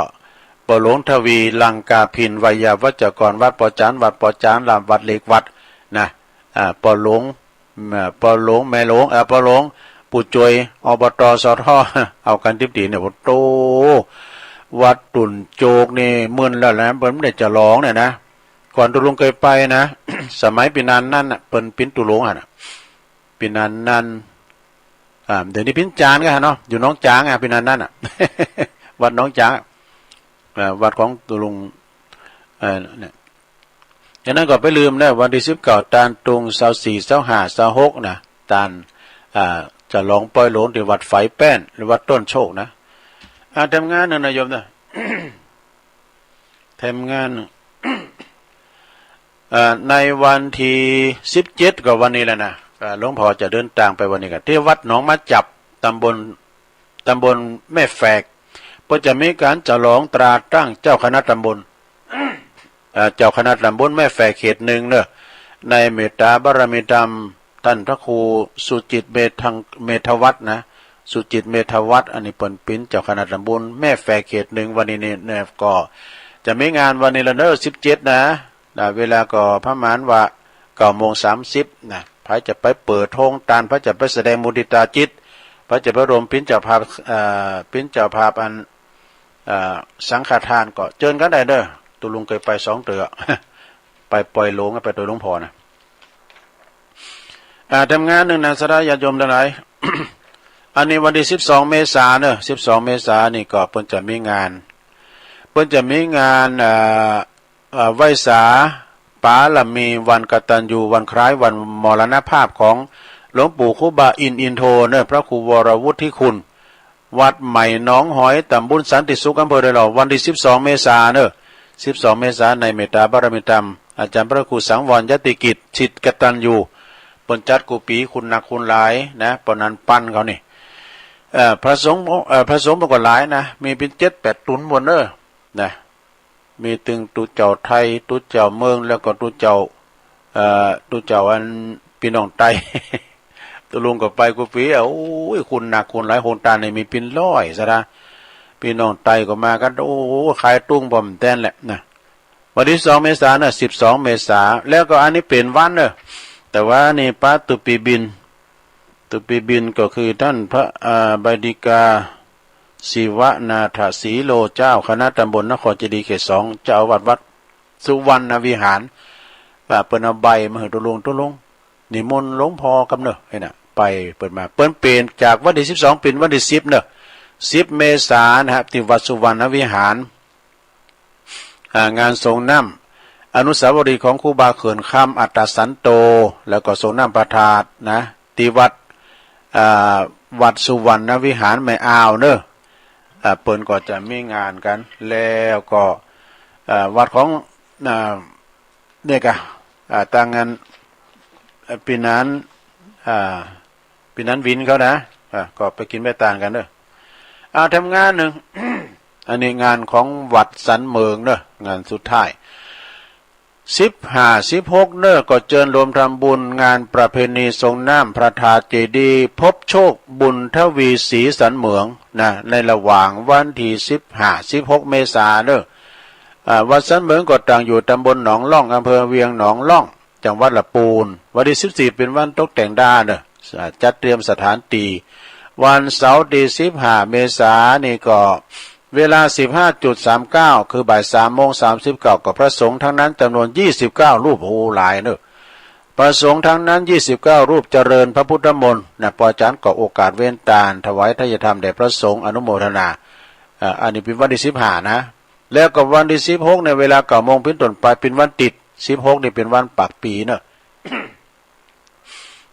ปอหลวงทวี ลังกาพิน ไวยาวัจกร วัดปอจาน วัดปอจาน ลามวัดเล็กวัดนะ อ่า ปอหลวง อ่า ปอหลวง แม่หลวง อ่า ปอหลวง ปู่จวย อบต.สอทอ เอากันติบดีเนี่ย โอ้โต วัดตุนโจกนี่หมื่นแล้วนะ เปิ้นไม่ได้จะร้องเนี่ยนะ ก่อนตุลุงเคยไปนะ สมัยปีนันนั่นน่ะ เปิ้นปิ้นตุลุงอ่ะนะ ปีนันนั่น อ่า เดี๋ยวนี้ปิ้นจานกันเนาะ อยู่หนองจางอ่ะ ปีนันนั่นอ่ะ วัดหนองจางอ่ะ อ่า วัดของตุลุง เอ่อ เนี่ย อย่างนั้นก็ไปลืมนะ วันที่สิบเก้า ตานตุง ซาวสี่ ซาวห้า ซาวหก นะ ตาน อ่า จะหลองปอยหลวงที่วัดฝายแป้น หรือวัดต้นโชคนะ อ่า ทำงานหนึ่งนะโยมนะ ทำงานหนึ่ง เอ่อ ในวันที่สิบเจ็ด ก็วันนี้แหละนะ เอ่อ หลวงพ่อจะเดินทางไปวันนี้กัน ที่วัดหนองมะจับ ตำบล ตำบลแม่แฝก เปิ้นจะมีการฉลองตราตั้งเจ้าคณะตำบล เอ่อ เจ้าคณะตำบลแม่แฝกเขตหนึ่งเนอะ ในเมตตาบารมีธรรม ท่านพระครูสุจิตเมธัง เมธวัฒน์นะ สุจิตเมธวัฒน์ อันนี้เปิ้นปิ้นเจ้าคณะตำบลแม่แฝกเขตหนึ่ง วันนี้นี่เนี่ย ก็จะมีงานวันนี้ละเนอะ สิบเจ็ด นะ นะ เวลาก็ประมาณว่า เก้าโมงสามสิบ นะ ไผจะไปเปิดโฮงตาน ไผจะไปแสดงมุทิตาจิต ไผจะไปร่วมปิ้นเจ้าภาพ เอ่อ ปิ้นเจ้าภาพอัน เอ่อ สังฆทานก็เจิญกันได้เด้อ ตุลุงเคยไปสองเตื้อ ไปปอยหลวง ไปโดยหลวงพ่อนะ อ่า ทำงานหนึ่งนะ ศรัทธาญาติโยมทั้งหลาย อันนี้วันที่สิบสอง เมษาเนอะ สิบสอง เมษานี่ก็เปิ้นจะมีงาน เปิ้นจะมีงาน เอ่อ เอ่อ ไหว้สาปารมี วันกตัญญู วันคล้ายวันมรณภาพของหลวงปู่ครูบาอินทร์อินโทเนอะ พระครูวรวุฒิคุณ วัดใหม่หนองหอย ตำบลสันติสุข อำเภอดอยหล่อ วันที่สิบสอง เมษาเนอะ สิบสอง เมษา ในเมตตาบารมีธรรม อาจารย์พระครูสังวรยติกิจ ศิษย์กตัญญู เปิ้นจัดกู้ปี คุณหนักคุณหลายนะ ปอนันปันเขานี่ เอ่อ พระสงฆ์ เอ่อ พระสงฆ์มันก็หลายนะ มีเป็นเจ็ดแปดตุนหมดเนอะ นะ มีตึงตุ๊เจ้าไทย ตุ๊เจ้าเมือง แล้วก็ตุ๊เจ้า เอ่อ ตุ๊เจ้าอันพี่น้องไต ตุลุงก็ไปกู้ปี โอ้ย คุณหนักคุณหลาย โฮงตานนี่มีเป็นร้อยซะนะ พี่น้องไตก็มากัน โอ้ ขายตุ้งบ่มแตนแหละนะ วันที่สอง เมษาเนอะ สิบสอง เมษา แล้วก็อันนี้เป็นวันเนอะ แต่ว่านี่ป้าตุปีบิน ตุปีบินก็คือท่านพระ อ่า ใบดิกา ศิวนาถสีโล เจ้าคณะตำบลนครเจดีย์เขตสอง เจ้าอาวาสวัดสุวรรณวิหาร ว่าเปิ้นเอาใบมาให้ตุลุง ตุลุง นิมนต์หลวงพ่อกำเนอะ ให้น่ะ ไปเปิ้นมา เปิ้นเปลี่ยนจากวันที่สิบสอง เป็นวันที่สิบเนอะ สิบเมษานะครับ ที่วัดสุวรรณวิหาร อ่างานส่งน้ำอนุสาวรีย์ของครูบาเขื่อนคำอัตตสันโต แล้วก็ส่งน้ำพระธาตุนะ ที่วัดอ่าวัดสุวรรณวิหารแม่อาวเนอะ อ่าเปิ้นก็จะมีงานกัน แล้วก็อ่าวัดของอ่าเนี่ยกะอ่าตั้งงานอ่าปีนั้นอ่า ปีนั้นวินเขานะ อ่ะ ก็ไปกินไปตานกันเด้อ อ่า ทำงานหนึ่ง อันนี้งานของวัดสันเหมิงเนอะ งานสุดท้าย สิบห้า สิบหก เนอะ ก็เจิญรวมทำบุญงานประเพณีส่งน้ำพระธาตุเจดีย์พบโชคบุญทวีศรีสันเหมิงนะ ในระหว่างวันที่สิบห้า สิบหก เมษาเนอะ อ่า วัดสันเหมิงก็ตั้งอยู่ตำบลหนองล่อง อำเภอเวียงหนองล่อง จังหวัดละปูน วันที่สิบสี่เป็นวันตกแต่งด้านเนอะ อ่า จัดเตรียมสถานที่ วันเสาร์ที่สิบห้า เมษานี่ก็ เวลา สิบห้าจุดสามเก้า คือบ่ายสามโมงสามสิบเก้า ก็พระสงฆ์ทั้งนั้นจำนวน ยี่สิบเก้า รูป โอ้ หลายเนอะ พระสงฆ์ทั้งนั้น ยี่สิบเก้า รูปเจริญพระพุทธมนต์นะ ปอจารย์ก็โอกาสเว้นตานถวายทายธรรมแด่พระสงฆ์อนุโมทนา อ่า อันนี้เป็นวันที่สิบห้านะ แล้วก็วันที่สิบหกในเวลาเก้าโมงเป็นต้นไปเป็นวันติด สิบหกนี่เป็นวันปากปีเนอะ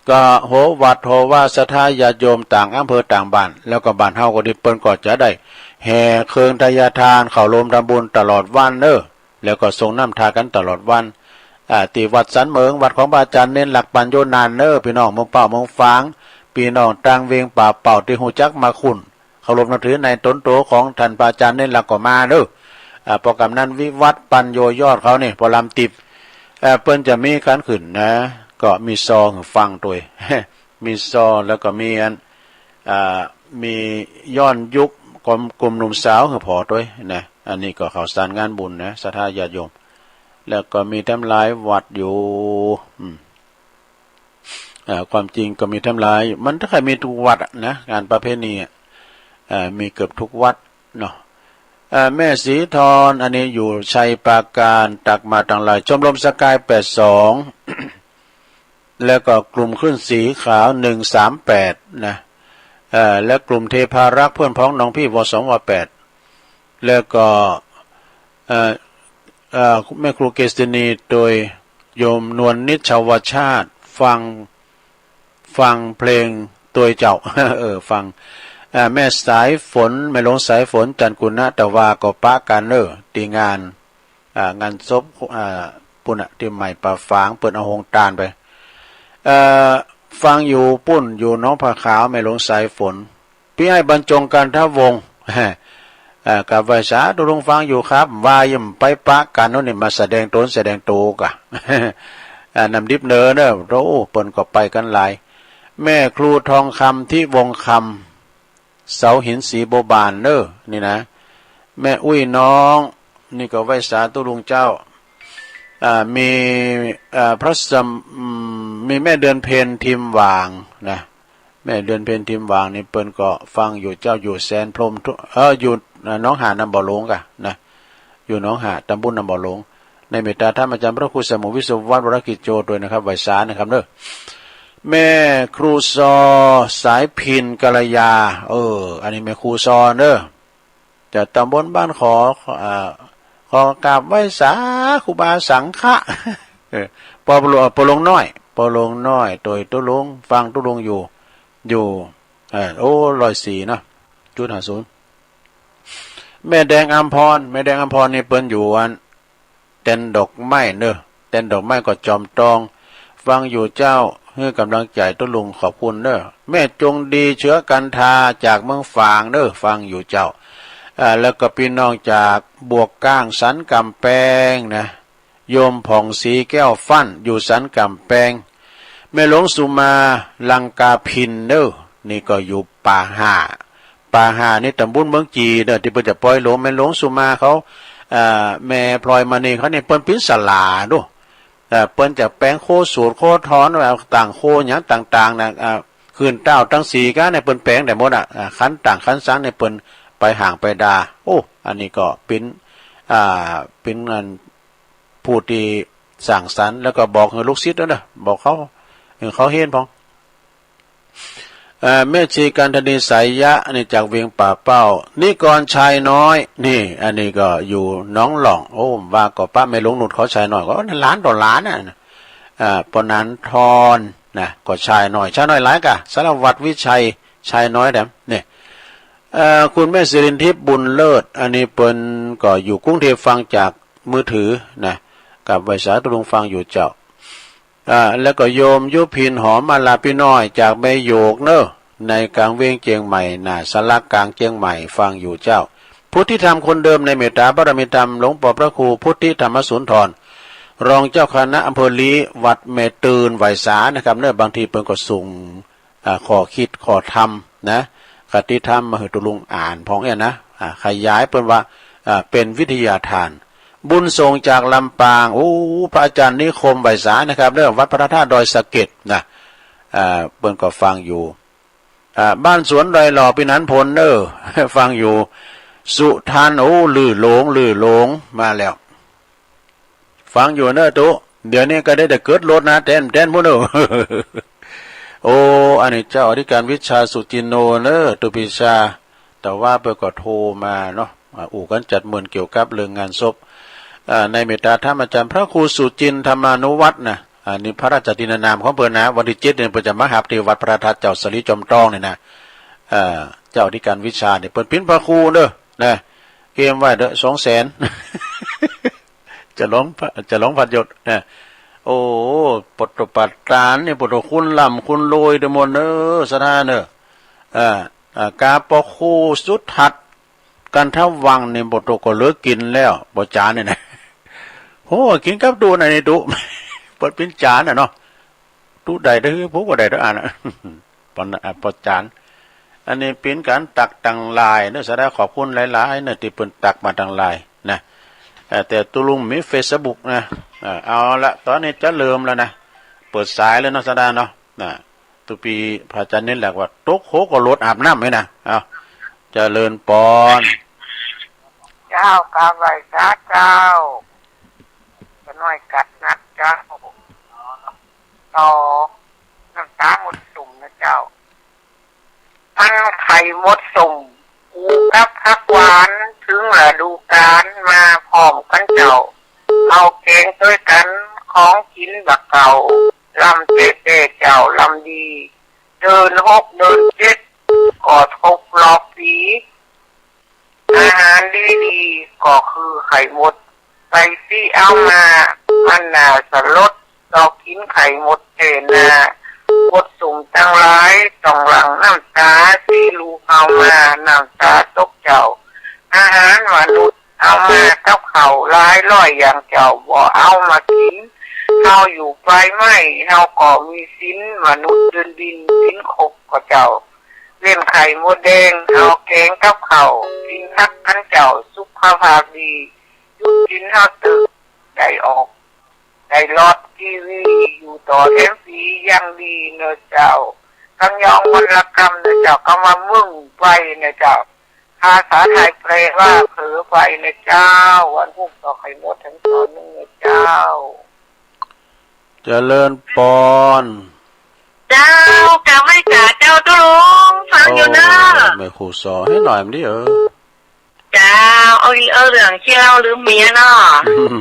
ก็โหวัดโหวาศรัทธาญาติโยมต่างอำเภอต่างบ้าน แล้วก็บ้านเฮาก็ดีเปิ้นก็จะได้แห่เครื่องทายทานเข้าร่วมทำบุญตลอดวันเนอะ แล้วก็ส่งน้ำทากันตลอดวัน อ่า ที่วัดสันเหมิง วัดของพระอาจารย์เน้นหลักปัญโยนานเนอะ พี่น้องเมืองเป้าเมืองฝาง พี่น้องต่างเวียงป่าเป่าที่ฮู้จักมาคุณ เคารพนับถือในตนโตของท่านพระอาจารย์เน้นหลักก็มาเนอะ อ่า พอกำนันวิวัฒน์ปัญโยยอดเขานี่ พอลำติบ เอ่อ เปิ้นจะมีการขึ้นนะ ก็มีซอหือฟังตัวย มีซอแล้วก็มีอัน อ่า มีย้อนยุคกลุ่มกลุ่มหนุ่มสาวหือพอตัวยนะ อันนี้ก็ข่าวสารงานบุญนะ ศรัทธาญาติโยม แล้วก็มีแถมหลายวัดอยู่ อืม อ่า ความจริงก็มีแถมหลาย มันถ้าใครมีทุกวัดอะนะ งานประเพณีอะ อ่า มีเกือบทุกวัดเนาะ อ่า แม่สีทอน อันนี้อยู่ชัยปราการ ตักมาตังหลาย ชมรมสกาย แปดสอง แล้วก็กลุ่มคลื่นสีขาว หนึ่งสามแปด นะ เอ่อ และกลุ่มเทพารักษ์เพื่อนพ้องน้องพี่ วสอง วแปด แล้วก็ เอ่อ เอ่อ แม่ครูเกษณี โดยโยมนวลนิชชาวชาติ ฟัง ฟังเพลงโดยเจ้า เออ ฟัง เอ่อ แม่สายฝน แม่หลวงสายฝน จันทร์กุณะ แต่ว่าก็ปะกันเนอะ ที่งาน อ่า งานศพ อ่า ปุ้นน่ะ ที่ใหม่ป่าฝาง เปิ้นเอาโฮงตานไป เอ่อ ฟังอยู่ปุ้น อยู่หนองผาขาว แม่หลวงสายฝน พี่ไอ้บรรจงกันทวงศ์ เอ่อ กับไหว้สาธุลุงฟังอยู่ครับ ว่ายิ่มไปปะกันโน่นนี่ มาแสดงตนแสดงตัวกะ อ่า นำดิบเนอเนอะ โอ้ เปิ้นก็ไปกันหลาย แม่ครูทองคำ ทิวงศ์คำ เสาหินสีบัวบานเนอะ นี่นะ แม่อุ้ยน้อง นี่ก็ไหว้สาธุลุงเจ้า อ่า มี อ่า พระสม อืม มีแม่เดือนเพ็ญ ทิมหว่าง นะ แม่เดือนเพ็ญ ทิมหว่าง นี่เปิ้นก็ฟังอยู่เจ้า อยู่แสนพรหมทุ เออ อยู่ อ่า หนองหาดน้ำบ่อหลวงกะ นะ อยู่หนองหาด ตำบลน้ำบ่อหลวง ในเมตตาธรรมอาจารย์พระครูสมุทรวิศววัฒน์ วรกิจโจ ด้วยนะครับ ไหว้สานะครับเนอะ แม่ครูซอ สายพิน กัลยา เออ อันนี้แม่ครูซอเนอะ จากตำบลบ้านขอ อ่า ขอกราบไหว้สาครูบาสังฆะ เออ ปอปอหลวง ปอหลวงน้อย ปอหลวงน้อย โดยตุ๊ลุง ฟังตุ๊ลุงอยู่ อยู่ เออ โอ้ ร้อยสี่เนาะ จุดห้าศูนย์ แม่แดงอำพร แม่แดงอำพรนี่เปิ้นอยู่อัน เต็นท์ดอกไม้เนอะ เต็นท์ดอกไม้ก็จอมตอง ฟังอยู่เจ้า หื้อกำลังใจตุ๊ลุง ขอบคุณเนอะ แม่จงดี เชื้อกันทา จากเมืองฝางเนอะ ฟังอยู่เจ้า อ่า แล้วก็พี่น้องจากบวกก้าง สันกำแพงนะ โยมผ่องศรีแก้วฟั่น อยู่สันกำแพง แม่หลวงสุมา ลังกาพินเนอะ นี่ก็อยู่ป่าห้า ป่าห้านี่ตำบลเมืองจีเนอะ ที่เปิ้นจะปล่อยหลวง แม่หลวงสุมาเขา เอ่อ แม่พลอยมณีเขานี่เปิ้นปิ้นศาลาดู เอ่อ เปิ้นจะแปลงโคสูตรโคถอน ต่างโคหยังต่างๆ นะ อ่า คืนเต้าตั้งสี่ก้าเนี่ยเปิ้นแปลงได้หมดอ่ะ อ่า ขันต่างขันสังเนี่ยเปิ้นไปห่างไปดา โอ้ อันนี้ก็ปิ้น อ่า ปิ้นอัน ผู้ที่สร้างสรรค์ แล้วก็บอกให้ลูกศิษย์ด้วยนะ บอกเขา ให้เขาเห็นพ้อง เอ่อ แม่ชีกันธนีสายยะ นี่จากเวียงป่าเป้า นิกรชายน้อย นี่ อันนี้ก็อยู่หนองหล่อง โอ้ ว่าก็ปะแม่หลวงนุชเขาชายน้อย ก็หลานต่อหลานน่ะ อ่า ปอหนานทรนะ ก็ชายน้อย ชายน้อยหลายกะ สารวัตรวิชัย ชายน้อยแถม นี่ เอ่อ คุณแม่สิรินทิพย์บุญเลิศ อันนี้เปิ้นก็อยู่กรุงเทพฯ ฟังจากมือถือนะ กับไหว้สาธุลุงฟังอยู่เจ้า อ่า แล้วก็โยมยุพินหอมมาลาพี่น้อยจากแม่โยกเนอะ ในกลางเวียงเจียงใหม่น่ะ สารากลางเจียงใหม่ฟังอยู่เจ้า พุทธิธรรมคนเดิมในเมตตาบารมีธรรม หลวงปอพระครูพุทธิธรรมสุนทร รองเจ้าคณะอำเภอลี้ วัดแม่ตื่นไหว้สานะครับเนอะ บางทีเปิ้นก็ส่ง อ่า ข้อคิดข้อธรรมนะ คติธรรมมาหื้อตุลุงอ่านพ่องเอี้ยนะ อ่า ขยายเปิ้นว่า อ่า เป็นวิทยาทาน บุญส่งจากลำปาง โอ้ พระอาจารย์นิคมไหว้สานะครับเนอะ วัดพระธาตุดอยสะเก็ดนะ อ่า เปิ้นก็ฟังอยู่ อ่า บ้านสวนดอยหล่อพี่หนานพลเนอะ ฟังอยู่ สุทัน โอ้ ลื่อหลง ลื่อหลง มาแล้ว ฟังอยู่เนอะตุ๊ เดี๋ยวนี้ก็ได้แต่เกิดรถนะ แตน แตนพุ้นเนอะ โอ้ อันนี้เจ้าอธิการวิชาสุจินโนเนอะ ตุ๊ปีชา แต่ว่าเปิ้นก็โทรมาเนาะ อ่า อู้กันจัดเมินเกี่ยวกับเรื่องงานศพ อ่า ในเมตตาธรรมอาจารย์พระครูสุจินธรรมานุวัฒน์นะ อันนี้พระราชทินนามของเปิ้นนะ วันที่เจ็ดเนี่ยเปิ้นจะมาหับที่วัดพระธาตุเจ้าสลีจอมทองเนี่ยนะ อ่า เจ้าอธิการวิชาเนี่ยเปิ้นเป๋นพระครูเนอะ นะ เกมไว้เด้อ สองแสน จะหลวงพระ จะหลวงพันยศนะ โอ้ ปตปัตตานนี่ ปตคุณล่ำคุณรวยเด้อมนเนอะ สถานเนอะ อ่า อ่า กาปะครูสุทัศน์ กันทวังนี่ ปตก็เหลือกินแล้ว ปอจานนี่นะ โอ้ กินกับตุ๊อันนี้ตุ๊ ปอดเป๋นจานน่ะเนาะ ตุ๊ได้เด้อ ผมก็ได้เด้ออันน่ะ ปอนะ อ่ะ ปอจาน อันนี้เป๋นการตักตังหลายเนอะ สาธุขอบคุณหลายๆเนอะ ที่เปิ้นตักมาตังหลายนะ เอ่อ แต่ตุ๊ลุงมีเฟซบุ๊กนะ เอ่อ เอาละ ตอนนี้จะเริ่มแล้วนะ เปิดสายแล้วเนาะ สาธุเนาะ นะ ตุ๊ปีพระอาจารย์นี่แหละว่า ตกโหก็โหลดอาบน้ำไว้นะ เอา เจริญปอน เจ้ากราบไหว้สาเจ้า ป้าน้อยกัดนัดเจ้า ต่อ น้ำตาหมดตุ่มนะเจ้า มันไข่หมดตุ่ม ปูกับผักหวาน ถึงฤดูกาลมาพร้อมกันเจ้า เอาแกงด้วยกัน ของกินบักเก่า ลำเต๊ะเจ้า ลำดี เดือนหกเดือนเจ็ด ก็ครบรอบปี อาหารดีๆ ก็คือไข่มด ไปสิเอามา มันน่าสลด ต่อกินไข่มดแท้นา มดตุ่มตังหลาย ต้องหลั่งน้ำตา สิลูกเอามา น้ำตาตกเจ้า อาหารมนุษย์ เอามากับข้าวหลายร้อยอย่างเจ้า บ่เอามากิน เฮาอยู่ปลายไม้ เฮาก็มีศีล มนุษย์เดินดิน ศีลครบก็เจ้า เล่นไข่มดแดง เอาแกงกับข้าว กินผักกันเจ้า สุขภาพดี หยุดกินเฮาตึก ได้ออก ได้หลอดทีวี อยู่ต่อแถมฟรี ยังดีเนอะเจ้า กำยองมนต์ละกำเนอะเจ้า กำว่ามึ่งไปเนอะเจ้า ภาษาไทยแปลว่าเผลอไปเนอะเจ้า วันพุธต่อไข่มดทั้งตอนหนึ่งเนอะเจ้า เจริญปอน เจ้า กราบไหว้สาเจ้าตุ๊ลุง ฟังอยู่เนอะ โอ้ แม่ครูสอนให้หน่อยมันดิ เออ เจ้า เอา เอาเรื่องขี้เหล้าลืมเมียเนาะ อืม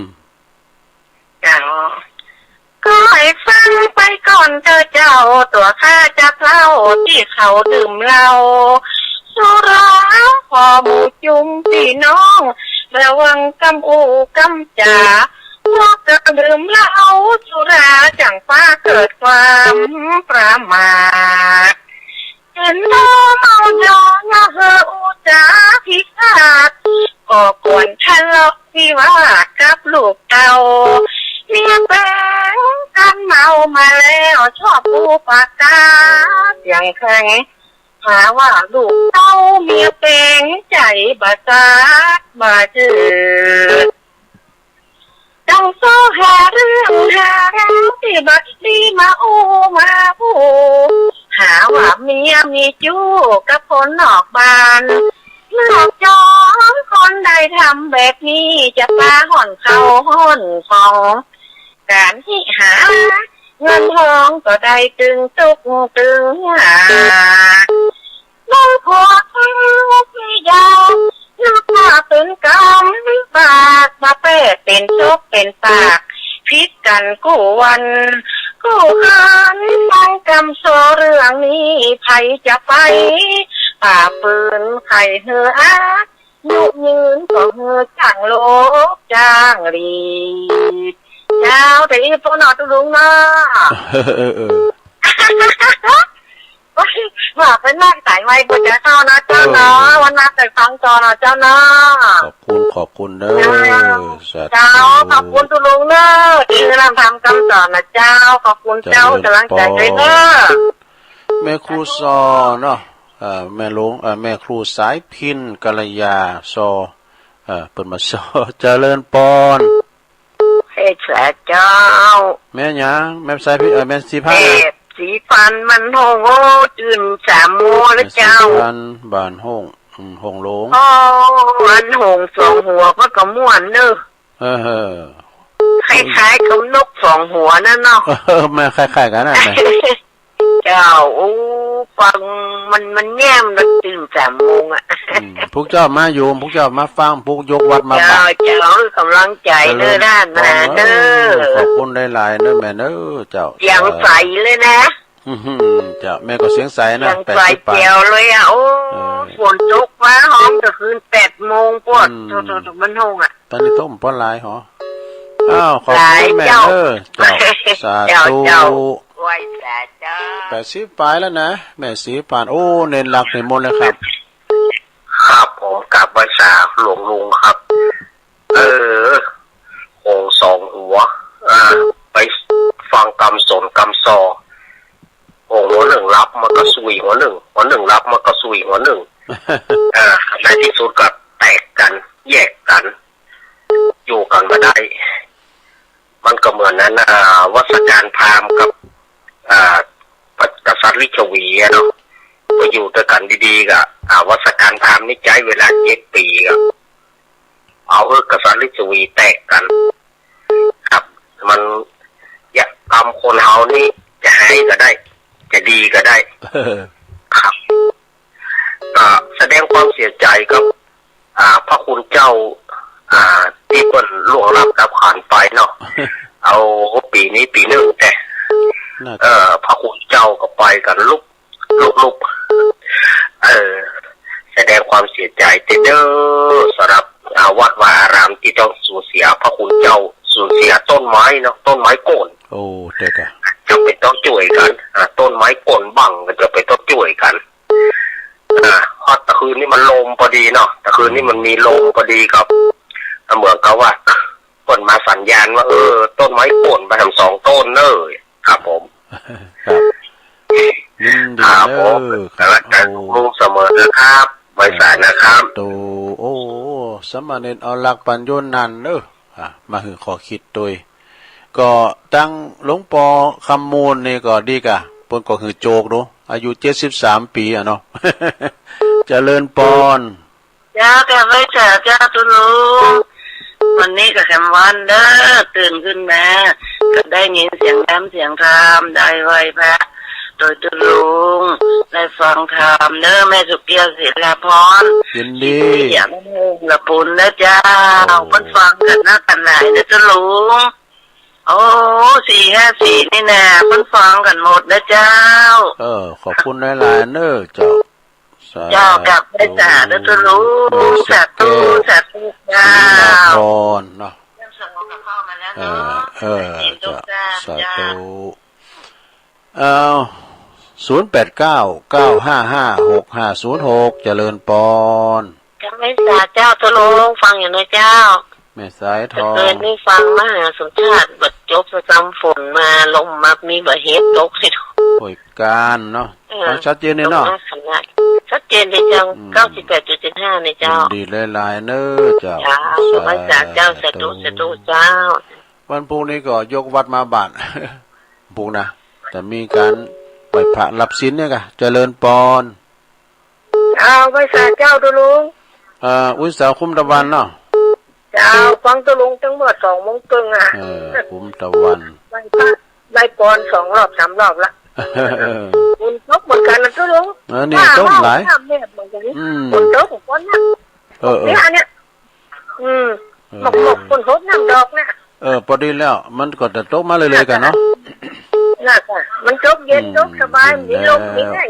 เจ้า ก็ให้ฟังไปก่อนเถอะเจ้า ตัวข้าจะเล่าที่เขาดื่มเหล้า สุราพอหมู่จุมพี่น้อง ระวังกำอู้กำจา เพราะการดื่มเหล้าสุราจั่งพาเกิดความประมาท เห็นเธอเมายาละเหยอู้จาพิฆาต ก่อกวนทะเลาะวิวาทกับลูกเต้า เมียแปงกันเมามาแล้วชอบอู้ปากกาเสียงแข็ง หาว่าลูกเต้าเมียแปงใจบ่สาดบ่จืด ต้องโซ่หาเรื่องหาราวที่บัดนี้มาอู้มาอู้ หาว่าเมียมีชู้กับคนนอกบ้าน นอกจอมคนใดทำแบบนี้จะปาห่อนเขาห่อนของ การหิหาเงินทองก็ได้ตึงตุกตึงหา เป็นปากผิดกันกู้วันกู้คืน ฟังกำสอเรื่องนี้ ใครจะไป ฝ่าฝืน ใครหื้ออายุยืน ก็หื้อจ้างโลกจ้างหลีด เจ้า แต่อีพวกนอตุลุงเนาะ เออ เออ เออ ว่าเป็นนักสายไม้ ก็จะเข้านะเจ้าเนาะ เออ วันนักแต่ฟังต่อนะเจ้าเนาะ ขอบคุณ ขอบคุณเด้อ เจ้า สาธุ เจ้า ขอบคุณตุลุงเนาะ ที่นำทำคำสอนนะเจ้า ขอบคุณเจ้า เจริญพร กำลังใจด้วยเนาะ แม่ครูซอเนาะ เอ่อ แม่หลวง เอ่อ แม่ครูสายพิน กัลยาซอ เอ่อ เปิ้นมาซอ เจริญพร เออ สาเจ้า แม่หยัง แม่สายพิน เอ่อ แม่สีพาน แม่สีพาน บ้านห้อง โอ้ ตื่นสามโมงแล้วเจ้า แม่สีพาน บ้านห้อง อืม ห้องหลวง โอ้ บ้านห้องสองหัว ก็กระม่วนเนอะ เออ เออ คล้ายๆกับนกสองหัวนั่นเนาะ เออ แม่คล้ายๆกันนะแม่ เจ้า โอ้ ฟังมัน มันแง่ม มันตื่นสามโมงอะ อืม พวกเจ้ามาอยู่ พวกเจ้ามาฟัง พวกยกวัดมา เจ้า บัตร เจ้า กำลังใจเด้อ เจริญพร ด้านหน้าเด้อ เออ ขอบคุณหลายๆเด้อแม่เด้อ เจ้า เสียงใสเลยนะ อื้อหือ เจ้า แม่ก็เสียงใสนะ เสียงใส แปดสิบปลาย แจ๋วเลยอะ โอ้ เออ ฝนตกฟ้าฮ้องแต่คืนแปดโมงปวด อืม โถๆๆ มันห้องอะ ตอนนี้ต้มปลาไหลหอ อ้าว ขอบคุณแม่เด้อ เจ้า สาธุ เจ้า เจ้า ไหว้สาเจ้า แปดสิบปลายแล้วนะ แม่สีพาน โอ้ เน้นหลักเน้นมนต์เลยครับ ครับผม กราบไหว้สาหลวงลุงครับ เออ โอ่งสองหัว อ่า ไปฟังกำสนกำซอ โอ่งหัวหนึ่งรับ มันก็ซุยหัวหนึ่ง หัวหนึ่งรับ มันก็ซุยหัวหนึ่ง อ่า ในที่สุดก็แตกกัน แยกกัน อยู่กันบ่ได้ มันก็เหมือนนั้น อ่า วัสการพราหมณ์กับ อ่า กษัตริย์ลิชวีอะเนาะ ไปอยู่ด้วยกันดีๆ ก็ อ่า วัสการพราหมณ์นี่ใช้เวลาเจ็ดปี ก็เอาเฮ้อกษัตริย์ลิชวีแตกกัน ครับ มัน อย่า กรรมคนเฮานี่ จะฮ้ายก็ได้ จะดีก็ได้ ครับ ก็แสดงความเสียใจกับ อ่า พระคุณเจ้า อ่า ที่เปิ้นล่วงลับดับขันไปเนาะ เอาปีนี้ปีหนึ่งแต่ น่าจะ เอ่อ พระคุณเจ้าก็ไปกันลุก ลุกๆ เอ่อ แสดงความเสียใจเด้อ สำหรับ อ่า วัดวาอารามที่ต้องสูญเสียพระคุณเจ้า สูญเสียต้นไม้เนาะ ต้นไม้โก่น โอ้ เด็กอะ จำเป็นต้องช่วยกัน อ่า ต้นไม้โก่นบังก็จำเป็นต้องช่วยกัน อ่า เพราะตะคืนนี้มันลมพอดีเนาะ ตะคืนนี้มันมีลมพอดีครับ เหมือนกับว่า เปิ้นมาสัญญาณว่า เออ ต้นไม้โก่นไปทั้งสองต้นเนอะ ครับผม ครับ ยินดี ครับผม เด้อ ครับ กำลังใจ โอ้ ลุงเสมอนะครับ ไหว้สานะครับ โต โอ้ สามเณรเอาหลักปัญโยนันเนอะ อ่ะ มาหื้อข้อคิดโตย ก็ตังหลวงปอคำมูลนี่ก็ดีกะ เปิ้นก็หื้อโจกดู อายุเจ็ดสิบสามปีอะเนาะ เจริญพร เจ้า กราบไหว้สาเจ้าตุลุง วันนี้ก็แคมวันเด้อ ตื่นขึ้นมา ก็ได้ยินเสียงน้ำเสียงธรรม ได้ไหว้พระโดยตุลุง ได้ฟังธรรมเด้อ แม่สุเกียวศิลาพร ยินดี ที่สยามเมืองละปุนนะเจ้า โอ้ เปิ้นฟังกันนักกันหลายนะตุลุง โอ้ สี่ห้าสี่นี่นะ เปิ้นฟังกันหมดนะเจ้า เออ ขอบคุณหลายๆเนอะเจ้า สาธุ เจ้า กราบไหว้สาเด้อตุลุง แม่สะแก้ว สาธุ สาธุเจ้า ศิลาพรเนาะ เออ เออ เจ้า สาธุ เจ้า เอา ศูนย์แปดเก้า เก้าห้าห้า หกห้าศูนย์หก เจริญพร กราบไหว้สาเจ้าตุลุง ฟังอยู่นะเจ้า แม่สายทอง แต่คืนนี้ฟังมหาสุชาติ บัดจบสะจำฝนมา ลมมา มีบ่าเฮ็ดตกสิ โอ้ย การเนาะ เออ ฟังชัดเจนเลยเนาะ ลมมาขนาด ชัดเจนเลยเจ้า อืม เก้าสิบแปดจุดเจ็ดห้า เนี่ยเจ้า ยินดีหลายๆเนอะเจ้า เจ้า สาธุ ไหว้สาเจ้า สาธุ สาธุเจ้า วันพรุ่งนี้ก็ยกวัดมาบาตร พรุ่งนะ แต่มีการไหว้พระรับศีลเนี่ยกะ เจริญพร เอา ไหว้สาเจ้าตุลุง เอ่อ อุตสาหคุ้มตะวันเนาะ เจ้า ฟังตุลุงตั้งหมดสองโมงครึ่งอะ เออ คุ้มตะวัน ไหว้พระ ไหว้พรสองรอบสามรอบละ ฝนตกเหมือนกันนะตุลุง เออ นี่ ว่า ต้มหลาย ว่าแม่เหมือนกัน อืม ฝนตกฝนนะ เออ เออ เนี่ย อันเนี้ย อืม เออ หมกๆ ฝนตกน้ำดอกเนี่ย เออ พอดีแล้ว มันก็จะตกมาเรื่อยๆกันเนาะ น่ะค่ะ มันตกเย็น อืม ตกสบาย มีลม มีแห้ง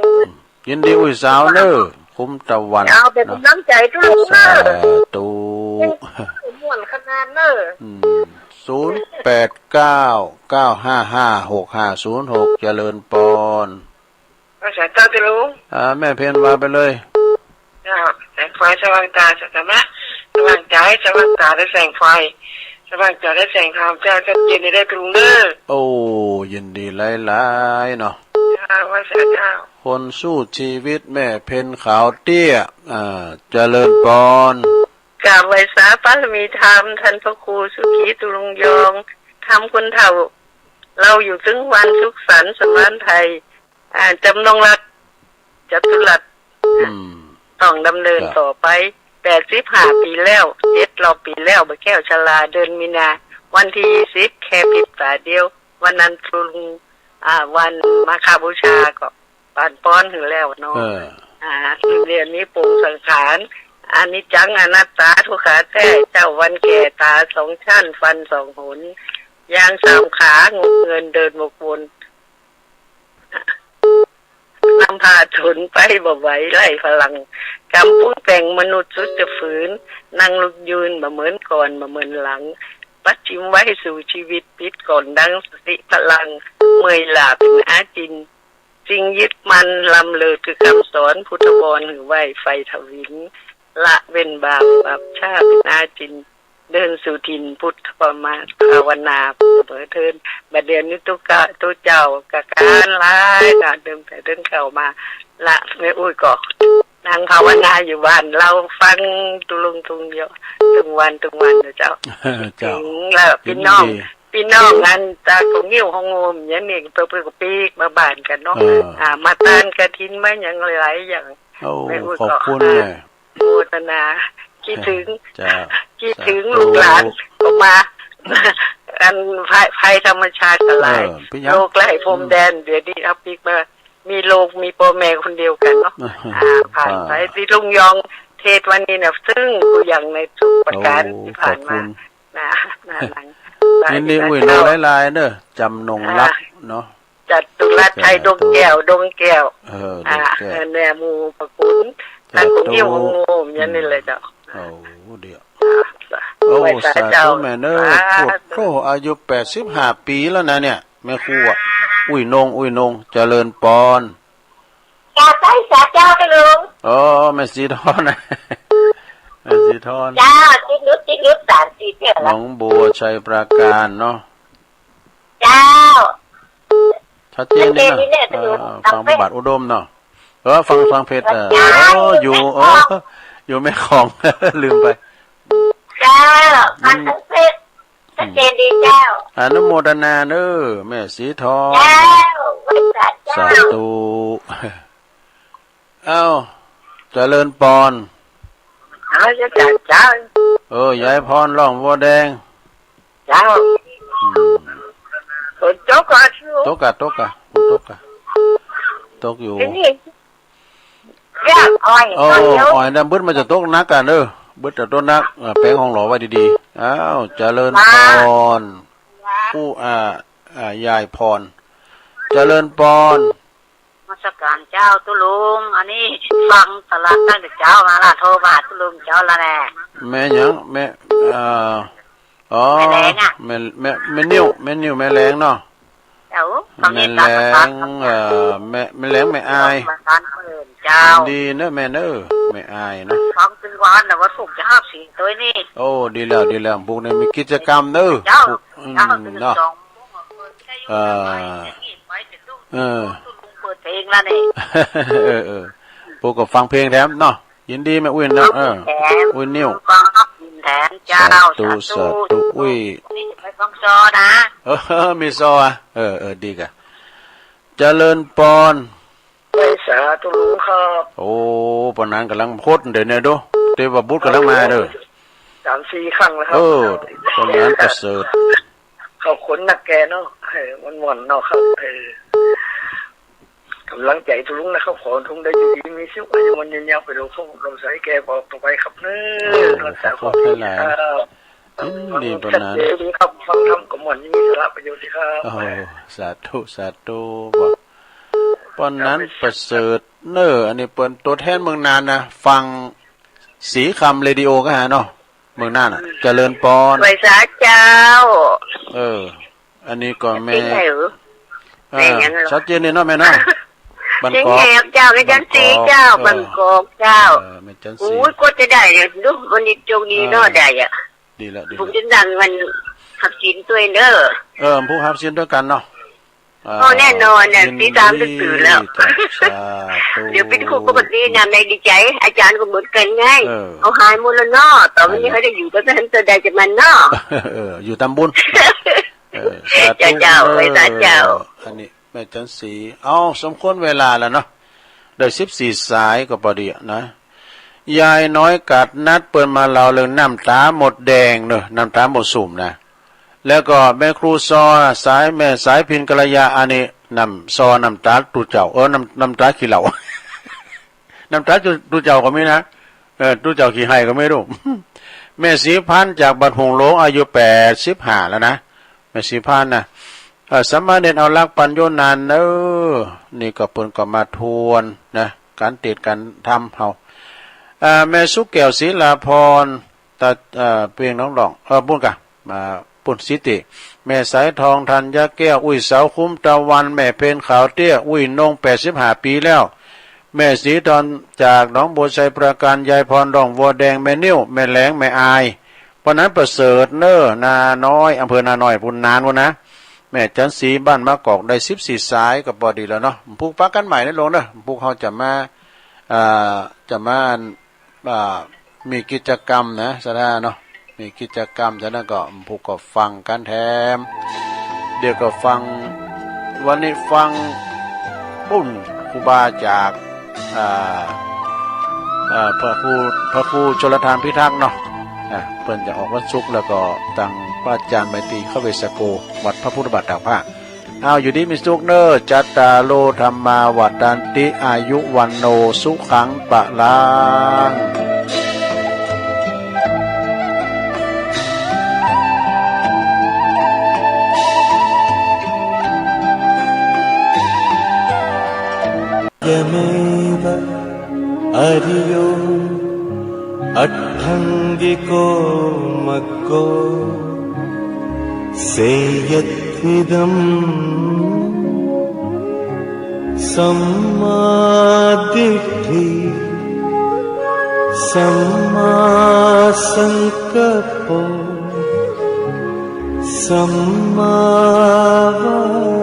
ยินดีอุ้ยสาวเนอะ คุ้มตะวัน เอาเป็นกำลังใจทุกคนเนอะ สาธุ ม่วนขนาดเนอะ อืม ศูนย์แปดเก้า เก้าห้าห้า หกห้าศูนย์หก เจริญปอน ภาษาเจ้าติลุง อ่า แม่เพ็ญว่าไปเลย เจ้า แสงไฟสว่างตาสักกะมะ สว่างใจ สว่างตาและแสงไฟ สว่างใจและแสงธรรม เจ้า ชัดเจนได้ติลุงเด้อ โอ้ ยินดีหลายๆเนาะ เจ้า ภาษาเจ้า คนสู้ชีวิตแม่เพ็ญขาวเตี้ย อ่า เจริญปอน กราบไหว้สาบารมีธรรม ท่านพระครูสุขี ตุลุงยอง ธรรมคุณเฒ่า เราอยู่ถึงวันสุขสันต์สมานไทย อ่า จำนงรัก จตุรัส อืม ต้องดำเนิน ครับ ต่อไป แปดสิบห้าปีแล้ว เจ็ดรอบปีแล้ว บ่าแก้วชรา เดือนมีนา วันที่ยี่สิบ แค่พริบตาเดียว วันนั้นตรง อ่า วันมาฆบูชาก็ปานป้อนหื้อแล้วเนาะ เออ อ่า เรียนนี้ปรุงสังขาร อนิจจังอนัตตา ทุกขาแท้ เจ้าวันแก่ตาสองชั้น ฟันสองหน ยางสามขา งกเงินเดินวกวน นำพาทนไปบ่ไหวไร้พลัง กำปรุงแต่งมนุษย์สุดจะฝืน นั่งลุกยืนบ่เหมือนก่อนบ่เหมือนหลัง ปัดชิมไว้สู่ชีวิตปิดก่อนดังสติพลัง เมื่อยล้าเป็นอาจิน สิ่งยึดมั่นล้ำเลิศคือคำสอนพุทธวรหื้อไหว้ไฟทวิน ละเว้นบาปบาปชาเป็นอาจิน เดินสู่ถิ่นพุทธประมาทภาวนาเสมอเทิน บัดเดี๋ยวนี้ตุ๊กะตุ๊เจ้ากะการหลายนะ เดินไปเดินเข้ามา ละแม่อุ้ยก็นั่งภาวนาอยู่บ้าน เราฟังตุลุงทุงเดียว ทุกวันทุกวันนะเจ้า เจ้า ถึงแล้วพี่น้อง ยินดี พี่น้องอันตาของนิ้วของโงมอย่างนี้เพื่อเพื่อปีกมาบ้านกันเนาะ เออ อ่า มาทานกฐินมาอย่างหลายๆอย่าง โอ้ แม่อุ้ยก็ ขอบคุณแม่ โมทนา คิดถึง จ้า คิดถึง สาธุ ลูกหลานออกมา อันภัย ภัยธรรมชาติก็หลาย เออ เป็นหยัง โรคไร้พรมแดน เดี๋ยวนี้เอาปีกมา มีโรค มีพ่อแม่คนเดียวกันเนาะ อ่า ผ่านไป อ่า ที่ลุงยองเทศน์วันนี้เนี่ย ซึ่งกูยังในทุกประการ โอ้ ที่ผ่านมา ขอบคุณ นะ นะ หลัง ยินดีอุ้ยน้องหลายๆเด้อ จำนงรัก อ่า เนาะ จตุรัสไทย จตุ ดวงแก้ว ดวงแก้ว เออ อ่า ดวงแก้ว เออ เนี่ย หมู่พระคุณ สาธุ ท่านผู้มีองค์โงมอย่างนี้เลยเจ้า โอ้ เดี๋ยว อ่า โอ้ ไหว้สา สาธุ เจ้า แม่เนอะ สาธุ โอ้โห อายุแปดสิบห้าปีแล้วนะเนี่ย แม่ครูอะ อุ้ยนง อุ้ยนง เจริญปอน เจ้าใส่สาเจ้าไปลุง อ๋อ แม่สีทอนนะ แม่สีทอน เจ้า ติดหลุด ติดหลุด สามสี่เทื่อ หน ละ องบัว ชัยปราการเนาะ เจ้า ชัดเจนดีนะ ชัดเจนดีเนี่ย เออ ฟังพระบาทอุดมเนาะ เออ ฟัง ฟังเพจ เออ เจ้า โอ้ อยู่ เออ อยู่แม่ของ ลืมไป เจ้า อืม ฟังทั้งเพจ ชัดเจนดีเจ้า อนุโมทนาเนอะ แม่สีทอน เจ้า ไหว้สาเจ้า สาธุ เอ้า เจริญปอน เอาเจ้า เจ้า เออ ยายพรร้องบัวแดง เจ้า อืม ฝนตกก่อน ตกกะ ตกกะ ฝนตกกะ ตกอยู่ ที่นี่ เรียกอ้อย โอ้ อ้อยเยอะ อ้อยดำบึดมันจะตกหนักกะเนอะ บึดจะตกหนัก อ่า แปลงห้องหล่อไว้ดีๆ อ้าว เจริญพร ผู้ อ่า อ่า ยายพร เจริญปอน นมัสการเจ้าตุ๊ลุง อันนี้ฟังตลอดตั้งแต่เช้ามาละ โทรมาหาตุ๊ลุงเจ้าละแน่ แม่หยัง แม่ เอ่อ อ๋อ แม่แหลงอะ แม่ แม่ แม่นิ่ว แม่นิ่ว แม่แหลงเนาะ เจ้า แม่แหลง เอ่อ แม่ แม่แหลง แม่อาย เจ้า ดีเนอะแม่เนอะ แม่อายนะ ฟังถึงวันน่ะว่าถูกจะห้าสี่ตัวนี่ โอ้ ดีแล้ว ดีแล้ว พวกนี้มีกิจกรรมเนอะ เจ้า พวก อืม เจ้า เนาะ เออ เออ เปิดเพลงแล้วนี่ เออ เออ พวกก็ฟังเพลงแถมเนาะ ยินดีแม่อุ้ยนะ เออ ฟังเพลงแถม อุ้ยนิ่ว ฟังเพลงแถม เจ้า สาธุ สาธุ สาธุ อุ้ย นี่จะไปฟังซอนะ เออ มีซออ่ะ เออ เออ ดีกะ เจริญปอน ไหว้สาตุ๊ลุงครับ โอ้ ปานนั้นกำลังโพสต์เดี๋ยวนี้ดู เทพบุตรกำลังมาเด้อ สามสี่ครั้งแล้วครับ เออ ปานนั้นประเสริฐ เขาคนนักแกเนาะ เออ ม่วนๆเนาะครับ เออ กำลังใจตุ๊ลุงนะครับ ขอตุ๊ลุงได้อยู่ดีมีสุข อายุมันยืนยาวไปดูเขาลมใสแกบอกต่อไปครับเนอะ เออ ขอบคุณหลายๆ ครับ เห็นดีปานนั้น เออ ครับ ฟังธรรมก็ม่วน มีสาระประโยชน์ดีครับ โอ้ สาธุ สาธุ บ่ ปานนั้นประเสริฐเนอ อันนี้เปิ้นตัวแทนเมืองน่านนะ ฟังสีคำเรดิโอก็หาเนาะ เมืองน่านน่ะ เจริญปอน ไหว้สาเจ้า เออ อันนี้ก็แม่ เสียงไหนเหรอ อ่า แม่หยังเหรอ ชัดเจนเลยเนาะแม่เนาะ บ้านกอก เสียงแหบเจ้า แม่จันทร์ศรีเจ้า บ้านกอก บ้านกอกเจ้า เออ แม่จันทร์ศรี โอ้ย ก็จะได้เนี่ย ดู วันนี้โชคดีเนาะ เออ ได้อะ ดีแล้ว ดีแล้ว ผมจะดังวันหับศีลด้วยเด้อ เออ ผู้หับศีลด้วยกันเนาะ อ่า โอ้ แน่นอนน่ะ ยินดี ติดตามทุกสื่อแล้ว จ้ะ สาธุ เดี๋ยวเป็นครูปกตินะ แม่ดีใจ อาจารย์ก็เหมือนกันไง เออ เขาหายหมดแล้วเนาะ ต่อไปนี้ หายแล้ว เขาจะอยู่กับท่านตัวใดจะมันเนาะ เออ อยู่ทำบุญ เออ สาธุ เจ้า เจ้า เออ ไหว้สาเจ้า อันนี้ แม่จันทร์ศรี เอ้า สมควรเวลาแล้วเนาะ ได้สิบสี่สายก็พอดีอะนะ ยายน้อยกาดนัดเปิ้นมาเล่าเรื่องน้ำตาหมดแดงเนอะ น้ำตาหมดสุมนะ แล้วก็แม่ครูซอ สายแม่สายพินกัลยา อันนี้น้ำซอน้ำตาตุ๊เจ้า เออ น้ำ น้ำตาขี้เหล้า น้ำตาตุ๊เจ้าก็มีนะ เออ ตุ๊เจ้าขี้ไห้ก็ไม่รู้ แม่ศรีพันธ์จากบ้านโป่งหลวง อายุแปดสิบห้าแล้วนะ แม่ศรีพันธ์นะ เอ่อ สามเณรเอารักปัญโยนานเนอ นี่ก็เปิ้นก็มาทวนนะ การเทศน์การธรรมเฮา เอ่อ แม่สุแก้ว ศิลาพร ตา เอ่อ เปียงหนองหล่อง เอ่อ ปุ้นกะ มาปุ้นสิติ แม่สายทอง ธัญญาแก้ว อุ้ยเสา คุ้มตะวัน แม่เพ็ญ ขาวเตี้ย อุ้ยนง แปดสิบห้าปีแล้ว แม่ศรีทอง จากหนองบัวไชยปราการ ยายพร ร่องวัวแดง แม่นิ่ว แม่แหลง แม่อาย ปานนั้นประเสริฐเนอ นาน้อย อำเภอนาน้อย ปุ้นน่านปุ้นนะ แม่จันทร์ศรี บ้านมะกอก ได้สิบสี่สายก็พอดีแล้วเนาะ ผูกปะกันใหม่นะลงเนอะ ผูกเฮาจะมา อ่า จะมา อ่า มีกิจกรรมนะ สะดาเนาะ มีกิจกรรม ฉะนั้นก็ผูกก็ฟังกันแถม เดี๋ยวก็ฟัง วันนี้ฟังปุ้นครูบาจาก อ่า อ่า พระครู พระครูชลทานพิทักษ์เนาะ อ่า เปิ้นจะออกวันศุกร์ แล้วก็ตังพระอาจารย์ไมตรี ขเวสโก วัดพระพุทธบาทตากผ้า เอา อยู่ดีมีสุขเนอ จัตตาโร ธัมมา วัฑฒันติ อายุ วัณโณ สุขัง พลัง ยะเมวะ อริโย อัฏฐังกิโก มัคโค เสยะทิดัม สัมมาทิฏฐิ สัมมาสังกัปโป สัมมาวา